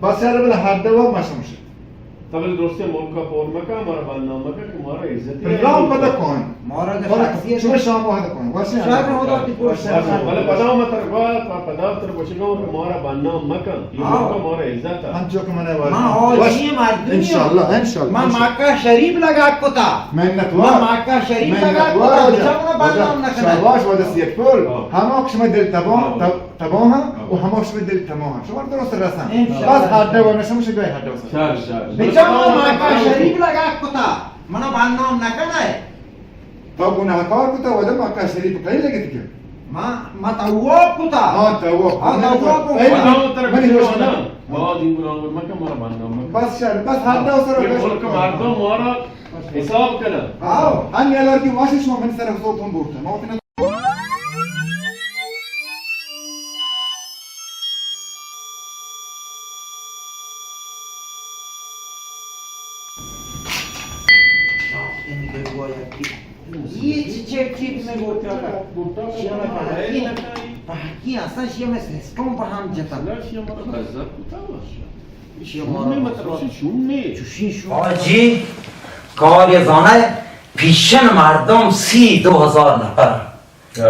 بس یار، بلے حد و مشمش. تو بلے درستیں ملک ءَ پر مکن، مارا بدنام مکن کہ مارا عزت نام پتہ کن. مارا شخصیت شما شام واحد کن. واسه شاید خدا تی پوش. بلے پدا ما تر گوا، پدا تر گوشگا کہ مارا بدنام مکن. یہ ملک مارا عزت ہے. ہم چوک منے والا. ما اور یہ مردمی. انشاءاللہ، انشاءاللہ. ما مکہ شریف لگا کتا. منت وار. ما مکہ شریف لگا کتا. بچا منا بدنام نہ کنا. شاباش، واجہ سید پور. ہاں. ہما شما دل تباہ، تب تباہ و ہما شما دل تمام. شما درست رسن. انشاءاللہ. بس حد و نشم شده حد و سر. شر، شر. بچا ما مکہ شریف لگا کتا. منا بدنام نہ کنا ہے. تو گناہکار کتا، وجہ مکہ شریف کئی لگت کہ؟ ما، ما طواف کتا. ہاں، طواف. ہاں، طواف کتا. منی ہوش نہ. بابا دین گناہ مکہ مارا بدنام مکہ. بس شر، بس حد و سر. یہ ملک مردم مارا حساب کنا. ہاں، ہم یلار کی واشی شما من سر حساب ہم بورتا. ما اتنا یہ چی چیک چیک میں گوتا؟ شیعہ میں پہکی، پہکی اصلا شیعہ میں سسٹم پہ ہم جتا. شیعہ مارا بزر کتا. شیعہ مارا بزر. چوشی شون. حاجی، کار یہ زانہ، پیشن مردم سی دو ہزار نفر.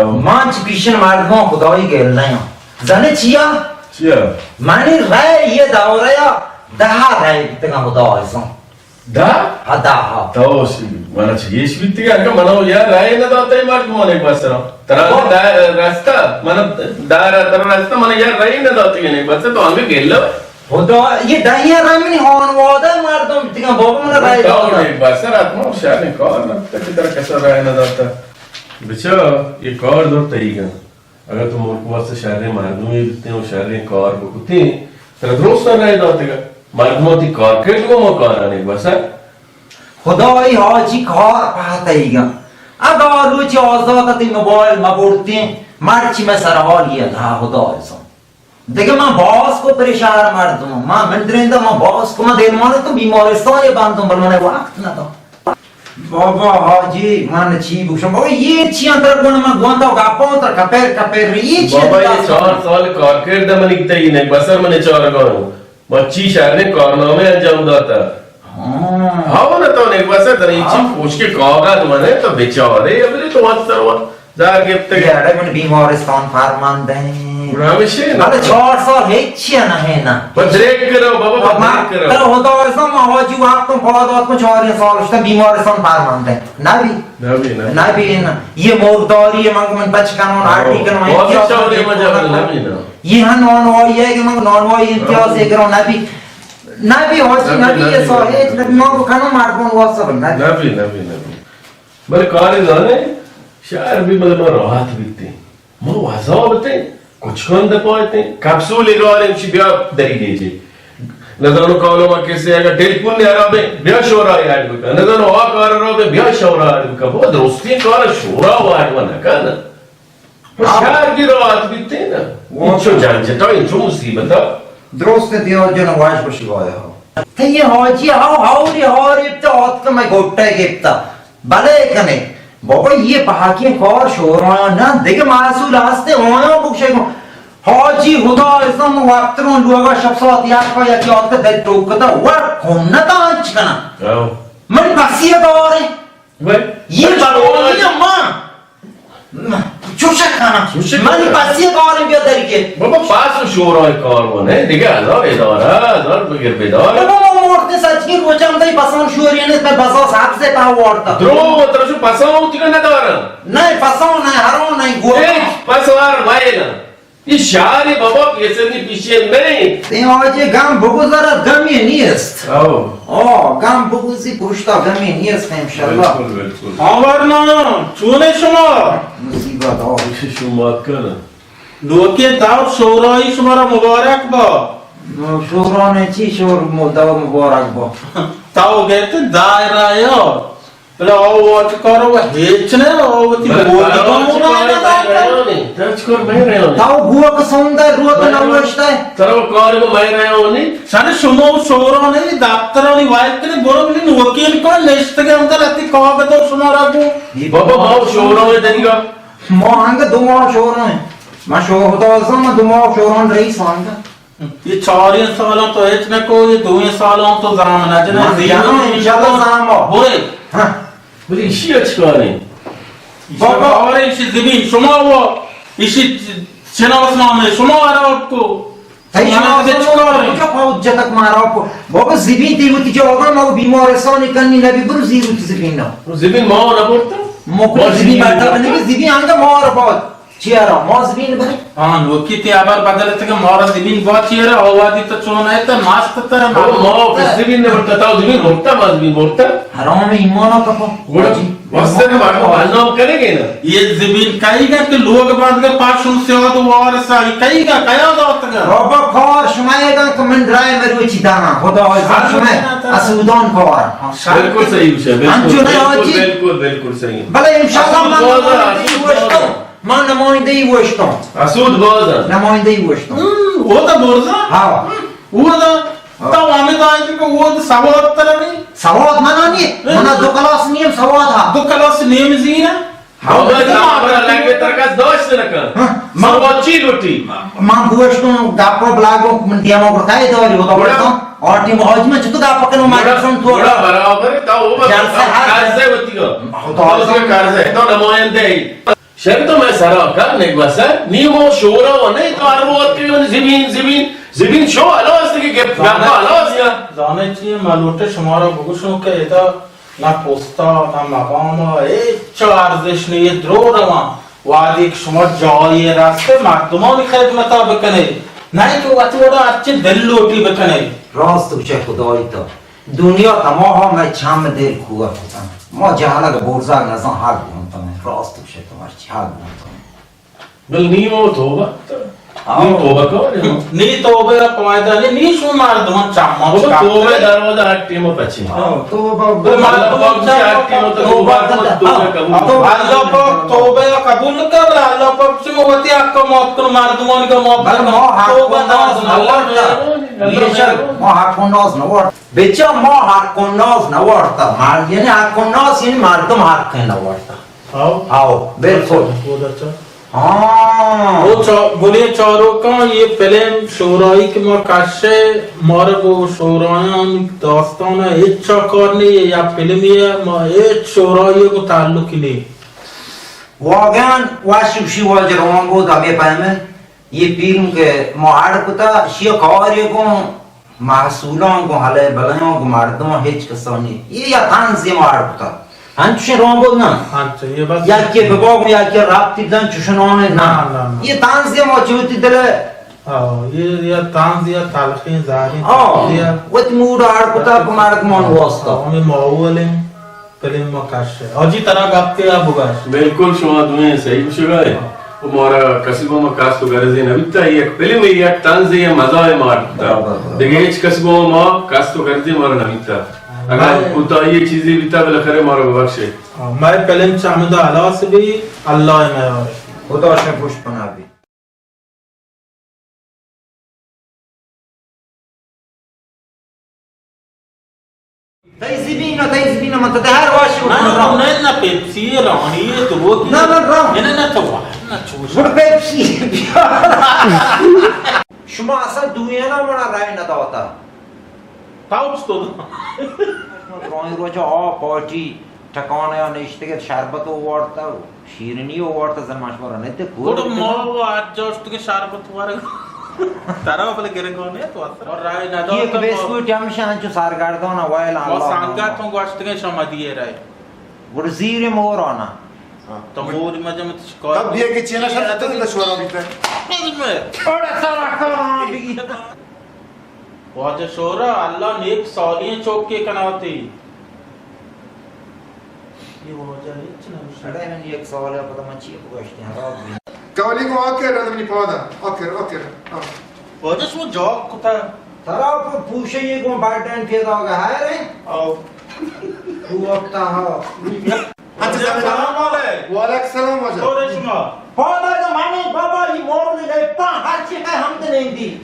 آہو. من چہ پیشن مردماں خدائی گل نیاں. زانے چیا؟ چیا؟ منی رای یہ دورہ یا دہ رای بیتگاں خدا ازاں. دہ؟ ہاں، دہ، ہاں. تو سی، منا چہ گیش بیتگاں، کہ منا یا رای نہ داتے مردماں نے بس را. ترا دہ رستہ، منا دہ را ترا رستہ، منا یا رای نہ داتے نے بس تو ہمیں گل. خدا، یہ دہ یا رای منی خانوادہ مردم بیتگاں، بابا منا رای داتا. بس را اتما شاید کار نہ، تک ترا کسا رای نہ داتا. بچا، یہ کار دور تئیگ انت. اگاں تو ملک ءِ واستہ شریں مردمے بیتیں و شریں کار بکتیں، ترا درستاں رای داتگ ات. مردماں تئی کارکرد گوں ما کارانی بس ات. خدائی حاجی کار پہتئیگ انت. اگاں روچے آزات ءَ تئی موبائل مہ برتیں، مرچی مئے سرحال یہ اللہ خدا ازاں. دگہ من باز کو پریشان مردم، من، من درندہ، من باز کو، من دلمان تو بیمارستان یہ بندوں، بل من وقت نہ دات. بابا حاجی، من چی بوشم؟ بابا، یہ چی انتر گون من گون تو گپاں تر کپر کپر، یہ چی بابا، یہ چار سال کار کرد منی تئی نے، بسر من چار گانو. ما چی شر کارنامہ انجام داتا. ہاں. ہاں، نہ تو نے بسر تر یہ چی پوچھ کے کاغذ منے تو بیچارے، ابھی تو وقت سر وقت. زار گپتگ. یہ اڑے من بیمارستان فرماندہ. گڑا ہمیشہ نا. بلے چار سال ہچی نہ ہے نا. بس دریک کرو بابا، بس دریک کرو. ترا خدا ازاں، ما واجی وقت پاد آت کو چار سال اشتا بیمارستان فرماندہ. نبی. نبی، نبی. نبی نا. یہ مرداری من کو من بچ کنون، ہاں. آٹی کنون، بہت امتیاز اچھا ہو رہی ہے، مزہ نبی نا. یہ ہن نانوائی ہے کہ من نانوائی امتیاز ہے کرون، نبی. نبی حاجی، نبی، نبی، نبی، یہ سال نبی. ہچ نبی، من کو کنون مردم واسطہ نبی. نبی، نبی، نبی. بلے کارے زانے، شہر بھی بلے ما راحت بیتیں. ما وزا بتیں، کچکان دپا اتیں، کپسولے گاریں، چی بیا دری گیجے. نزانو کالو ما کسے اگر ٹیلیفون نے خرابے، بیا شورا ایڈ بکا. نزانو آ کار رو بے، بیا شورا ایڈ بکا. بابا درستیں کار شورا و ایڈ نہ کن. شہر کی راحت بیتیں نا. انچو جنجٹا، انچو مصیبتا. درست دیو جن واش بشی وایا. تئی حاجی ہاو ہاوری ہاوری بتا آتک مئے گوٹے گپتا. بلے کنے. بابا یہ پہاکیں کار شورا نہ، دگہ محصول ہستے آیاں بکشے گوں. حاجی خدا ازاں وقت رون لوگا شپ ساعت یک پا یکی آتک دل ٹوکتا ور کن نہ تا انچ کنا. ہاں. من پسی دارے. یہ بلوانی ما. چوشک کنا. چوشک من کنا. پسی کار بیا دری کے. بابا پاس و شورای کار و نه، دیگه هزار اداره، هزار بگر بدار. بابا ما مرد سچکی روچم دای پسان شوری نه، تا بسا صاحب سے پا وارتا. درو و ترشو پسان ہوتی که ندارن. نه پسان نه، هرو نه، گو. هیچ پسوار وایلن. این شهر بابا پیسنی پیشین نه. تئی واجه گم بگذرد، گمی نیست. او. آه، گم بگذی پشتا، گمی نیست انشالله. بالکل، بالکل. آورنا، چونه شما؟ مصیبت، آه. شما کنه. لوکے دور شورایی شما را مبارک با. شورا نه چی شور م-، دور مبارک با. تو گئے تھے دائرہ یا. بلے آ وت کار و هیچ نه، آ وتی بولگا مونا نه داتا. تو چکار مئے رہانی؟ تو گوک سوندا روت نوشتا. ترا کار کو مئے رہانی؟ سن شما و شورا نه دفترانی وایل کنی، برو بلی وکیل کن نشتگی اندر اتی کاغذ و شما را گو. بابا ما شورا دنگا. ما هنگ دو ماه شورا. ما شورا، ما دو ماه شورا رئیس هنگ. یہ چاریں سالاں تو ہچ نہ کو، یہ دوئیں سالاں تو زام نہ جنے، من زیرو جنوں، انشاءاللہ زام ہو۔ برے۔ ہاں۔ بلے ایشی اچ کاریں۔ بابا۔ اور ایشی زمین شما ہوا، ایشی چناس نام ہے، شما خراب کو۔ تئی شما شما زمین چکار ہے؟ کجا پاو جتک مارا کو۔ بابا زمین تی وتی جوابا ما بیمارستانی کنی نبی برو زیرو تی زمین نا۔ زمین ما نہ برتا؟ مکر ما زمین زمین برتا برتا؟ بنی زمین آنگا مارا پاو۔ چیارا ما زمین بری؟ ہاں، نوکی تی ابر بدلت کہ مارا زمین با چیارا، آوادی تو چون ہے تا ماست تر او، ما زمین نہ برتا، تا زمین برتا، ما زمین برتا۔ حرام ایمان کپا۔ گوڑا جی۔ واسطے کہ مردم بدنام کرے گے نا۔ یہ زمین کئی گا کہ لوگ باندھ کے پاشون سے ہو تو وارثا، کئی گا، کیا دات گا؟ بابا کار شما یہ گا کہ من رائے مروچی دانا، خدا عزت شما اسودان کار۔ بالکل صحیح ہے، بالکل، ہم جو ہے بالکل، حاجی۔ بالکل، بالکل صحیح۔ بلے انشاءاللہ من نمائندہ ہی گوشتوں۔ من نمائندہ ہی گوشتوں۔ اسود باز ہے۔ نمائندہ ہی گوشتوں۔ ہم، وہ تو برزا۔ ہاں۔ ہم، وہ تو، ہاں۔ تو ہمیں تو آئی کہ وہ تو سواد ترا نہیں۔ سواد منا نہیں۔ ہم۔ منا دو کلاس نیم سواد ہا۔ دو کلاس نیم زیرا۔ ہاں۔ بابا، نمبر لگے ترکس داشت نکن۔ ہاں۔ سواد چی لوٹی؟ من گوشتوں، گپا بلاگوں، من دیما گرتا ہے تو، وہ تو گڑا۔ گوشتوں۔ اور ٹیم حاج میں چتو گپا کنو، میں گڑا، گوشتوں تو۔ گڑا برابر، تو وہ جلسہ ہر قرضے ہوتی گا۔ خدا تو اس کا قرضے، تو نمائندہ ہی۔ شر تو میں سرا کر نہیں بس ہے، نی مو شورا و نہیں تو ہر وقت کہ من زمین، زمین، زمین شو ہلاس کہ گپ، گپ ہلاس یا۔ زانے چیئے، من لوٹے شمارا بگوشوں کہ ادا نہ پوستا، نہ مقام، ہچ ارزش نہیں، یہ درو رواں۔ وہدے کہ شما جاہے رستے مردمانی خدمتا بکنے، نہ کہ وتی وڑا ہرچی دل لوٹی بکنے۔ راست گوشے خدائی تو۔ دنیا تماہا مئے چم دل کوہ کتن۔ ما جہلگ برزگ نزان حق گونتن۔ راست گوشے تو مرچی حق گونتن۔ بل نی مو توبہ۔ آؤ۔ نی توبہ کار ہے۔ نی توبہ را فائدہ نہیں، نی شو مردمان چم بابا، توبہ دروازہ ہر ٹیم پچی۔ آؤ، توبہ۔ بل مردمان چم ہر ٹیم تو توبہ، توبہ قبول۔ اللہ پاک توبہ قبول کر، اللہ پاک چو وتی حق معاف کر، مردمان کا معاف کر۔ بل ما حق توبہ ناز نہ اللہ ورتا۔ مہربانی، اللہ مہربانی۔ ما حق ناز نہ ورتا۔ بچا ما حق و ناز نہ وارتا، مر-، یعنی حق و ناز، یعنی مردم حق نہ وارتا۔ ہاؤ۔ ہاؤ، بالکل۔ اچھا، بہت اچھا۔ ہاں۔ او چا-، گلیں چاروکاں، یہ فلم شورائی کہ ما کشے، مارا گو شورایان داستان ہچ چا کار نہیں، یا فلم یہ ما ہچ شورائی کو تعلق ہی نہیں۔ واقعاً وش گوشی واجہ روان بود ہمیں پیمیں۔ یہ فلم کہ ما اڈ کتا، شی کاری گوں محصولاں گوں ہلے بلیاں گوں مردماں ہچ کسا نی۔ یہ یا طنزے ما اڈ کتا۔ انچوشیں رامبد نہ۔ انچو، یہ بس یکی ببا گوں یکی ربطی بدن چوشنانے نہ۔ نہ، نہ، نہ۔ یہ طنزے ما چوتی دلے۔ ہاں، یہ، یہ طنز یا تلخیں زہریں ہاں، طنزے۔ وت موڈ اڈ کتا کہ مردمان واسطہ۔ ہمیں ماحول ہیں۔ فلم ما کش ہے۔ حاجی ترا گپتے آ بگش۔ بالکل شما دوئیں صحیح گوشگا ہے۔ ہاں۔ و مارا کسی گو ما کست و گرزی نبیتا، یک فلم یک طنز یا مزاح مار بیتا۔ برابر، برابر۔ دیگه ہچ کسی گو ما کست و گرزی مارا نبیتا۔ ہاں۔ اگر کوتاہی چیزی بیتا بالاخره مارا ببخشے۔ ہاں، مئے فلم چہ ہمدا ہلاس بی، اللہ میارے۔ خدا شما خوش پناہ بی۔ تئی زمین ءَ، تئی زمین ءَ، من تو تہر واشی نہ، نہ، نہ، نہ، پیپسی ءَ رانی ءَ تو وہ کی نہ، نہ، ران۔ نہ، نہ، نہ، تو واہ، نہ، چوش۔ گڑ پیپسی۔ شما اصل دوینا منا رائے نہ داتا۔ پاوچ تو۔ درائیں روچ آ پارٹی ٹکانے ءَ نشتگ ات، شربت ءَ وارتگ، شیرینی ءَ وارتگ، زن ما شما را نہ دیت، کور گڑا ما و ہر جا شتگیں شربت ورگ۔ ترا بلے گرگانے تو اثر۔ اور رائے نہ دات ایک تو بیسکوٹ ہمیشہ انچو سرگردان ءَ ویل ما اللہ سنگت ہوں گوشتگیں شما دیے رائے۔ گڑا زیر مورانا۔ تو مور مجم تشکار۔ تب یہ کہ چینا شرط تو شورا بیتا ہے۔ اور سارا کام بگی۔ واجہ شورا، اللہ نیک سالی چوکے کناتے۔ یہ واجہ ہچ نہ گوشت۔ اڑے من یک سوال ہے، پتہ من چی گوشتے ہیں، رات بھی۔ کالی کو آکر رد منی پادا، آکر، آکر، آ۔ واجہ شما جاک کتا۔ ترا پوشے یہ گون بارڈن پیدا گا ہے رے؟ آؤ۔ تو وقتا ہا۔ اچھا، السلام علیکم۔ وعلیکم السلام واجہ۔ اور شما؟ پادا جو مانے بابا یہ موبل لیتا ہر چی ہے ہم تو نہیں دی۔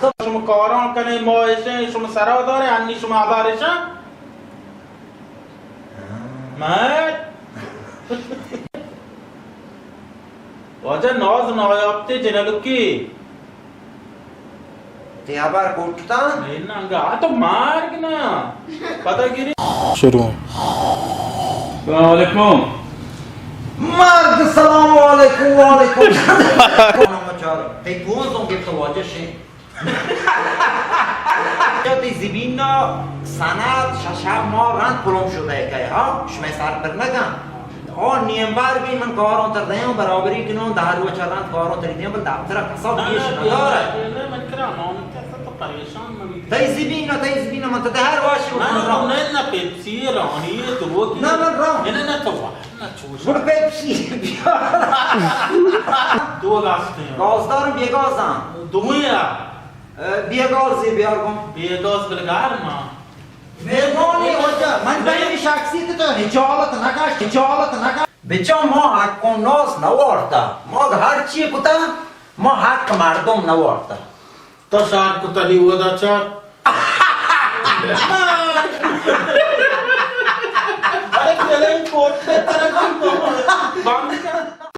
شما کاراں کنے، ما ایشیں، شما سرا دارے، انی شما ہبار ایشاں؟ میں واجہ ناز نایابتے جنگکی۔ تئی ہبر کٹتاں؟ اے ننگا، آ تو مارگ نا۔ پدا گری۔ شروع۔ السلام علیکم۔ مارگ، السلام علیکم، وعلیکم۔ تئی دوزوں گپت واجہ شے۔ تئی زمین نا سند شش ہپت ماہ رند پلم شدہ کئے، ہا؟ شمئے سر پر نہ کن۔ او نیمبر بھی من کاروں تر دیاں، برابری کنوں، دہ روچ رند کاروں تری دیاں، بل دفتر کسا پیش نہ دارے۔ نہ، من کرا امانت است، تو پریشان مبی۔ تئی زمین نا، تئی زمین نا، من تو ہر واشی نہ، نہ، نہ، پیپسی رانی ہے تو وہ کی نہ، من راں۔ نہ، نہ، نہ، تو واہ، نہ، چوش۔ گڑ پیپسی بیار۔ دو گاز تے ہیں۔ گازدار بے گازاں۔ دوئیں یار۔ اے، بے گاز بیار گوں۔ بے گاز بلگار ماں۔ مہربانی واجہ، من پہ ہمے شخصیت تو حجالت نہ کش، حجالت نہ کش۔ بچا ما حق و ناز نہ وارتا، ما ہر چی کتا، ما حق مردم نہ وارتا۔ تو شار کتا ہی ودا چار۔ ارے چلیں کوٹ سے ترا